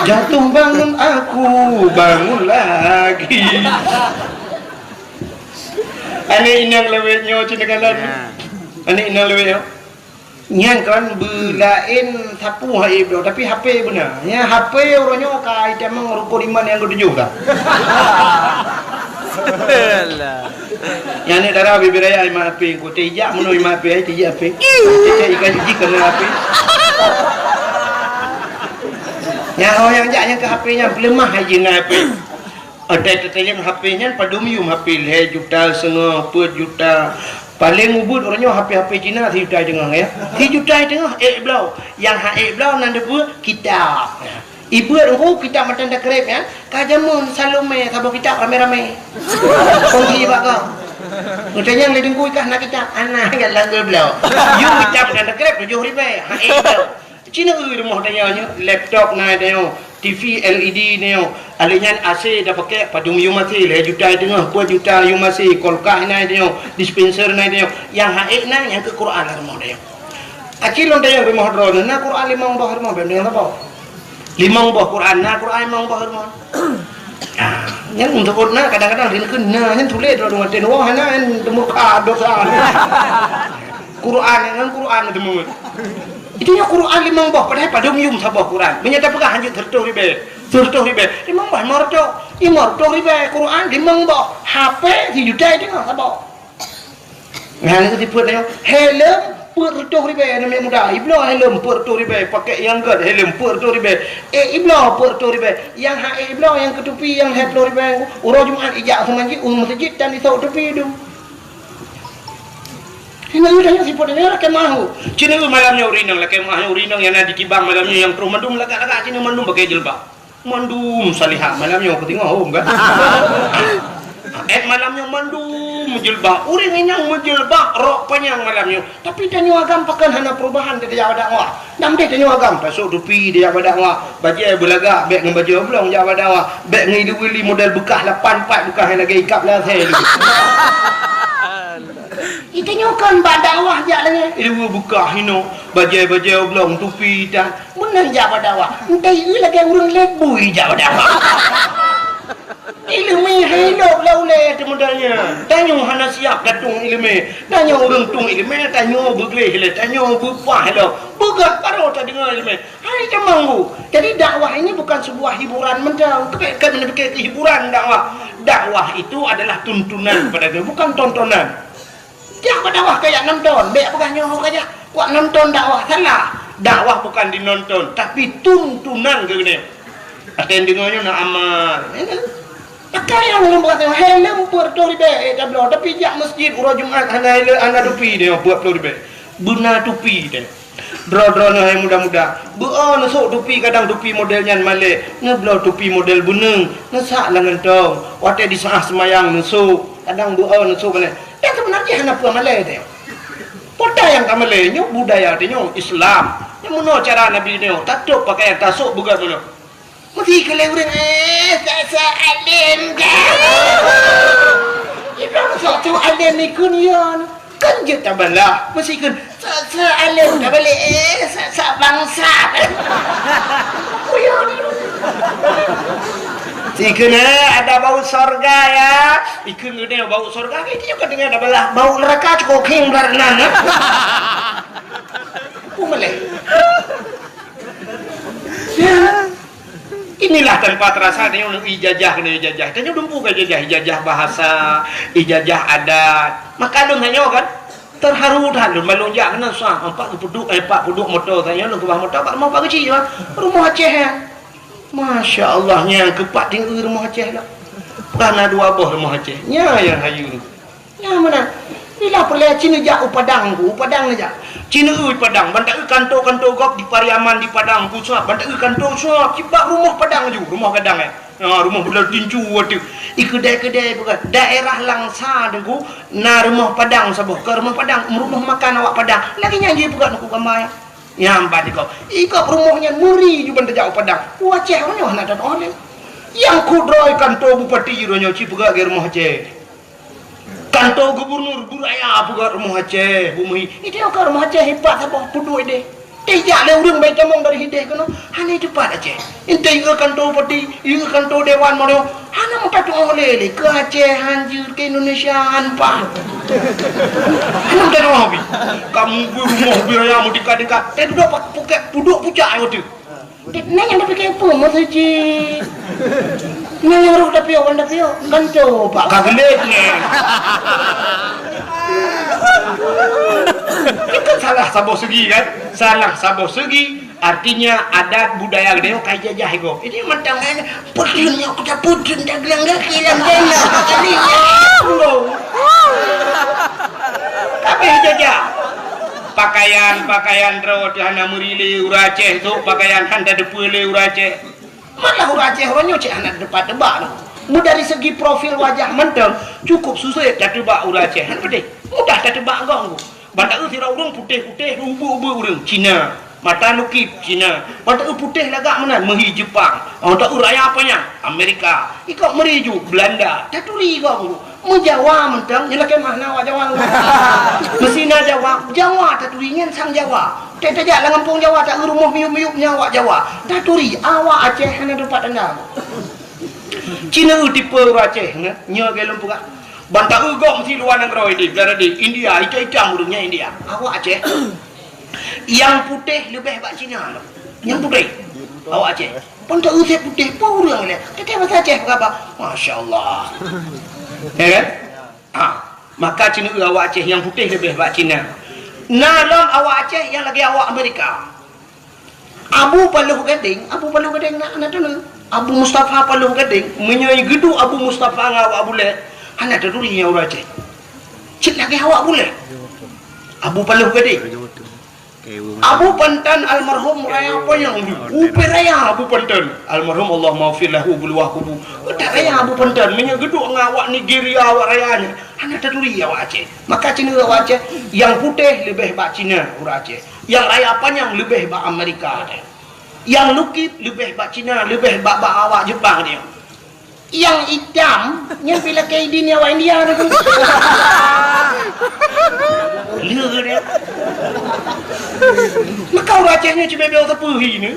Jatuh bangun aku, bangun lagi. Aneuk inong lawét nyoe cit neukalon. Ya. Aneuk inong lawét nyoe. Nyan kan beulaén sapu hai bloe, tapi H P beuna. Nya H P uroe nyoe ka itamong rukon iman nyang keutujôh dah. Alah. Nyan ni dara bibir raya iman H P, ku tijak meunoe iman H P, ai tijak H P. Tijak ikan jiji kena H P. Nyan orang nyang jak nyang ke H P nyan peuleumah hai jih na H P. Ada tetayang H P nyan padum yum H P lhée juta seungoh, peuet juta. Paléng ubeuet uroe nyoe H P-H P Cina sijuta teungoh ya. Sijuta teungoh ék bloe. Nyang han ék bloe nan deubeuet kitab. Ibeuet engku kitab matan takrib nyan, ka jameun Salome saboh kitab ramé-ramé. Kongsi bak kau. Ngeutanyong lé Teungku ikah na kitab, ana gat langgur bloe. Yum kitab matan takrib tujoh ribée, han ék bloe. Cina eu rumoh tanyoe nyoe, laptop na tanyoe, T V L E D tanyoe, alèh nyan A C tapakèk padum yum A C, lhèe juta teungoh, peuet juta yum A C, kulkas na tanyoe, dispenser na tanyoe, nyang han ék na nyang keu Quran lam rumoh tanyoe. Aci lôn tanyong rumoh droeneuh na Quran limong boh rumoh, bèk neuh saboh. Limong boh Quran, na Quran limong boh rumoh. Nah, nyan untuk na kadang-kadang rinkeun na nyan tuléh droeneuh watèe nyoe hana nyan teumeuka dosa. Quran nyan Quran teumeuet. Itu nyoe Quran limong boh, padahai padum yum saboh Quran. Meunyoe tapeugah hanjeuet seureutôh ribèe, seureutôh ribèe, limong boh lima reutôh, lima reutôh ribèe Quran limong boh, H P sijuta teungoh saboh. Nyan keuh sifeuet nyoe, helm peuet reutôh ribèe aneuk muda, ibloe helm peuet reutôh ribèe, pakèk nyang gèt helm peuet reutôh ribèe, ék ibloe peuet reutôh ribèe, nyang han ék ibloe nyang keu tupi nyang lhèe plôh ribèe, uroe Jumat ijak seumanjit u meuseujid dan isôk tupi dum. Ingat nyoe tanyoe sifeuet nyoe lakèe meu'ah. Cit nyoe malam nyoe ureueng inong lakèe meu'ah nyoe ureueng inong nyang na di Kibang malam nyoe nyang troh mandum lagak-lagak cit nyoe mandum pakèe jilbab. Mandum salihah malam nyoe keuteungoh hom kan. Eh malam nyoe mandum Jilbab, ureuëng inong meujilbab, rok panyang malam nyoe. Tapi tanyoe agam pakon hana perubahan tajak bak dakwah. Nam deh tanyoe agam, tasok tupi tajak bak dakwah. Bajée beulagak bék ngon bajée oblong jak bak dakwah. Bék ngon ileue-ileue model beukah lapan pat beukah nyang lagée ikab lasée. Itanyoe kon bak dakwah jak lagée ileue beukah hinoe. Bajée-bajée oblong tupi tan. Meunan jak bak dakwah. Entah ieu lagée ureuëng lebui jak bak dakwah. Ileumé hai lop lam ulée teuh model nyan. Tanyoe hana siap geutueng ileumé. Tanyoe ureuëng tueng ileumé, tanyoe beugleh lé, tanyoe beupah lom. Beugah barô tadeungoe ileumé. Hai jamanggu. Jadi dakwah ini bukan sebuah hiburan mantong. Keu, keu, keu hiburan dakwah. Dakwah itu adalah tuntunan kepada kita, bukan tontonan. Jak bak dakwah kajak nonton, bék peugah nyoe kajak. Wak nonton dakwah salah. Dakwah bukan dinonton, tapi tuntunan keu geutanyoe. Até deungoe nyoe na amal. Pakai nyang lôn peugah, helm peuet reutôh ribée, eh, tabloe, tapi jak masjid uroe Jumat hana helm, hana tupi nyoe peuet ploh ribée. Beuna tupi nyoe. Droe-droe nyoe hai muda-muda, beu-o neusok tupi, kadang tupi model nyan malée, neubloe tupi model beuneueng, neusak lam gantong. Watée disaáh seumayang neusok, kadang beu-o neusok malée. Nyang seubeuna jih hana peue malée teuh. Peue nyang ka malée nyoe budaya teuh nyoe Islam. Nyang meunoe cara Nabi nyoe, tatôb pakaian tasok beugöt meunoe. Meusti keu lé ureuëng, eh, sa-sa além dah. Ibrahim sok tu além ikun yon. Kan jeuet tabalah, meusti ikun sa-sa além dah balik, eh, sa-sa bangsa. Kuyon. Sikheun, eh, ada bau sorga ya. Ikheun geutanyoe bau sorga, itu juga dengan ada balah bau neraka cukup king belah nan, eh. Peue malée. Inilah tanpa terasa tanyoe ijazah keuneuk ijazah. Tanyoe dumpeue ka ijazah, ijazah bahasa, ijazah adat. Maka lôn tanyoe kan, terharu that lôn, ban lôn jak keunan susah. Empat geupeuduk, eh, empat peuduek moto tanyoe lôn keubah moto, bak rumoh Pak Geuchik, bak rumoh Aceh, eh. Masya Allah, nyang keupat tinggi rumoh Aceh lah. Ka na dua boh rumoh Aceh. Nya nyang hayu. Nyang meunan. Bila peureulée ci neujak u Padang ku, u Padang neujak. Ci neueu Padang, ban taeu kanto-kanto gob di Pariaman di Padang ku suab, ban taeu kanto suab, cit bak rumoh Padang ju, rumoh gadang, eh. Ha, rumoh beudal tincu ateueh. I keudai-keudai bukan. Daerah Langsa Teungku, na rumoh Padang saboh, ka rumoh Padang, rumoh makan awak Padang. Lagée nyan jih peugah Teungku gamba, ya. Nyang ban ikob. Ikob rumoh nyan meuri ju ban tajak u Padang. U Aceh nyoe hana tatoh lé. Nyang kudroe kanto bupati uroe nyoe ci peugah lagée rumoh Aceh. Kanto gubernur, bu raya peugah rumoh Aceh, bu meuhi. Itu ka rumoh Aceh hipat saboh peuduek deh. Tijak lé ureuëng bai tamong dari hideh keunoe, hana teupat Aceh. Intai yue kanto bupati, yue kanto dewan mono, hana meuka tuoh lé lé ke Aceh hanjeuet ke Indonesia hanpa. Hana meuka tuoh bi. Kamu bu rumoh bi raya meutika-tika. Teh dudoe pak puket puduk pucak ayue tu. Nyan nyang tapike peue meuseujid? Nyan nyang rôh tapiôh, wan tapiôh, gantoe bak ka geulet nyan. Itu kan salah saboh segi kan? Salah saboh segi, artinya adat budaya geutanyoe ka ijajah iko. Ini mantong kan, putun nyok kita putun dah gelang kaki lam jana. Ini ya Allah. Tapi ijajah. Pakaian-pakaian droe teuh hana meuri lé ureuëng Aceh, sok pakaian han tadeupeue lé ureuëng Aceh. Malah ureuëng Aceh uroe nyoe cit hana teupat teubak noh. Meudari segi profil wajah mantong, cukup susah tateuba ureuëng Aceh. Hana peudeh. Mudah tateuba gong. Ban taeu sidroe ureuëng putéh-putéh, ubeuek-ubeuek ureuëng Cina. Mata nukib Cina. Ban taeu putéh lagak meunan, meuhi Jepang. Ban taeu raya panyang Amerika. Ikok meuri ju Belanda. Taturi gong. Meujawa mantong, nyan lakée meuh na awak Jawa. Meusti na Jawa, Jawa taturi nyan sang Jawa. Teuh tajak lam gampông Jawa, taeu rumoh miyueb-miyueb nyan awak Jawa. Taturi, awak Aceh hana teupat tanda. Cina eu tipe ureuëng Aceh, nyoe, nyoe lagée lôn peugah. Ban taeu gob meusti luwa nanggroe ideh, blah ideh, India, itam-itam ureuëng nyan India. Awak Aceh. Nyang putéh leubeh bak Cina lom. Nyang putéh. Awak Aceh. Pun tak usah putéh pun ureuëng lé. Teuka bahasa Aceh peugah, masya Allah. Ya kan? Ha. Maka Cina awak Aceh nyang putéh leubeh bak Cina. Na lom awak Aceh nyang lagée awak Amerika. Abu Paloh Gadeng, Abu Paloh Gadeng na, na teuneuk. Abu Mustafa Paloh Gadeng, meunyoe geuduek Abu Mustafa ngon awak Bule, hana taturi nyang ureuëng Aceh. Cit lagée awak Bule. Abu Paloh Gadeng. Abu Pantan almarhum raya panyang, upe raya Abu Pantan almarhum, Allahummaghfir lahu, beuluwah kubu. Utak raya Abu Pantan, meunyoe geuduek ngon awak Nigeria, awak raya nyan, hana taturi awak Aceh. Maka Cina awak Aceh, nyang putéh leubeh bak Cina ureuëng Aceh, nyang raya panyang leubeh bak Amerika. Nyang lukit leubeh bak Cina, leubeh bak, bak awak Jepang dia. Nyang itam, nyan pih lakée idin awak India tu. Lé dia. Maka ureuëng Aceh nyoe cibebe teupeu hi ni.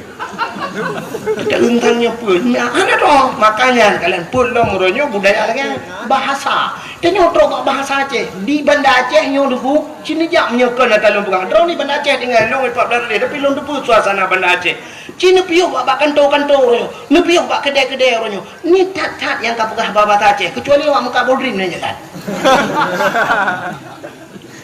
Kita rentang nyoe pun. Nah, ada tu. Makanya kalian pun lom uroe nyoe budaya lagée bahasa. Tanyoe trok bak bahasa Aceh. Di Banda Aceh nyoe duku, sini jak meunyoe kon ata lôn peugah. Droe ni Banda Aceh tinggai lôn empat belas hari, tapi lôn teupeu suasana Banda Aceh. Ci neupiôh bak, bak kanto-kanto uroe nyoe, neupiôh bak keudè-keudè uroe nyoe. Ni that-that nyang ka peugah bahasa Aceh, keucuali awak meukat bodrin nyan jalan.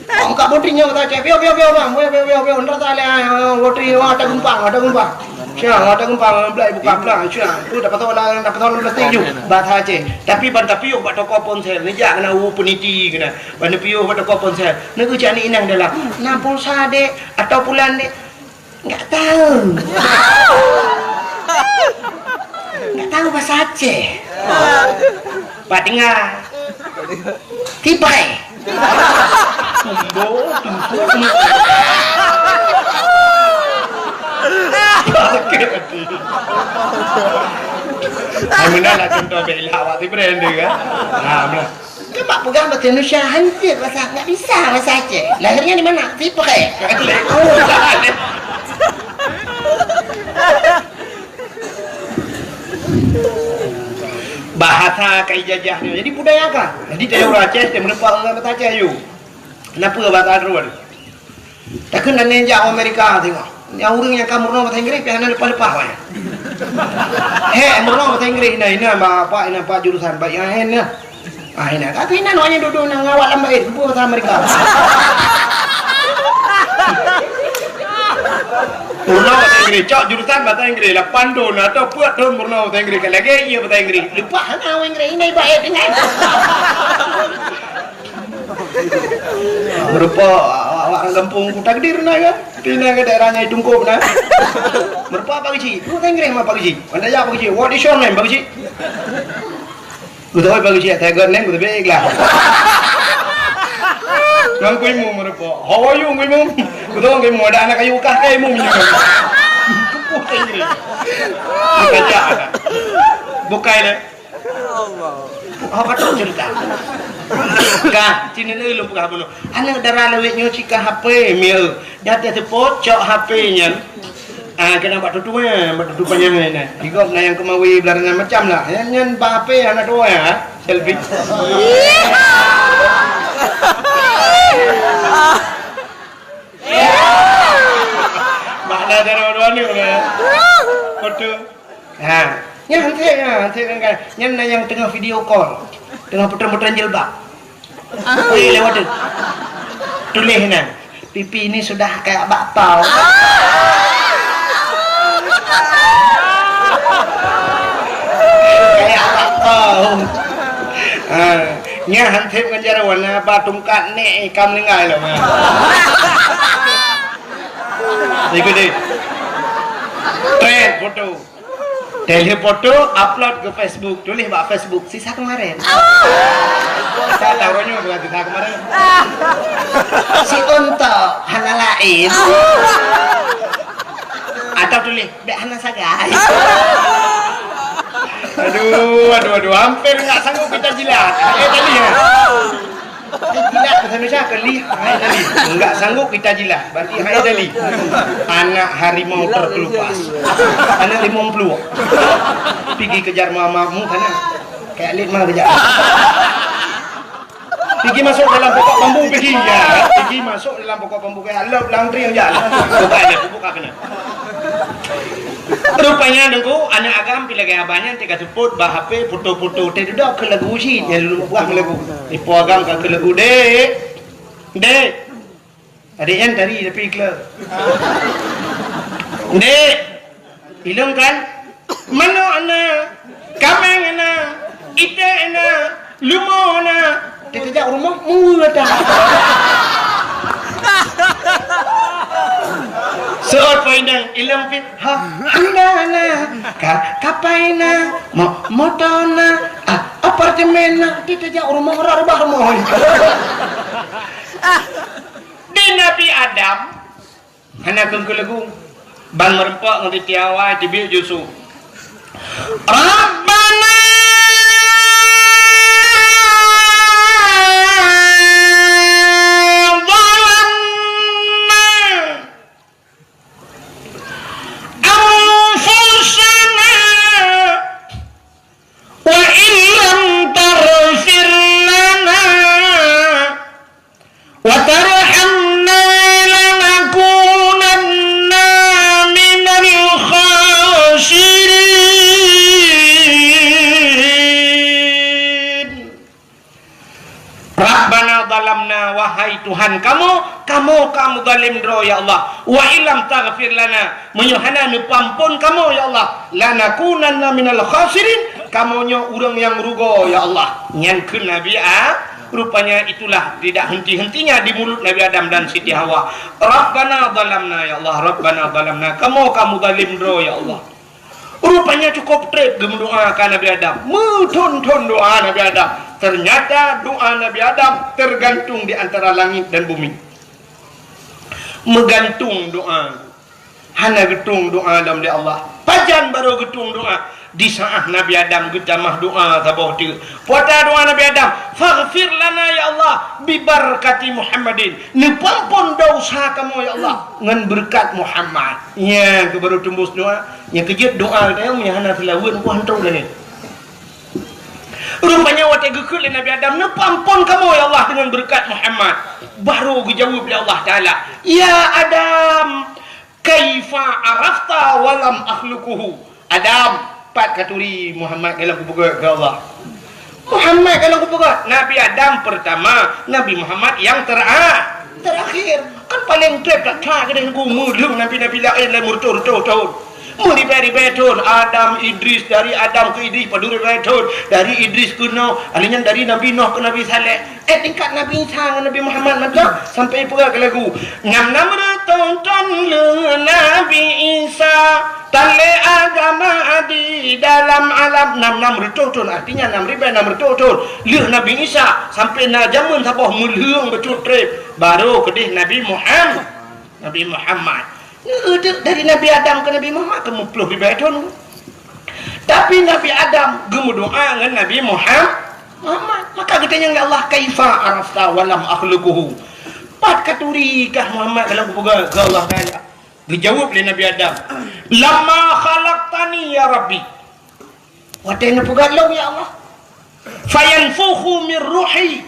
Awak meukat bodrin nyoe bahasa Aceh, piôh, piôh, piôh, bang, piôh, piôh, piôh, piôh, ntar tak lé, ah, bodrin, wah, ada geumpang, ada geumpang. Siang, ada geumpang, belai buka pelang, siang. Tu dapat tahu lah, dapat tahu plastik ju, bahasa Aceh. Tapi ban tapiôh bak toko ponsel, neujak keunan u peniti keunan. Ban neupiôh bak toko ponsel, neugeucak ni inong dalam, na pulsa dek, atau pulan dek. Enggak tahu. Enggak tahu bahasa Aceh. Pak dengar. Tipai. Tumbo, tumbo, tumbo. Sakit hati. Hai, meunan lah contoh bela awak si brand dia, kan? Ha, meunan. Kan bak peugah bahasa Indonesia, hancur bahasa, nggak bisa bahasa Aceh. Lahirnya di mana? Siprek. Bahasa ka ijajah nyoe. Jadi budaya ka. Jadi, tayue ureuëng Aceh, teumeureumpok ngon bahasa Aceh, yue. Kenapa bahasa Aceh? Takheun aneuk jak u Amerika tengok. Nyang ureuëng nyang ka meurunoe bahasa Inggréh pih hana leupah-leupah awaknyan. Hé, meurunoe bahasa Inggréh, inan, inan, Pak, inan, Pak, jurusan, Pak, inan, inan. Ah, inan. Kata inan awaknyan dudoe na ngon awak lam bait, geubeuet bahasa Amerika. Meurunoe bahasa Inggréh, cok jurusan bahasa Inggréh, lapan thon atau peuet thon meurunoe bahasa Inggréh, ka lagée ié bahasa Inggréh. Leupah hana awak Inggréh, inan bait, inan. Meureumpok awak, awak ureuëng gampông Kuta Gede na kan? Di na ke daerah Nyai Tungkop na. Meureumpok Pak Geuchik. Lu teuh Inggréh mah Pak Geuchik. Anda ya Pak Geuchik. What is your name, Pak Geuchik? Beutôi Pak Geuchik, saya got name, beutôi ikhlas. Ngon Kui Mum meureumpok. How are you, Kui Mum? Beutôi Kui Mum, ada anak kayu kah, Kui Mum. Keupah Inggréh. Bukan jak. Bukai deh. Allah. Awak ka trok ceurita. Ka, sini lé lôn peugah bunoe. Aneuk dara lawét nyoe cit ka H P, mieu. Dah teuseupôt cok H P nyan. Ah, keunan bak tutu, eh, bak tutu panyang nyan. Di gob na nyang keumawe blah nyan macam lah. Nyan, nyan bak H P hana tuwoe, ha? Selfie. Makna cara dua ni, ya. Foto. Ha, nyan hanté, nyan hanté kan. Nyan na nyang teungoh video call. Teungoh putran-putran jilbab. Weh, lewat tu. Tuléh nyan. Pipi ini sudah kayak bakpao. Kayak bakpao. Ha, nyan hanté ngon jaroe na ba tungkat nek ikam linggai lom. Ikut deh. Trend foto. Teuh foto, upload ke Facebook, tuléh bak Facebook, sisa kemarin. Saya tahu nyoe bukan sisa kemarin. Si Untok hana lain. Atau tuléh, bek hana sagai. Aduh, aduh, aduh, hampir enggak sanggup kita jilat. Eh, tadi ya. Eh, jilat bahasa Indonesia ke lihai tadi? Enggak sanggup kita jilat, berarti hai tadi. Anak harimau terkelupas. Anak limong pluek. Pigi kejar mamamu sana. Kayak lit mah kejar. Pigi masuk dalam pokok bambu, pigi. Ya, pigi masuk dalam pokok bambu, kayak lop langkring aja. Bukan, bukan kena. Rupanya Teungku, aneuk agam pi lagèe abah nyan teuka seupôt bak H P foto-foto teuh dudoe keu lagu cit, nyan lôn buah lagu. Ipo agam ka keu lagu, "Dek, dek." Adek nyan tari tapi keu, "Dek, ilong kan? Manok na, kameng na, iték na." Leumo na. Teuka jak u rumoh, mue dah. Seuôt poh inong, ilong pih, ha, Honda na, ka, kapai na, mo-, moto na, a, apartemen na, di tajak rumoh, rot rubah rumoh. Di Nabi Adam, hana keuneuk leugu. Ban meureumpok ngon Siti Hawa, teubiet Yusuf. Rabbana zalamna anfusana wa illam taghfir lana wa tarhamna lanakunanna minal khasirin. Rabbana zalamna, wahai Tuhan kamoe, kamoe ka meuzalim droe, ya Allah. Wa illam taghfir lana, meunyoe hana neupeuamphon kamoe, ya Allah, lanakunanna minal khasirin, kamoe nyoe ureuëng nyang rugoe, ya Allah. Nyan kheun Nabi A-, rupanya itulah tidak henti-hentinya di mulut Nabi Adam dan Siti Hawa. Rabbana zalamna, ya Allah, Rabbana zalamna, kamoe ka meuzalim droe, ya Allah. Rupanya cukup treb geumeudoa keu Nabi Adam. Meuthon-thon doa Nabi Adam. Ternyata doa Nabi Adam tergantung di antara langit dan bumi. Meugantung doa. Hana geutueng doa lom lé Allah. Pajan barô geutueng doa? Di saat Nabi Adam geutamah doa saboh teuk. Peue ata doa Nabi Adam? "Faghfir lana, ya Allah, bibarakati Muhammadin." Neupeuamphon desya kamoe, ya Allah, ngon beureukat Muhammad. Nyan keuh barô teumbus doa. Nyang keujeuet doa geutanyoe meunyo hana seulaweuet, nyan hantom lagée nyan. Rupanya watée geukheun lé Nabi Adam, "Neupeuamphon kamoe, ya Allah, deungon beureukat Muhammad." Barô geujaweueb lé Allah Taala, "Ya Adam, kaifa arafta wa lam akhluquhu?" Adam, pat katuri Muhammad ka lôn kupeugét keu Allah? Muhammad ka lôn kupeugét. Nabi Adam pertama, Nabi Muhammad nyang tera-, terakhir. Kan paleng treb that-that keudeh nunggu meulheueng nabi-nabi laén lé meureutoh-reutoh thon. Meuribée-ribée thon. Adam, Idris, dari Adam keu Idris padum ribée thon. Dari Idris keu Noh, alheuh nyan dari Nabi Noh keu Nabi Saleh. Eh, tingkat Nabi Isa ngon Nabi Muhammad mantong sampai peugah keu lagu. Nam-nam reutôh thon lheueh Nabi Isa, tan lé agama di dalam alam. Nam-nam reutôh thon, artinya nam ribée nam reutôh thon lheueh Nabi Isa, sampai na jameun saboh meulheueng bacut treb, barô keudeh Nabi Muham-, Nabi Muhammad. Neudeuk dari Nabi Adam keu Nabi Muhammad keu meuploh ribée thon. Tapi Nabi Adam geumeudoa ngon Nabi Muham-, Muhammad. Maka geutanyong lé Allah, "Kaifa arafta wa lam akhluquhu?" Pat katuri kah Muhammad ka lôn kupeugét keu Allah Taala? Geujaweueb lé Nabi Adam, "Lamma khalaqtani ya Rabbi." Watée neupeugét lôn, ya Allah. "Fayanfukhu min ruhi."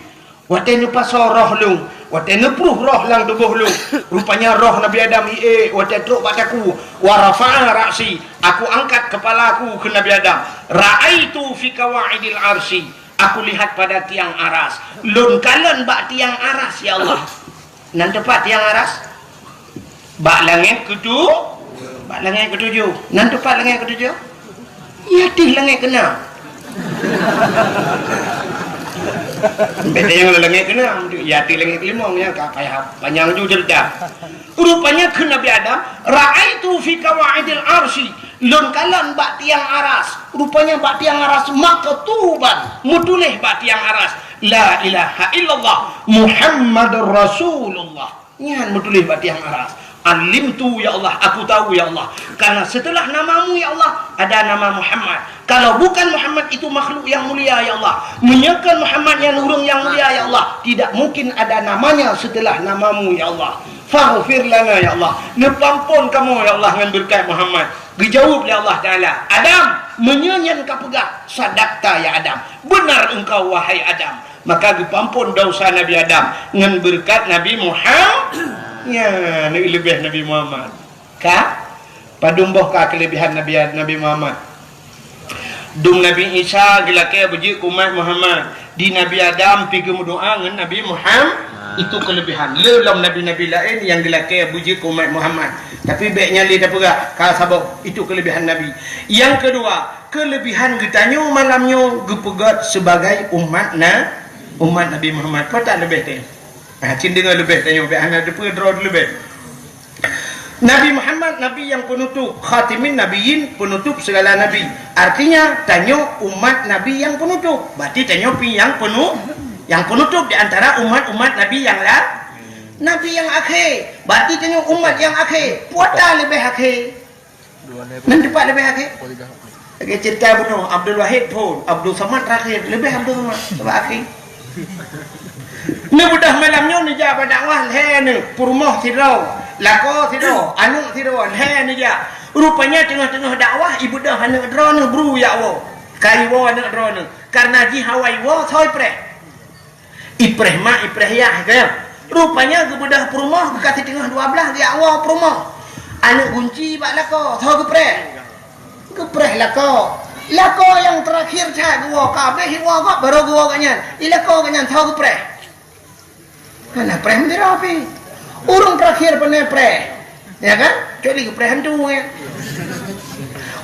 Watée neupasoe roh lôn, watée neupruh roh lam tuboh lôn, rupanya roh Nabi Adam iék watée trok bak takue. "Wa rafa'a ra'si," aku angkat keupala aku keu Nabi Adam. "Ra'aitu fi qawaidil arsy," aku lihat pada tiang aras. Lôn kalon bak tiang aras, ya Allah. Nan teupat tiang aras? Bak langét keutu-, bak langét keutujoh. Nan teupat langét keutujoh? Ya, ateueh langét keunam. Beda nyang langét keunam, ya, ateueh langét keulimong, ya, ka payah panjang ju cerita. Rupanya kheun Nabi Adam, "Ra'aitu fi qawaidil arsy," lôn kalon bak tiang aras. Rupanya bak tiang aras maktuban, meutuléh bak tiang aras, "La ilaha illallah Muhammadur Rasulullah." Nyan meutuléh bak tiang aras. "Alimtu, ya Allah, aku tahu, ya Allah. Karena setelah namamu, ya Allah, ada nama Muhammad. Kalau bukan Muhammad, itu makhluk yang mulia, ya Allah. Meunyoe kon Muhammad nyan ureuëng nyang mulia, ya Allah, tidak mungkin ada namanya setelah namamu, ya Allah. Faghfir lana, ya Allah. Neupeuamphon kamoe, ya Allah, ngon beureukat Muhammad." Geujaweueb lé Allah Taala, "Adam, meunyoe nyan kapeugah, sadaqta, ya Adam. Beunar engkau, wahai Adam." Maka geupeuamphon desya Nabi Adam ngon beureukat Nabi Muhammad. Nyan, leubeh Nabi Muhammad. Ka? Padum boh ka keuleubehan Nabi, Nabi Muhammad? Dum Nabi Isa geulakée beujeuet keu umat Muhammad. Di Nabi Adam pih geumeudoa ngon Nabi Muhammad. Itu keuleubehan. Le lom nabi-nabi laén nyang geulakée beujeuet keu umat Muhammad. Tapi bék nyan lé tapeugah, ka saboh. Itu keuleubehan Nabi. Nyang keudua, keuleubehan geutanyoe malam nyoe geupeugét sibagai umat na-, umat Nabi Muhammad. Peue that leubeh teuh? Ah, cit deungoe leubeh tanyoe, bék hana teupeue droe leubeh. Nabi Muhammad, Nabi nyang peunutôp, khatimin nabiyyin, peunutôp segala nabi. Artinya, tanyoe umat Nabi nyang peunutôp. Berarti tanyoe pih nyang peunu-, nyang peunutôp di antara umat-umat Nabi nyang la-, Nabi nyang akhé. Berarti tanyoe umat nyang akhé. Peue ata leubeh akhé? Nan teumpat leubeh akhé? Lagèe cerita bunoe, Abdul Wahid phôn, Abdul Samad terakhir, leubeh Abdul Samad, sabab akhé. Neubeudôh malam nyoe neujak bak dakwah lhèe aneuk, peurumoh sidroe, lakoe sidroe, aneuk sidroe, lhèe neujak. Rupanya teungoh-teungoh dakwah, ibeudôh aneuk droeneuh bru jak woe. Ka iwoe aneuk droeneuh. Karena jih hawa iwoe, soe ipreh? Ipreh mak, ipreh yah, kan? Rupanya geubeudôh peurumoh, geuka siteungoh dua blaih, geujak woe peurumoh. Aneuk gunci bak lakoe, soe geupreh? Geupreh lakoe. Lakoe nyang terakhir that geuwoe, ka abéh iwoe gob, barô geuwoe gobnyan. I lakoe gobnyan, soe geupreh? Hana preh meudira pih. Ureueng terakhir pane preh. Ya kan? Kecuali geupreh hantu, ya.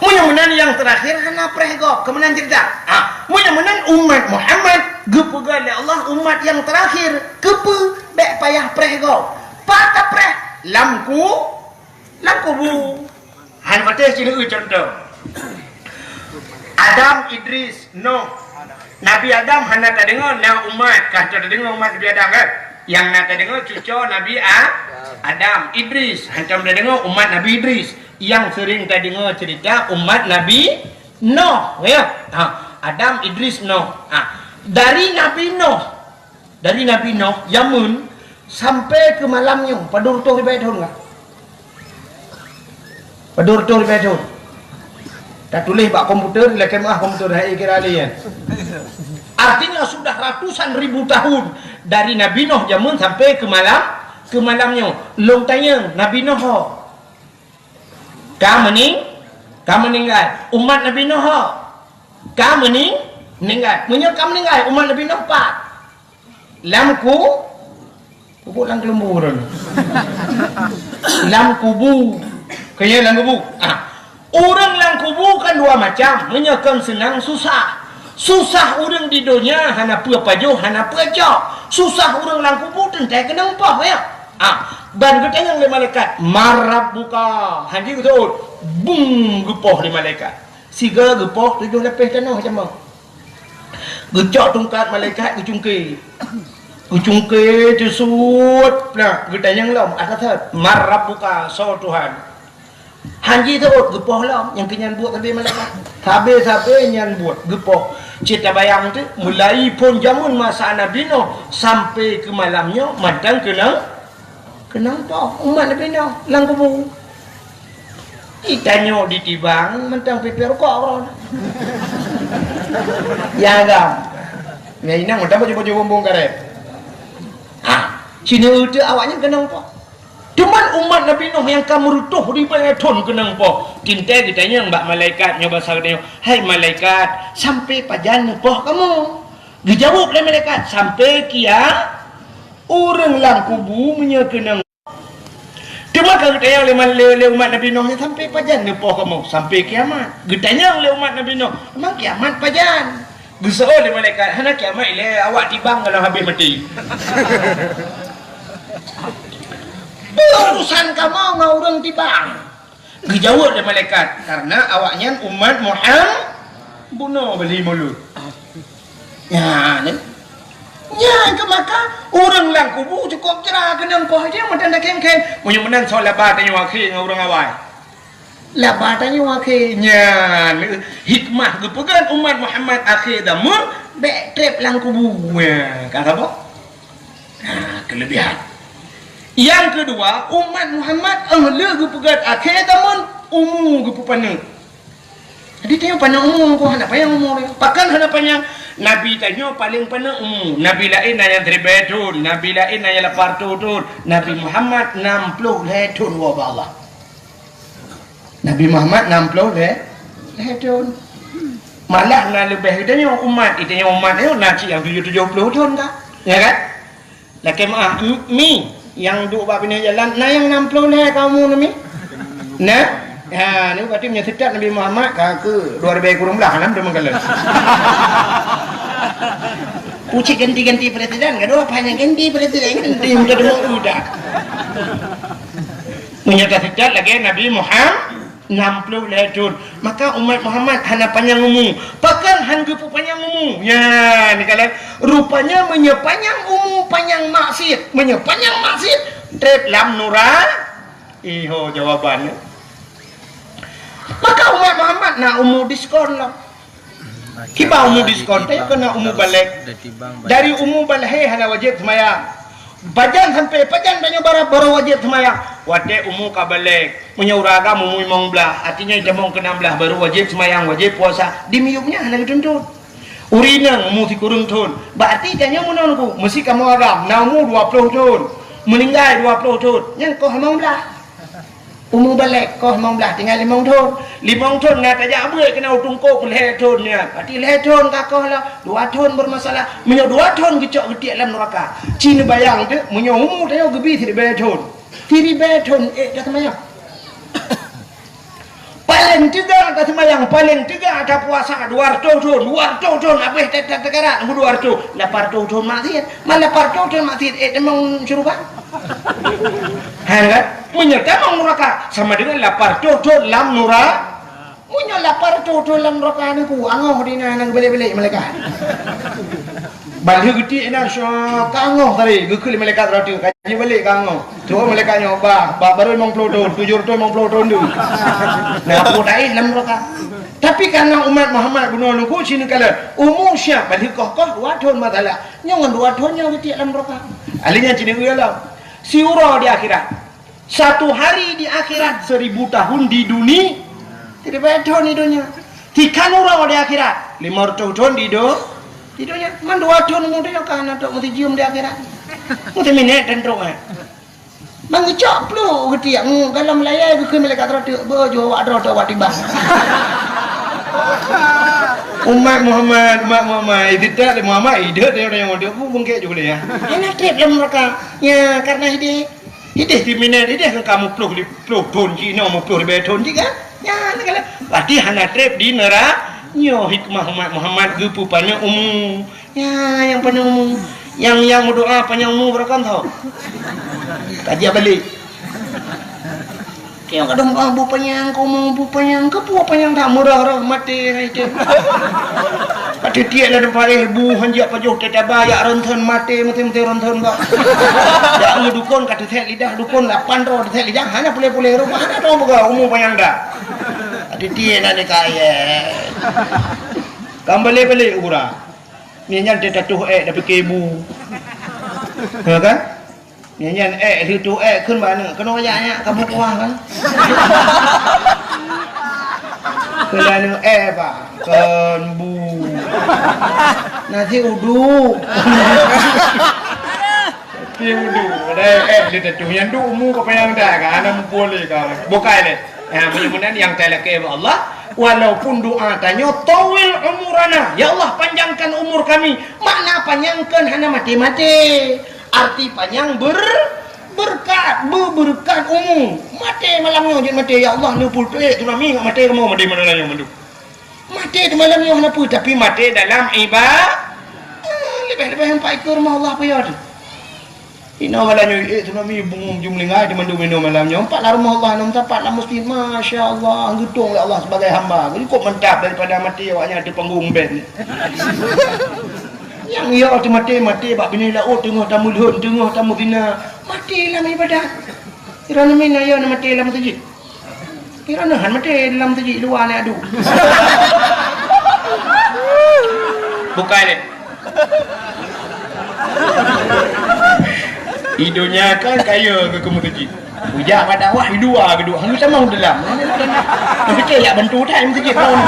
Meunyoe meunan nyang terakhir hana preh gob, keu meunan cerita. Ah, meunyoe meunan umat Muhammad geupeugah lé Allah umat nyang terakhir, keupeue bèk payah preh gob? Pat tapreh? Lam ku-, lam kubu. Han patéh sineuk contoh. Adam, Idris, Nuh. Nabi Adam hana tadeungoe na umat, ka tadeungoe umat Nabi Adam kan? Nyang na tadeungoe cucoe Nabi A-, Adam, Idris, hantom tadeungoe umat Nabi Idris. Nyang sering tadeungoe cerita umat Nabi Nuh, ya. Ha, Adam, Idris, Nuh. Ha, dari Nabi Nuh Dari Nabi Nuh jameun sampai keu malam nyoe, padum reutôh ribèe thôn ka? Padum reutôh ribèe thôn. Tatuléh bak komputer, lakèe meu'ah komputer, hai kira lé nyan. Artinya sudah ratusan ribu tahun dari Nabi Nuh jameun sampai keu malam, keu malam nyoe. Lôn tanyong, Nabi Nuh ho? Ka meuning-, ka meuninggai. Umat Nabi Nuh ho? Ka meuning-, meuninggai. Meunyoe ka meuninggai, umat Nabi Nuh pat? Lam ku-, kubu lam keuleumbur. Lam kubu. Keu nyan lam kubu. Ah. Ureueng lam kubu kan dua macam. Meunyoe kon seunang susah. Susah ureueng di donya hana peue pajoh, hana peue cok. Susah ureueng lam kubu teuntèe keunong poh, ya. Ah, ban geutanyong lé malaikat, "Man rabbuka?" Hanjeuet geuseuôt, bung geupoh lé malaikat. Sigoe geupoh tujoh lapéh tanoh jameun. Geucok tungkat malaikat geucungké. Geucungké teusuet, nah, geutanyong lom, ata that, "Man rabbuka?" Soe Tuhan? Hanjeuet seuôt geupoh lom, nyang keu nyan buet sabe malaikat. Sabe-sabe nyan buet geupoh. Cit tabayang teuh, mulai phôn jameun masa Nabi Nuh sampai keu malam nyoe mantong keunong, keunong poh umat Nabi Nuh lam kubu. Itanyoe ditibang mantong pipée rukok droe. Ya agam. Nyan inong mantong baju-baju bumbong karet. Ha, sineuk teuh awaknyan keunong poh. Cuman umat Nabi Nuh nyang ka meureutôh ribèe thôn keunong poh. Teuntèe geutanyong bak malaikat nyoe basa geutanyoe, "Hai malaikat, sampai pajan neupoh kamoe?" Geujaweueb lé malaikat, "Sampai kia-, ureueng lam kubu meunyoe keunong." Teuma ka geutanyong lé, lé, lé umat Nabi Nuh nyan, "Sampai pajan neupoh kamoe?" "Sampai kiamat." Geutanyong lé umat Nabi Nuh, "Memang kiamat pajan?" Geuseuôt lé malaikat, "Hana kiamat ilèe, awak tibang ka lheueh habéh maté." "Peue urusan kamoe ngon ureueng tibang?" Geujaweueb lé malaikat, "Karena awaknyan umat Muham-, bunoe bali mulut." Nyan, nyan keuh maka ureueng lam kubu cukôp jra keunong poh jih mantong dakeng-keng. Meunyoe meunan soe laba tanyoe akhé ngon ureueng awai. Laba tanyoe akhé. Nyan hikmah geupeugah umat Muhammad akhé zaman bèk trép lam kubu. Nyan, ka saboh? Nah, keulebihan. Nyang keudua, umat Muhammad, eh, le geupeugah akhé zaman umu geupeupaneuk. Jadi, tanyoe paneuk umu, hana panyang umu. Pakon hana panyang? Nabi tanyoe paleng paneuk umu. Nabi laén na nyang siribèe thôn, nabi laén na nyang lapan reutôh thôn, Nabi Muhammad nam ploh lhèe thôn woe bak Allah. Nabi Muhammad nam ploh lhèe, lhèe thôn. Malah na leubeh geutanyoe umat, geutanyoe umat nyoe na cit nyang tujoh, tujoh ploh thôn ka. Ya kan? Lakèe meu'ah, mi, nyang duek bak binéh jalan, na nyang nam ploh lhèe ka umu nyan mi? Na? Ha, nyoe berarti meunyoe seutôt Nabi Muhammad ka keu dua ribèe kureueng blah, nam teuma kalon. Ucit ganti-ganti presiden, gadoh apa hana ganti presiden, ganti muda demo muda. Meunyoe taseutôt lagée Nabi Muhammad, enam puluh lhée thon. Maka umat Muhammad hana panyang umu. Pakon han geupeupanyang umu? Nyan, ni kalon. Rupanya meunyoe panyang umu, panyang maksiet. Meunyoe panyang maksiet, treb lam nura-, iho jawabannya. Maka umat Muhammad na umu diskon lah. Kiban umu diskon, tanyoe keuneuk umu balek. Dari umu balek hana wajéb seumayang. Pajan sampai pajan tanyoe baru, baru wajéb seumayang? Watée umu ka balek. Meunyoe ureuëng agam umu limong blaih, artinya itamong keu enam blaih baru wajéb seumayang, wajéb puasa. Di miyueb nyan hana geutuntut. Ureuëng inong umu sikureueng thon. Berarti tanyoe meunoe Teungku, meusi kamoe agam na umu dua ploh thon. Meuninggai dua ploh thon. Nyan koh limong blaih. Umu balek koh limong blaih, tinggai limong thon. Limong thon na tajak beuet keunan u teungku keu lhée thon nyan. Berarti lhée thon ka koh lah, dua thon bermasalah. Meunyoe dua thon geucok geutiek lam neuraka. Ci neubayang teuk, meunyoe umu tanyoe geubi siribée thon. Siribée thon, ék taseumayang. Paleng teuga taseumayang, paleng teuga tapuasa dua reutôh thon, dua reutôh thon habéh ta-, ta-, takarat, dua reutôh, lapan reutôh thon maksiet. Man lapan reutôh thon maksiet, ék tamong syeuruga? Hai kan? Meunyoe tamong nuraka, sama dengan lapan reutôh thon lam nura-, meunyoe lapan reutôh thon lam nuraka Teungku, angoh di na, na geubalek-balek malaikat. Ban lheueh geutiek inan, syok, ka angoh tadi, geukheun lé malaikat ratu, ka jeuet balek ka angoh. Tuh malaikat nyoe, bah, bah, baru limong ploh thon, tujoh reutôh limong ploh thon tu. Nah, peue taéh lam nuraka. Tapi karena umat Muhammad bunoe Teungku, sineukala umu siap, ban lheueh koh-koh dua thon masalah. Nyoe ngon dua thon nyoe geutiek lam nuraka. Ahli nyan sineuk lom. Siuroe di akhirat. Satu hari di akhirat, seribu tahun di duni-, siribée thon di donya. Tikhan uroe di akhirat, lima reutôh thon di do-, di donya. Man dua thon umu tanyoe ka hana trok meusijeuem di akhirat. Meusiminet tan trok, eh. Meungeucok pluek geutiek, ngu-, galom layai geukheun malaikat rot teuk, beuh, jeuet awak droe teuh awak tibang. Umat Muhammad, umat Muhammad, ideuet Muhammad, ideuet tanyoe, tanyoe, bu bungkek ju kuliah. Hana treb lam nuraka. Ya, karena ideh. Ideh di minan, ideh ka muplôh li-, plôh thon jih, inoe muplôh ribée thon jih kan? Ya, segala. Berarti hana treb di neura-, nyoe hikmah umat Muhammad geupeupanjang umu. Ya, nyang panjang umu. Nyang, nyang meudoa panjang umu beurakam tho. Kajiak balek. Kayong kadang, ah, bu panyang, komo bu panyang, keupeue panyang that meurah-rah maté hai teuh. Ka teutiek lam teumpat éh, bu hanjeuet pajoh teutabah, jak ronson maté, maté-maté ronson bak. Jak ngon dukon ka teusék lidah, dukon lapan droe teusék lidah, hana puléh-puléh rumoh, hana droe peugah umu panyang dah. Ka teutiek na dikayèe. Kam balek-balek u gura. Nyan teuh tatoh ék dah pike bu. Ha kan? Nyan, nyan ék, lheueh toh ék kheun bak aneuk, keunoe jak-jak ka bukuah kan. Kheun aneuk ék bah, kon bu. Nasi uduk. Nasi uduk. Padahai ék lheueh tatoh, nyan duek umu ka panyang dah kan, hana muphom lé ka. Bukai lé. Ha, meunyoe meunan nyang talakée bak Allah, walaupun doa tanyoe, "Tawil umurana," ya Allah, panjangkan umur kami. Makna panyangkan hana maté-maté. Arti panyang ber-, berkat, beubeureukat umu. Maté malam nyoe jeuet maté, "Ya Allah, neupeutuek tsunami ngat maté kamoe," maté malam nyoe mandum. Maté di malam nyoe hana peue, tapi maté dalam iba-, ah, leubeh-leubeh empat ekor rumoh Allah peue teuh. Inoe malam nyoe, eh, tsunami bungong jumlinggai di mandum inoe malam nyoe. Empat lam rumoh Allah, enam tapak lam masjid. Masya Allah, geutong lé Allah sebagai hamba. Cukup mantap daripada maté awaknyan di panggung band. Nyang yo teumaté, maté bak binéh laôt, teungoh tameulhon, teungoh tameuzina. Maté lam ibadat. Kira nyoe na yo na maté lam masjid. Kira neuhan maté dalam masjid luwa na adu. Bukai lé. Di donya kan kaya keu masjid. Ujak bak dakwah di luwa geuduek, hana sama dalam. Tapi cek yak bantu tak masjid lawan.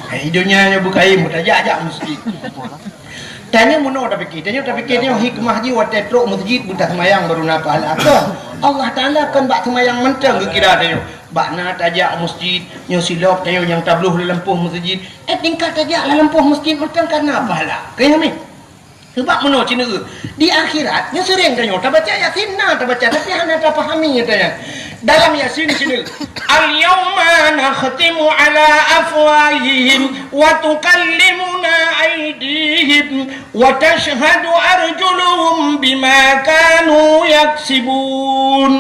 Hai, donya nyoe bukai, meutajak-jak masjid. Tanyoe meunoe tapike, tanyoe tapike nyoe hikmah jih watée trok masjid beutaseumayang baru na pahala. Keu Allah Taala kon bak seumayang mantong geukira tanyoe. Bak na tajak masjid, nyoe silop tanyoe nyang tabloh lam lampôh masjid. Eh, tingkat tajak lam lampôh masjid mantong ka na pahala. Keu nyoe mi. Sebab meunoe cit neu, di akhirat nyoe sering tanyoe tabaca Yasin, na tabaca, tapi hana tapahami tanyoe. Dalam Yasin sini, "Al-yauma nakhtimu ala afwahihim wa tukallimuna أيديهم وتشهد أرجلهم بما كانوا يكسبون.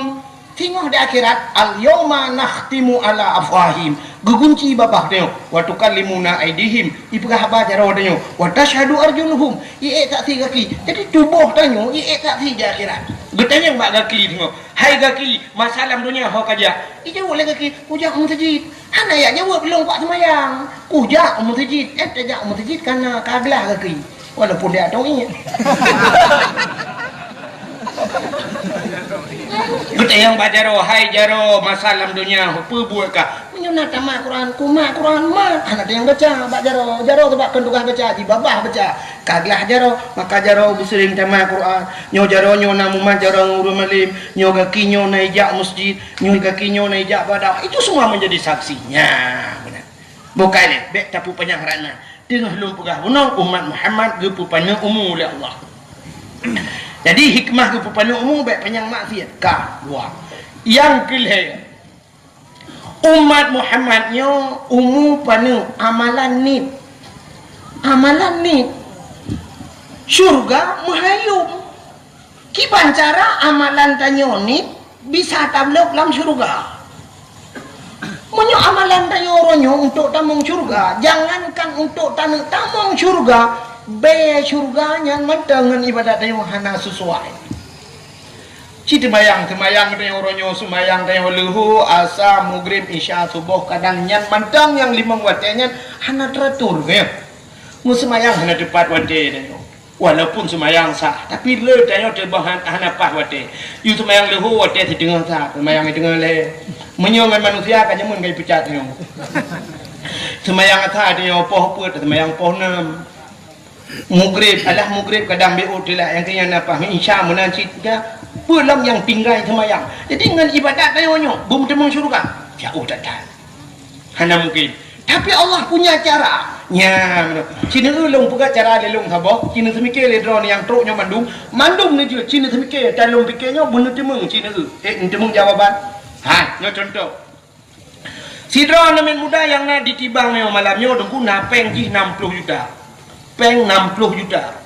Singoh di akhirat, "Al-yauma nakhtimu ala afwahihim." Geugunci babah tanyoe, "wa tukallimuna aidihim." Ipeugah haba jaroe tanyoe, "wa tasyhadu arjuluhum." Iék saksi gaki. Jadi tuboh tanyoe iék saksi di akhirat. Geutanyong bak gaki singoh, "Hai gaki, masa lam donya ho kajak?" Ijaweueb lé gaki, "Kujak u meuseujid." Hana jak jaweueb lôn kuat seumayang. Kujak u meuseujid, eh, tajak u meuseujid kareuna ka glah gaki. Walaupun di atong ié. Geutanyong bak jaroe, "Hai jaroe, masa lam donya peue buet kah?" "Meunyoe na tamat Quran, kumat Quran mat." Hana teunyang baca bak jaroe. Jaroe sabab kon tugaih baca, jibabah baca. Ka glah jaroe, maka jaroe beuseuring tamat Quran. Nyoe jaroe nyoe na mumat jaroe ngon ureuëng malém. Nyoe gaki nyoe na ijak meuseujid. Nyoe gaki nyoe na ijak ibadah. Itu semua menjadi saksi. Nya, beuna. Bukai lé, bék tapeupanyang rot na. Teungoh lôn peugah bunoe, umat Muhammad geupeupaneuk umu lé Allah. Jadi, hikmah geupeupaneuk umu bék panyang maksiat. Ka, dua. Nyang keulhée, umat Muhammad nyoe umu paneuk amalan niet. Amalan niet. Syurga meuhai yum. Kiban cara amalan tanyoe niet bisa tabloe lam syurga? Meunyoe amalan tanyoe uroe nyoe untuk tamong syurga, jangankan untuk taneuk tamong syurga, bée syurga nyan mantong ngon ibadat tanyoe hana sesuai. Ci teumayang, teumayang tanyoe uroe nyoe, seumayang tanyoe leuhô, asa, mugrib, isya, suboh, kadang nyan mantong nyang limong watée nyan hana teratur, ya. Meuseumayang hana teupat watée tanyoe. Walaupun seumayang sah, tapi le tanyoe teuboh han-, hana paih watée. Yue seumayang leuhô watée siteungoh sah, seumayang siteungoh lhée. Meunyoe ngon manusia ka jameun ka jipeucat tanyoe. Seumayang sah tanyoe poh peuet, seumayang poh nam. Mugrib, alah mugrib kadang beu telat, nyang keu nyan na paih, isya meunan cit ka. Peue lom nyang tinggai seumayang. Jadi ngon ibadat tanyoe nyoe, beumeuteumong syurga. Jauh that-that. Hana mungkin. Tapi Allah punya cara. Nya, ci neueu lôn peugah cara lé lôn saboh, ci neuseumiké lé droeneuh nyang trok nyoe mandum, mandum neujeuet, ci neuseumiké, tan lôn piké nyoe beuneuteumong ci neueu. Eh, neuteumong jawaban. Ha, nyoe contoh. Sidroe aneuk miet muda nyang na di Tibang nyoe malam nyoe, Teungku, na péng jih nam ploh juta. Péng nam ploh juta.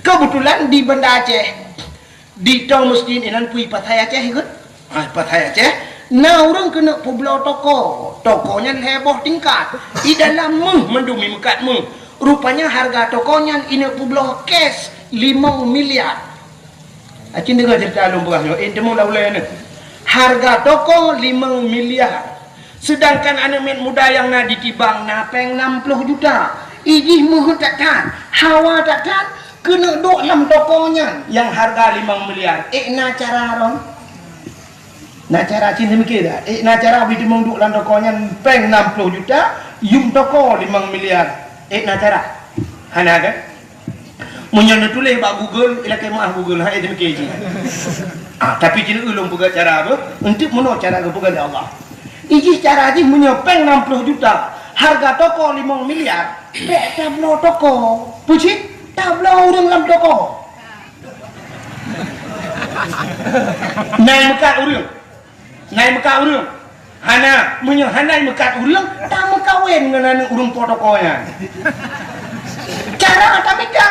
Keubeutulan di Banda Aceh, di tong meuseujid inan peue, Pasai Aceh ikot. Ah, Pasai Aceh, na ureuëng keuneuk peubloe toko. Toko nyan lhée boh tingkat. I dalam méuh mandum, i meukat méuh. Rupanya hareuga toko nyan ineuk peubloe cash limong miliar. Aci deungoe ceurita lôn peugah nyoe, eh, teuma lam ulée nyoe. Hareuga toko limong miliar. Seudangkan aneuk miet muda nyang na di Tibang na péng nam ploh juta. I jih meuheuet that-that, hawa that-that, keuneuk duek lam toko nyan nyang hareuga limong miliar. Eh, na cara ron? Na cara, ci neuseumiké that? Eh, na cara beuteumong duek lam toko nyan péng nam ploh juta, yum toko limong miliar. Eh, na cara? Hana kan? Meunyoe neutuléh bak Google, ilakée meuáh Google, hai teumeuké jih. Ah, tapi ci neueu lôn peugah cara beuh, eunteuk meunoe cara geupeugah lé Allah. I jih cara jih meunyoe péng nam ploh juta, hareuga toko limong miliar, bék tabloe toko. Peue cit? Tabloe ureuëng lam toko. Nai meukat ureuëng. Nai meukat ureuëng. Hana, meunyoe hana meukat ureuëng, tameukawen ngon aneuk ureuëng po toko nyan. Cara tamita,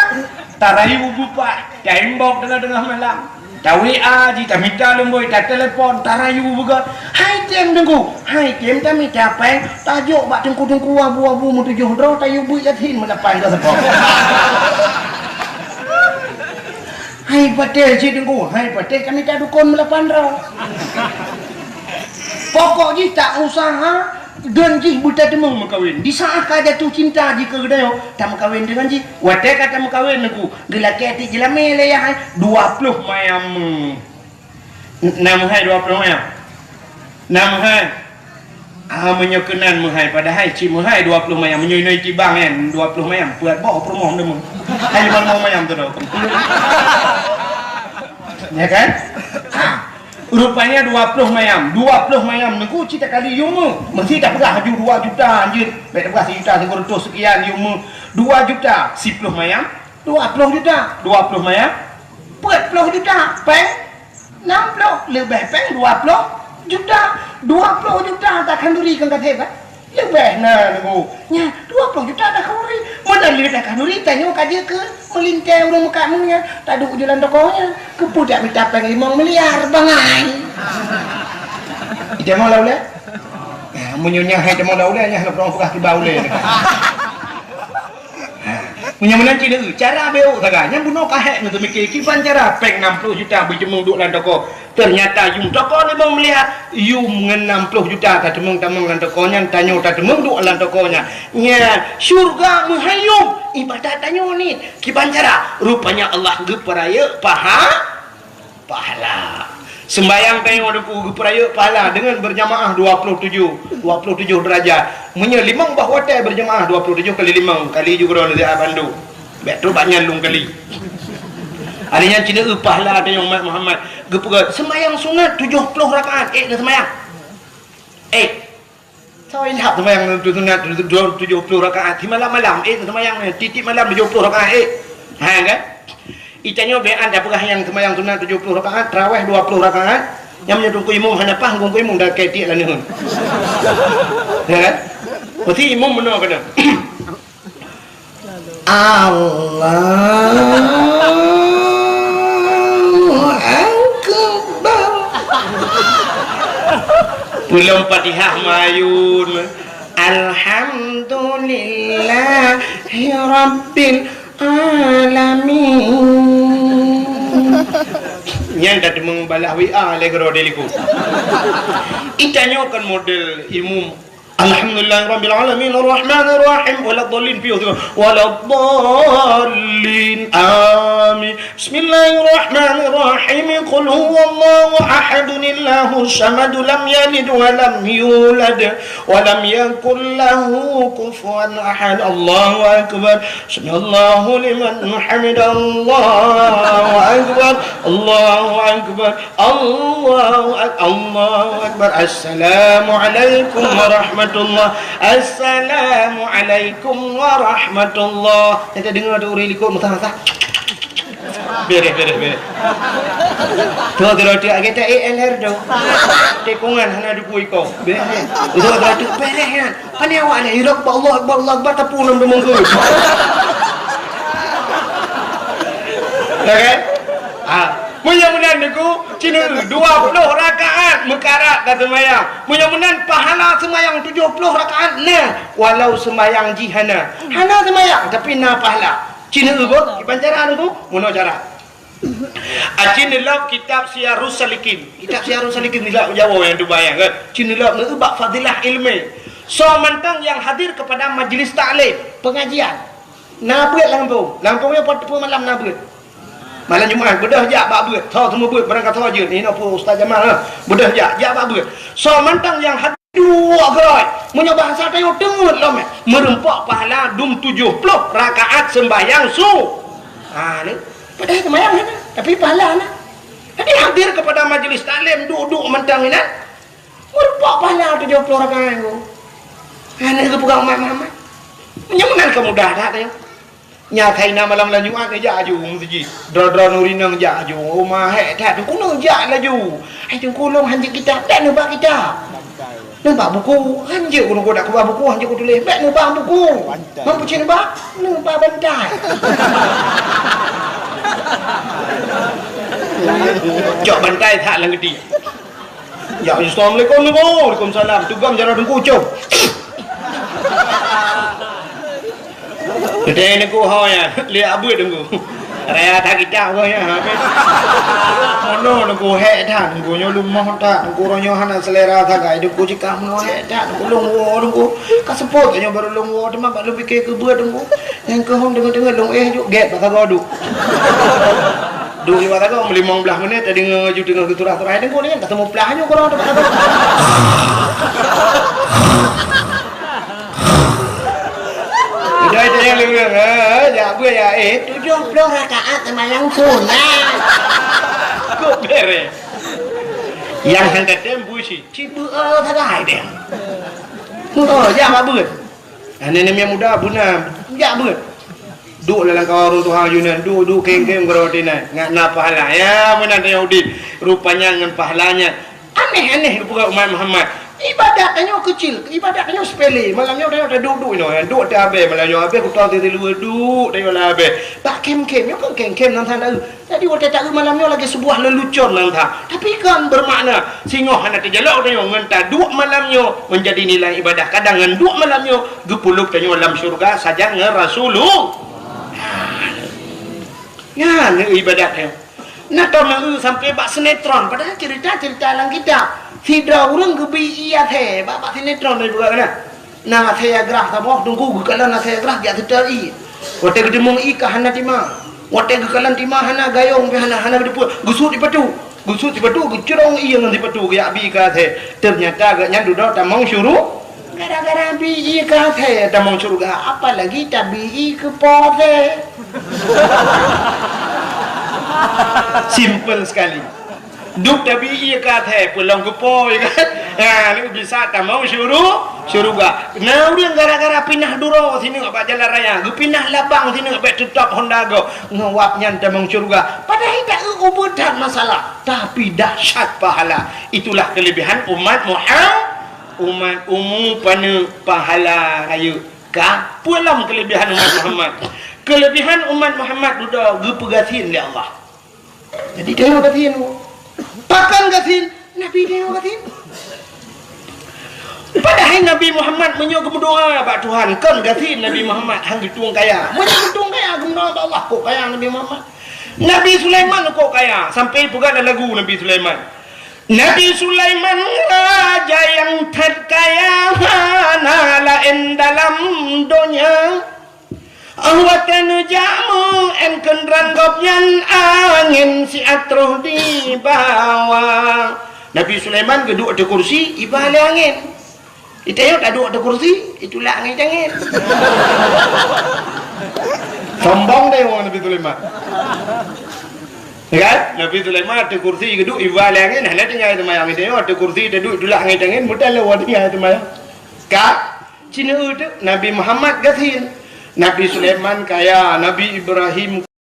tarayu beupat, taimbok teungoh-teungoh malam. Ta-W A jih, tamita lumboi, tatelepon, tarayu beugot. Hai tem Teungku, hai tem tamita péng, tajok bak teungku-teungku abu-abu meutujoh droe, tayue beuet Yasin meulapan ka seupôt. Hai patéh cit Teungku, hai patéh kami ta dukon meulapan droe. Pokok jih ta usaha, dan jih beutateumeung meukawen. Di saát ka jatuh cinta jih keu geutanyoe, tameukawen deungon jih. Watée ka tameukawen Teungku, geulakée tiek jeulamé lé yah hai, dua ploh mayam. N-, na meuhai dua ploh mayam? Na meuhai? Ah, meunyoe keunan meuhai, padahai cit meuhai dua ploh mayam. Meunyoe inoe Tibang nyan, dua ploh mayam, peuet boh peurumoh deungon. Hai, limong mayam tu dah. Ya kan? Ah. Rupanya dua ploh mayam. Dua ploh mayam Teungku cit takali yum meu. Meusti tapeugah laju dua juta anjeut. Bék tapeugah sijuta sikureueng reutôh seukian yum meu. Dua juta, siploh mayam, dua ploh juta. Dua ploh mayam, peuet ploh juta. Péng Nam ploh, leubeh péng dua ploh juta. Dua ploh juta takhanduri keu gasien, kan? Leubeh na, Teungku. Nyan, dua ploh juta dah khanuri. Meunyoe le dah khanuri, tanyoe ka jeuet keu meulintèe ureueng meukat nyan. Taduek jalan toko nyan. Keupeue dak mita péng limong miliar, bangai. Ita mau lau le? Nah, meunyoe nyan hai ita mau lau le, nyan hana peurong peugah kiba ulèe. Meunyoe meunan cit, cara beuh sagai, nyan bunoe ka hék ngon teumiké, kiban cara péng nam ploh juta beuteumeung duek lam toko. Teunyata yum toko limong miliar, yum ngon nam ploh juta tateumeung-tamong lam toko nyan, tanyoe tateumeung duek lam toko nyan. Nyan, syeuruga meuhai yum, ibadat tanyoe nit. Kiban cara, rupanya Allah geupeurayeuk paha-, pahala. Seumbahyang tanyoe Teungku geupeurayeuk pahala deungon berjamaah dua ploh tujoh, dua ploh tujoh derajat. Meunyoe limong boh watèe berjamaah dua ploh tujoh kali limong, kali ju keudroe neusiat bandum. Bèk trok bak nyan lôn kali. Hari nyan cit na eu pahala tanyoe umat Muhammad. Geupeugah, seumbahyang sunat tujoh ploh rakaat, ék neuseumbahyang. Ék. Soe ilham seumayang tu sunat tu, tu, tujoh ploh rakaat, simalam-malam, ék seumayang ni, tiep-tiep malam tujoh ploh rakaat, ék. Ha, kan? Itanyoe bèk an tapeugah nyang seumayang sunat tujoh ploh rakaat, tarawèh dua ploh rakaat, nyang meunyoe teungku imum hana paih, teungku imum dah kèe tiek laneuen. Ya, kan? Pasti imum meunoe keunan. Allahu Akbar. Peulom Fatihah mayun. Alhamdulillahi Rabbil Alamin. Nyan dah teumong balah W A lé keudroe di likot. Itanyoe kan model imum. Alhamdulillahirabbil alamin, arrahmanirrahim, waladdallin, piôh tu. Waladdallin, amin. Bismillahirrahmanirrahim. Qul huwallahu ahadun, Allahus samad, lam yalid wa lam yulad, wa lam yakul lahu kufuwan ahad. Allahu akbar. Sami'allahu liman hamidah. Allahu akbar. Allahu akbar. Allahu ak-, Allahu Akbar. Assalamualaikum warahmatullah. Assalamualaikum warahmatullah. Nyang tadeungoe tu ureueng likot meusaha-saha. Beres, beres, beres. Tu, tu, tu, agak tak E L R tu. Tikungan hana duku iko. Beres. Tu, tu, tu, beres nyan. Pane awak nyan, "Allahu Akbar, Allahu Akbar, Allahu Akbar," tapi ulôn deungoe. Ya kan? Ah, meunyoe meunan Teungku, cineue dua ploh rakaat meukarat ka seumayang. Meunyoe meunan pahala seumayang tujoh ploh rakaat na, walau seumayang jih hana. Hana seumayang, tapi na pahala. Cineue beuh, kiban cara Teungku? Meunoe cara. Aci neulok kitab Siyarus Salikin. Kitab Siyarus Salikin nilai Jawa nyang tubai nyan, kan? Ci neulok neu bak fadilah ilmu. Soe mantong nyang hadir kepada majlis taklim, pengajian. Na beuet lam gampông. Lam gampông nyoe pat peue malam na beuet. Malam Jumat, beudôh jak bak beuet. Tho teumeu beuet, barang ka tho jeuet. Inoe peue Ustaz Jamal, ha. Beudôh jak, jak bak beuet. Soe mantong nyang hadir Dua geurôi, meunyoe bahasa tanyoe teungeut lom, eh, meurumpok pahala dum tujoh ploh rakaat seumbahyang su-, ha, ni. Padahai seumbahyang hana, tapi pahala na. Jadi hadir kepada majlis taklim, duek-duek mantong inan, meurumpok pahala tujoh ploh rakaat tu. Hana geupeugah umat Muhammad. Meunyoe meunan ka mudah that tanyoe. Nyan keuh na malam lam Jumat neujak aju u meuseujid. Droe-droe nuri nang jak aju. Uma hék that, Teungku neujak laju. Hai Teungku, lôn hanjeuet kitab, bèk neuba kitab. Neuba buku, hanjeuet ku, Teungku, dak kuba buku, hanjeuet kutuléh, bèk neuba buku. Bantai. Ban peucit neuba, neuba bantai. Cok bantai that lam geuti. Ya, assalamualaikum, Teungku. Waalaikumsalam. Teugam jaroe Teungku, com. Geude Teungku ho nyan, lé abeuet Teungku. Raya that kitab ho nyan, ha. Ono Teungku hék that, Teungku nyoe leumoh that, Teungku uroe nyoe hana selera sagai, Teungku jikah meunoe hék that, Teungku lôn woe Teungku. Ka seupôt nyoe barô lôn woe, teuma bak lôn pike keu beuet Teungku. Nyang keuhong deungon-deungon lôn éh juk gét bak sagoe duek. Duek iwa sagoe meulimong blaih menit, tadi ngeujue teungoh geuturah-turah, "Hai Teungku, nyan ka teumuplah nyoe keudroe teupat sagoe." Udah itu yang leuweung, eh, jak beuet ya, eh, tujoh ploh rakaat seumayang sunat. Kok beres? Yang hang katem busi, ci beuet sagai deh. Oh, jak bak beuet. Aneuk-aneuk muda beuna, jak beuet. Duek lam kawan ureueng tuha Yunan, duek-duek keng-keng geuroe tinan, ngat na pahala. Ya, meunan tanyoe udeb. Rupanya ngon pahala nyan. Aneh-aneh geupeugah umat Muhammad. Ibadat tanyoe keucil, ibadat tanyoe sepele. Malam nyoe tanyoe taduek-duek inoe, duek teuh abée malam nyoe, abée kuto teuh siluweue duek tanyoe lam abée. Bak khém-khém, nyoe kon khém-khém nan sana. Jadi watée taeu malam nyoe lagée sebuah lelucon nan sa. Tapi kan bermakna, singoh hana teujalok tanyoe ngon taduek malam nyoe menjadi nilai ibadah. Kadang ngon duek malam nyoe geupeuleub tanyoe lam syurga sajan ngon Rasulullah. Nyan ibadat nyoe. Na tom na eu sampai bak sinetron, padahal cerita-cerita lam kitab. Sidroe ureuëng geubi ié asée, bak, bak sinetron dari buka kana. Na asée grah saboh, teungku geukalon asée grah jak seutôt ié. Watée geuteumeung ié ka hana tima. Watée geukalon tima hana gayong pih hana, hana geuteupeue. Geusut sipatu. Geusut sipatu, geucurong ié ngon sipatu geujak bi ié asée. Ternyata gobnyan dudoe tamong syuru-, gara-gara bi ié asée tamong syurga, apalagi tabi ié keu po asée. Simple sekali. Duek tabi ié asée, peulom keu po, ya kan? Ha, ni bisa tamong syuru-, syurga. Na ureuëng gara-gara pinah duroe sineuk bak jalan raya, geupinah labang sineuk bak tutop Honda gob, ngon wab nyan tamong syurga. Padahai taeu ubeut that masalah, tapi dahsyat pahala. Itulah kelebihan umat Muhammad. Umat umu paneuk pahala rayeuk ka. Peue lom kelebihan umat Muhammad? Kelebihan umat Muhammad dudoe geupeugasien lé Allah. Jadi tanyoe gasien. Pakon gasien? Nabi tanyoe gasien. Padahai Nabi Muhammad meunyoe geumeudoá bak Tuhan, kon gasien Nabi Muhammad han geutueng kaya. Meunyoe geutueng kaya geumeudoá bak Allah, kok kaya Nabi Muhammad. Nabi Sulaiman kok kaya, sampai peugah lam lagu Nabi Sulaiman. Nabi Sulaiman raja nyang that kaya, hana laén dalam donya. Watée neujak meu-én keudroe gobnyan, angén siat troh dibawa. Nabi Sulaiman geuduek ateueh kursi, iba lé angén. Di tanyoe taduek ateueh kursi, itulak angén-angén. Sombong deh wong Nabi Sulaiman. Ya kan? Nabi Sulaiman ateueh kursi geuduek, iba lé angén, hana tinggai seumayang. Di tanyoe ateueh kursi taduek, itulak angén-angén, mudah lé wong tinggai seumayang. Ka? Cina teuk Nabi Muhammad gasien. Nabi Sulaiman kaya, Nabi Ibrahim